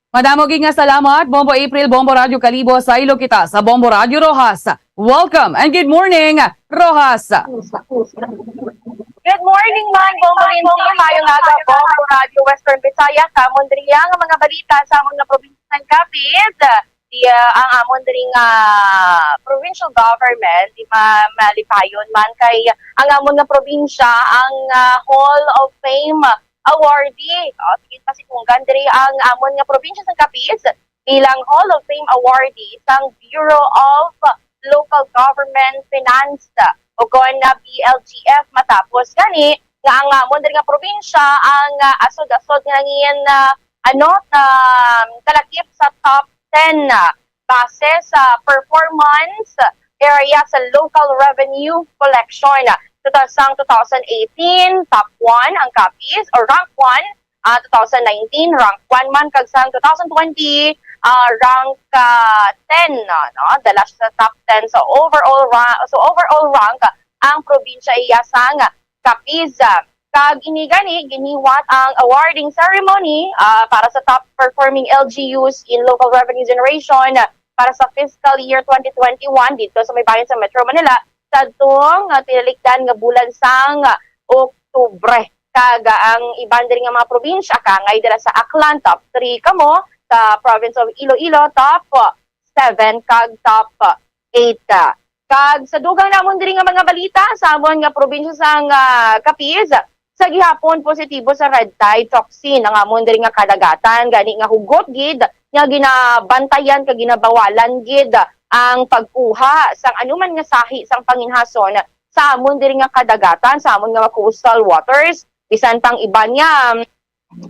Madamo gid nga salamat, Bombo April, Bombo Radyo Kalibo. Saylo kita sa Bombo Radyo Roxas. Welcome and good morning, Roxas. Good morning man, Bombo Lindsay. Maayong aga, Bombo Radyo Western Visayas. Sa amon diri nga mga balita sa amon nga probinsya sang Capiz. Di, ah, ang amon diri nga provincial government, di ma-, malipayon man kay ang amon nga probinsya ang, ah, Hall of Fame awardee. O, sige, pasidunggan diri ang amon nga probinsya sang Capiz bilang Hall of Fame awardee sang Bureau of Local Government Finance o kon na B L G F matapos gani nga ang amon diri nga probinsya ang, ah, asod-asod nga nangin, ah, ano, um, kalakip sa top ten, ah, base sa performance area sa local revenue collection. Sa ta-, sang two thousand eighteen, top one ang Capiz, o rank one, ah, two thousand nineteen, rank one man, kag sang two thousand twenty, ah, rank, ah, ten, no, no? Dala siya sa top ten. So, overall ra-, so, overall rank ang probinsya iya sang Capiz. Kag ini gani, giniwat ang awarding ceremony, ah, para sa top performing L G Us in local revenue generation para sa fiscal year twenty twenty-one dito sa may bayan sa Metro Manila, sa tong, ah, tinalikdan nga bulan sang Oktubre. Kag, ah, ang iban diri nga mga probinsya, kangay dira sa Aklan, top three kamo, sa province of Iloilo, top seven, kag top eight. Kag sa dugang namon diri nga mga balita, sa amon nga probinsya sang, ah, Capiz, sa gihapon positibo sa red tide toxin ang amon diri nga kadagatan, gani nga hugot gid nga ginabantayan kag ginabawalan gid ang pagkuha sang anuman nga sahi sang panginhason sa amon diri nga kadagatan, sa amon nga coastal waters, bisan pang iban nga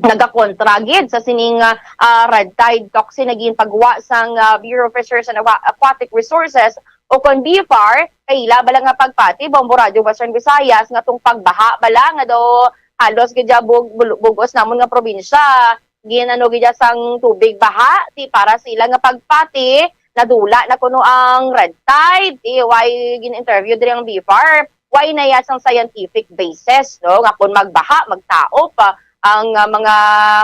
nagakontra gid sa sining, ah, red tide toxin nga ginpagwa sang, ah, Bureau of Fisheries and Aqua-, Aquatic Resources o kon BFAR, kay ila bala nga pagpati, Bombo Radyo Western Visayas, nga tong pagbaha bala nga daw halos gid ya bug-, bul-, bugos namon nga probinsya, ginano gid ya sang tubig baha, ti para sila nga pagpati, nadula na kuno ang red tide, ti way gin-interview diri ang BFAR, way na ya sang scientific basis, no, nga kung magbaha, magtaop, ah, ang, ah, mga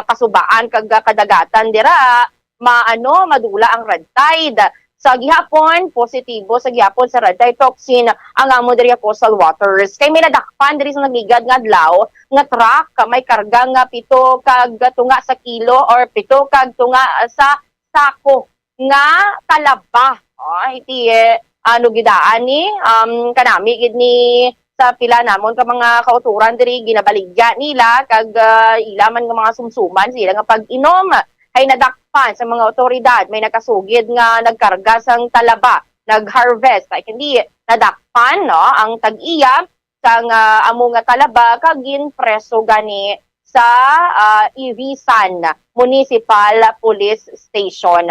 kasubaan kag kadagatan dira, maano, madula ang red tide. Sa gihapon, positibo sa gihapon sa red tide toxin ang amo diri nga coastal waters. Kay may nadakpan diri sa nagligad nga adlaw nga truck, may karga nga pito kag tunga sa kilo or pito kag tunga sa sako nga talaba. Oh, iti, eh, ano gid daan ni, um, kanami gid ni sa pila namon ka mga kauturan diri, ginabaligya nila kag, ah, ila man nga mga sumsuman sila nga pag-inom. Ay nadakpan sa mga otoridad, may nakasugid nga nagkarga sang talaba, nag-harvest, ay hindi nadakpan, no, ang tag-iya sang, ah, amo nga talaba kag ginpreso gani sa, ah, Ivisan Municipal Police Station.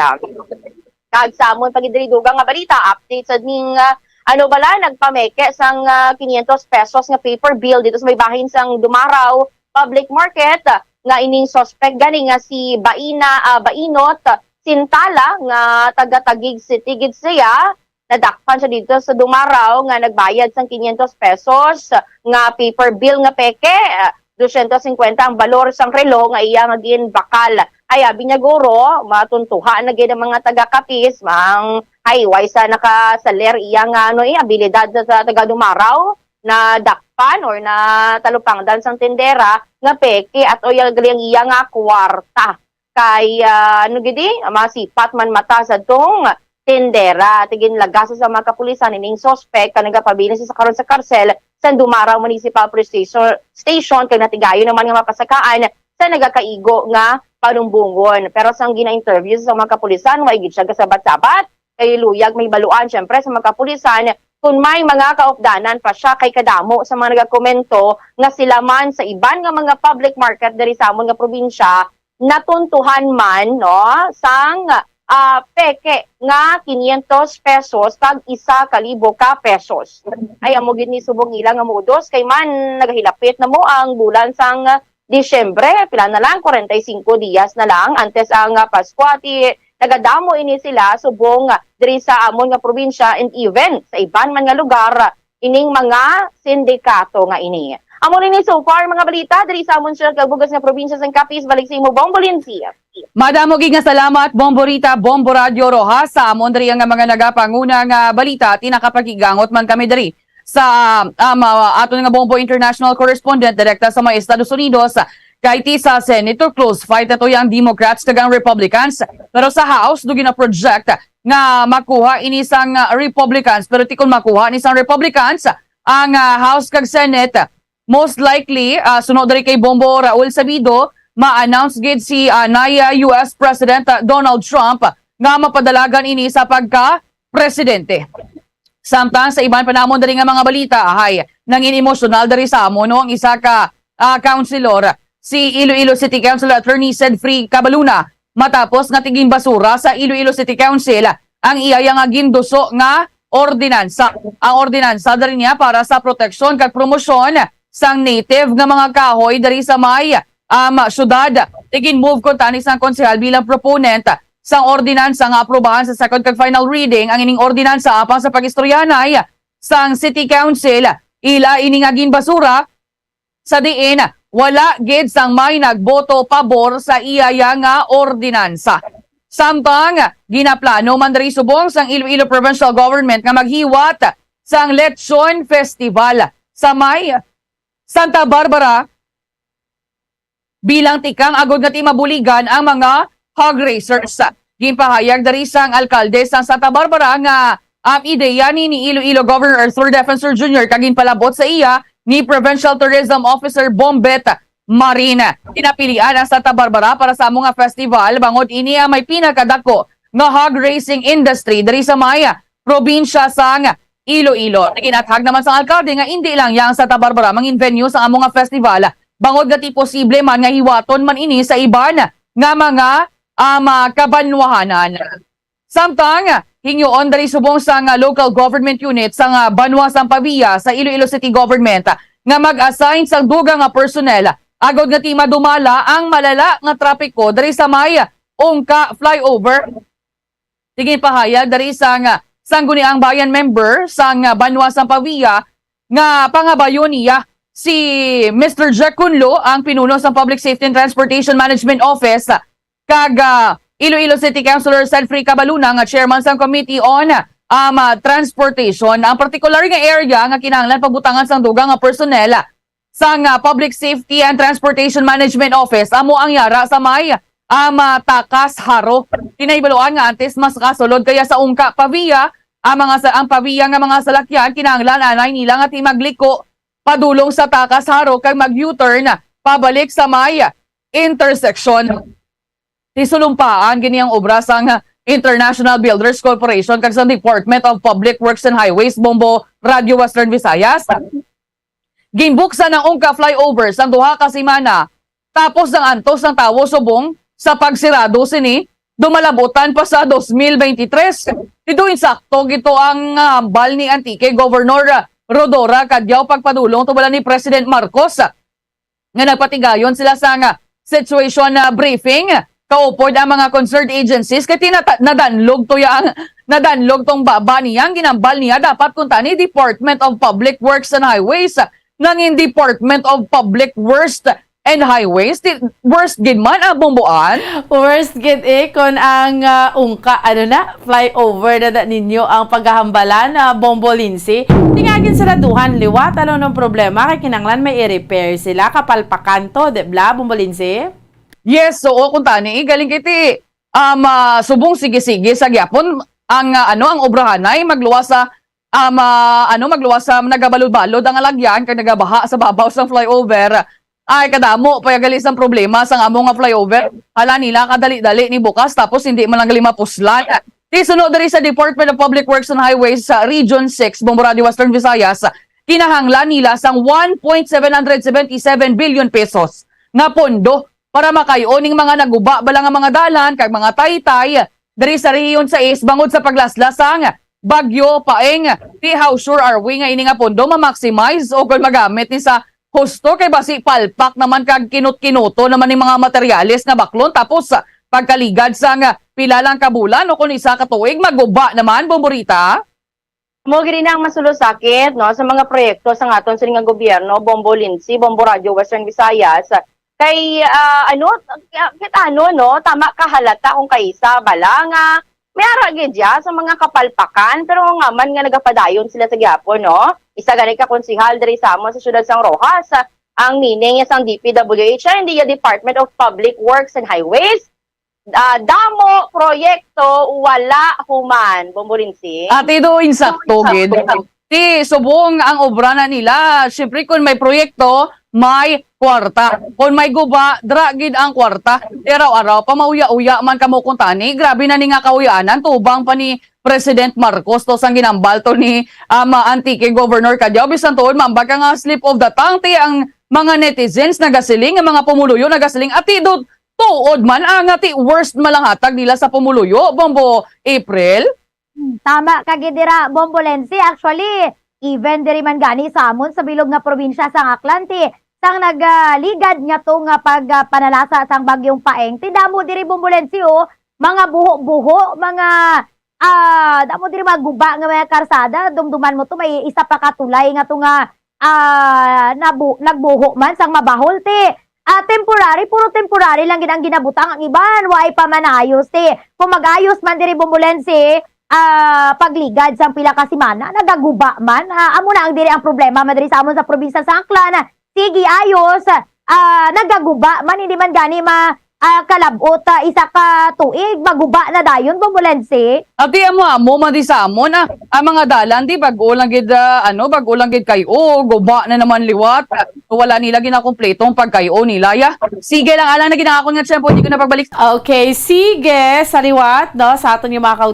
Kag sa amon pa gid diri dugang nga balita, update sa ning, ah, ano bala, nagpameke sang, ah, quinientos pesos nga paper bill dito sa may bahin sang Dumaraw Public Market, ah, nga ining suspect gani nga si Baina, ah, Bainot Sintala nga taga Taguig City gid siya. Nadakpan siya dito sa Dumaraw nga nagbayad sang quinientos pesos nga paper bill nga peke, ah, dosyentos singkwenta ang balor sang relo nga iya nga ginbakal. Ay, abi niya, guro, matuntuha na gid ang mga taga-Capiz, mang, ay, way sa nakasaler iya nga, ano, eh, abilidad sa, sa taga-Dumaraw, nadakpan or natalupangdan sang tindera nga peke at o iya gali ang iya nga kwarta. Kay, ah, ano gidi, masipat man mata sa tong tindera. Ti ginlagas sa mga kapulisan ining suspect ka nagapabilin sa karon sa karsel sa Dumaraw Municipal Police Station, station kag natigayon naman nga mapasakaan sa nagakaigo nga panumbongon. Pero sang gina-interview sa mga kapulisan, way gid siya gasabat-sabat. Kay luyag mahibaluan, syempre, sa mga kapulisan kung may mga kaupdanan pa siya, kay kadamo sa mga nagakomento nga sila man sa iban nga mga public market diri sa amon nga probinsya natuntuhan man, no, sang, ah, peke nga quinientos pesos kag isa ka libo ka pesos. Ay, amo gid ni subong nila nga modus, kay man nagahilapit na mo ang bulan sang Disyembre, pila na lang, kwarenta y singko dias na lang antes ang, ah, Pasko, ti nagadamo ini sila subong, ah, diri sa amon nga probinsya and even sa iban man nga lugar, ah, ining mga sindikato nga ini. Amo ni so far mga balita diri sa amon siyudad kag bugas nga probinsya sang Capiz. Balik sa imo, Bombo Lindsay. Madamo gid nga salamat, Bombo Rita, Bombo Radyo Rojas, sa amon diri nga mga nagapanguna nga balita. Ti nakapakigangot man kami diri sa, um, uh, aton nga Bombo International Correspondent direkta sa mga Estados Unidos, kay ti sa Senate, close fight ato ang Democrats kag ang Republicans. Pero sa House, dugi na project nga makuha ini sang, uh, Republicans. Pero ti kon makuha ni sang Republicans ang, uh, House kag Senate, most likely, uh, suno diri kay Bombo Raul Sabido, ma-announce gid si, uh, nay, uh, U S President, uh, Donald Trump nga mapadalagan ini sa pagka presidente. Samtang sa iban pa namon diri nga mga balita, hay, nangin-emosyonal diri sa amon, no, ang isa ka, ah, councilor, si Iloilo City Councilor Attorney Sedfrey Cabaluna, matapos nga ti ginbasura sa Iloilo City Council ang iya nga ginduso nga ordinansa. Ang ordinansa diri niya para sa proteksyon kag promosyon sang native nga mga kahoy diri sa may, um, syudad. Ti gin-move kuntani sang konsehal bilang proponent sang ordinansa nga aprubahan sa second kag final reading ang ining ordinansa apang sa pag-istoryahanay sang City Council. Ila ini nga ginbasura sa diin wala gid sang may nagboto pabor sa iya nga ordinansa. Samtang ginaplano man diri subong sang Iloilo Provincial Government nga maghiwat sang Lechon Festival sa may Santa Barbara bilang tikang agod nga ti mabuligan ang mga hog raisers. Ginpahayag diri sang alkalde sang Santa Barbara nga ang ideya ni, ni Iloilo Governor Arthur Defensor Junior kag ginpalabot sa iya ni Provincial Tourism Officer Bombet Marin. Ginapilian ang Santa Barbara para sa amo nga festival bangod ini ang may pinakadako nga hog raising industry diri sa may probinsya sang Iloilo. Ginathag naman sang alkalde nga indi lang iya ang Santa Barbara mangin venue sang amo nga festival, bangod nga ti posible man nga hiwaton man ini sa iban nga mga, ah, mga kabanwahanan. Samtang hingyoon diri subong sang, ah, local government unit sang, ah, banwa sang Pavia sa Iloilo City Government nga mag-assign sang dugang nga personnel agod nga ti madumala ang malala nga trapiko diri sa may Ungka Flyover. Ti ginpahayag diri sang, ah, Sangguniang Bayan member sang, ah, banwa sang Pavia nga pangabayon niya si Mister Jack Cunlo, ang pinuno sa Public Safety and Transportation Management Office, kag, ah, Iloilo City Councilor Sedfrey Cabaluna, nga chairman sang Committee on, um, ah, Transportation. Ang partikular nga area nga kinahanglan pagbutangan sang dugang nga personnel sang, ah, Public Safety and Transportation Management Office amo ang yara sa may, um, ah, Takas Jaro. Kinahibaluan nga antes mas kasulod kaya sa Ungka Pavia, ang mga sa, ang Pavia nga mga salakyan kinahanglan anay nila nga ti magliko padulong sa Takas Jaro kag mag-U-turn pabalik sa may intersection. Ti sulumpaan gini ang obra sang International Builders Corporation kag sa Department of Public Works and Highways, Bombo Radyo Western Visayas. Ginbuksan ang Ungka flyover sang duha ka semana, tapos ang antos sang tawo subong sa pagsirado sini, dumalabutan pa sa dos mil beintitres. Dito insakto gito ang, ah, hambal ni Antique Governor Rhodora Cadiao pagpadulong tubala ni President Marcos nga nagpatigayon sila sa nga situation, ah, briefing. Kaupod ang mga concerned agencies kay tinata-, nadanlog to ya ang, nadanlog tong baba niya. Ang ginambal niya dapat kuntani Department of Public Works and Highways, nangin Department of Public Works and Highways. Ti-, worst gid man ang bumbuan. Worst gid eh, kon ang, ah, Ungka, ano na, flyover na, na ninyo ang paghahambalan, ah, Bombo Lindsay. Tingagin sa daduhan, liwat, ano nang problema, kay kinanglan may i-repair sila, kapalpakan to, di bla, Bombo Lindsay? Yes, oo, kuntani, eh, galing kiti, um, ah, subong sige-sige sa gyapon, ang, ah, ano, ang obrahanay, magluwas sa, um, ah, ano, magluwas sa nagabalod-balod ang alagyan, kag nagabaha sa babaw sang flyover. Ay, kadamo pa gali sang problema sang amo nga flyover. Hala nila kadali-dali ni bukas tapos hindi man lang gali mapuslan. Ti suno diri sa Department of Public Works and Highways sa Region six, Bombo Radyo Western Visayas, kinahanglan nila sang one point seven hundred seventy-seven billion pesos nga pondo para makayo ning mga naguba bala nga mga dalan kag mga taytay diri sa Rehiyon sais bangod sa paglaslas sang Bagyo Paeng. Ti how sure are we nga ini nga pondo ma-maximize o kon magamit ni sa husto, kay basi palpak naman kag kinut-kinuto naman ni mga materyales nga baklon, tapos pagkaligad sang pila lang ka bulan o kon isa ka tuig, maguba naman, Bomborita? Mo gid na ang masulusakit, no, sa mga proyekto sa aton sini nga gobyerno, Bombo Lindsay, Bombo Radyo Western Visayas. Kay, ah, ano, kit ano, no, tama ka, halata kung kaisa bala nga may ara gid ya sa mga kapalpakan, pero nga man nga nagapadayon sila sa gihapon, no? Isa gani ka konsehal diri sa amon sa siyudad sang Roxas, ang meaning niya sang D P W H, ay hindi ya Department of Public Works and Highways, ah, damo proyekto, wala human, Bombo Lindsay. Ati do, insakto gid. Ti subong ang obra na nila, syempre, kung may proyekto, may kwarta. Kung may guba, dra gid ang kwarta. Ti araw-araw pa mauya-uya man kamo kuntani. Grabe na ni nga kauyaanan, tubang pa ni President Marcos to sang ginambal to ni, ah, ma-, Antique Governor Cadiao. Bisan tuod, mambag ka nga slip of the tongue, ti ang mga netizens nagasiling, ang mga pumuluyo nagasiling, ati do, tuod man, ah, nga ti worst man lang hatag nila sa pumuluyo, Bombo April? Hmm, tama ka gid dira, Bombo Lensi. Actually, even diri man gani sa amon sa bilog nga probinsya sang Aklan, ti sang nagaligad nga to nga pag, ah, panalasa sang Bagyong Paeng, ti damo diri, Bombo Lensi, oh, mga buho-buho, mga, ah, damo diri mga guba nga mga karsada. Dumduman mo to, may isa pa ka tulay nga to nga, ah, nabu-, nagbuho man sang mabahol, ti, ah, temporary, puro temporary lang gid ang ginabutang. Ang iban, waay pa manayos, ti. Kung mag-ayos man diri, Bombo Lensi, ah, pagligad sang pila ka semana, nagaguba man. Ah, amo na ang diri ang problema man diri sa amon sa probinsya sa Aklan. Sige, ayos. Ah, nagaguba man, hindi man gani ma-, ah, kalabot, ah, isa ka tuig, maguba na dayon, Bombo Lensi. Ati, amo, amo man di sa amon, ah. Ang mga dalan, di, bag-o lang gid, ah, ano, bag-o lang gid kay-o, guba na naman liwat. Wala nila ginakompleto ang pagkay-o nila, ya. Sige lang, alang na gid ang akon nga tiyempo, di ko na pagbalik. Okay, sige, sa liwat, no, sa aton nga mga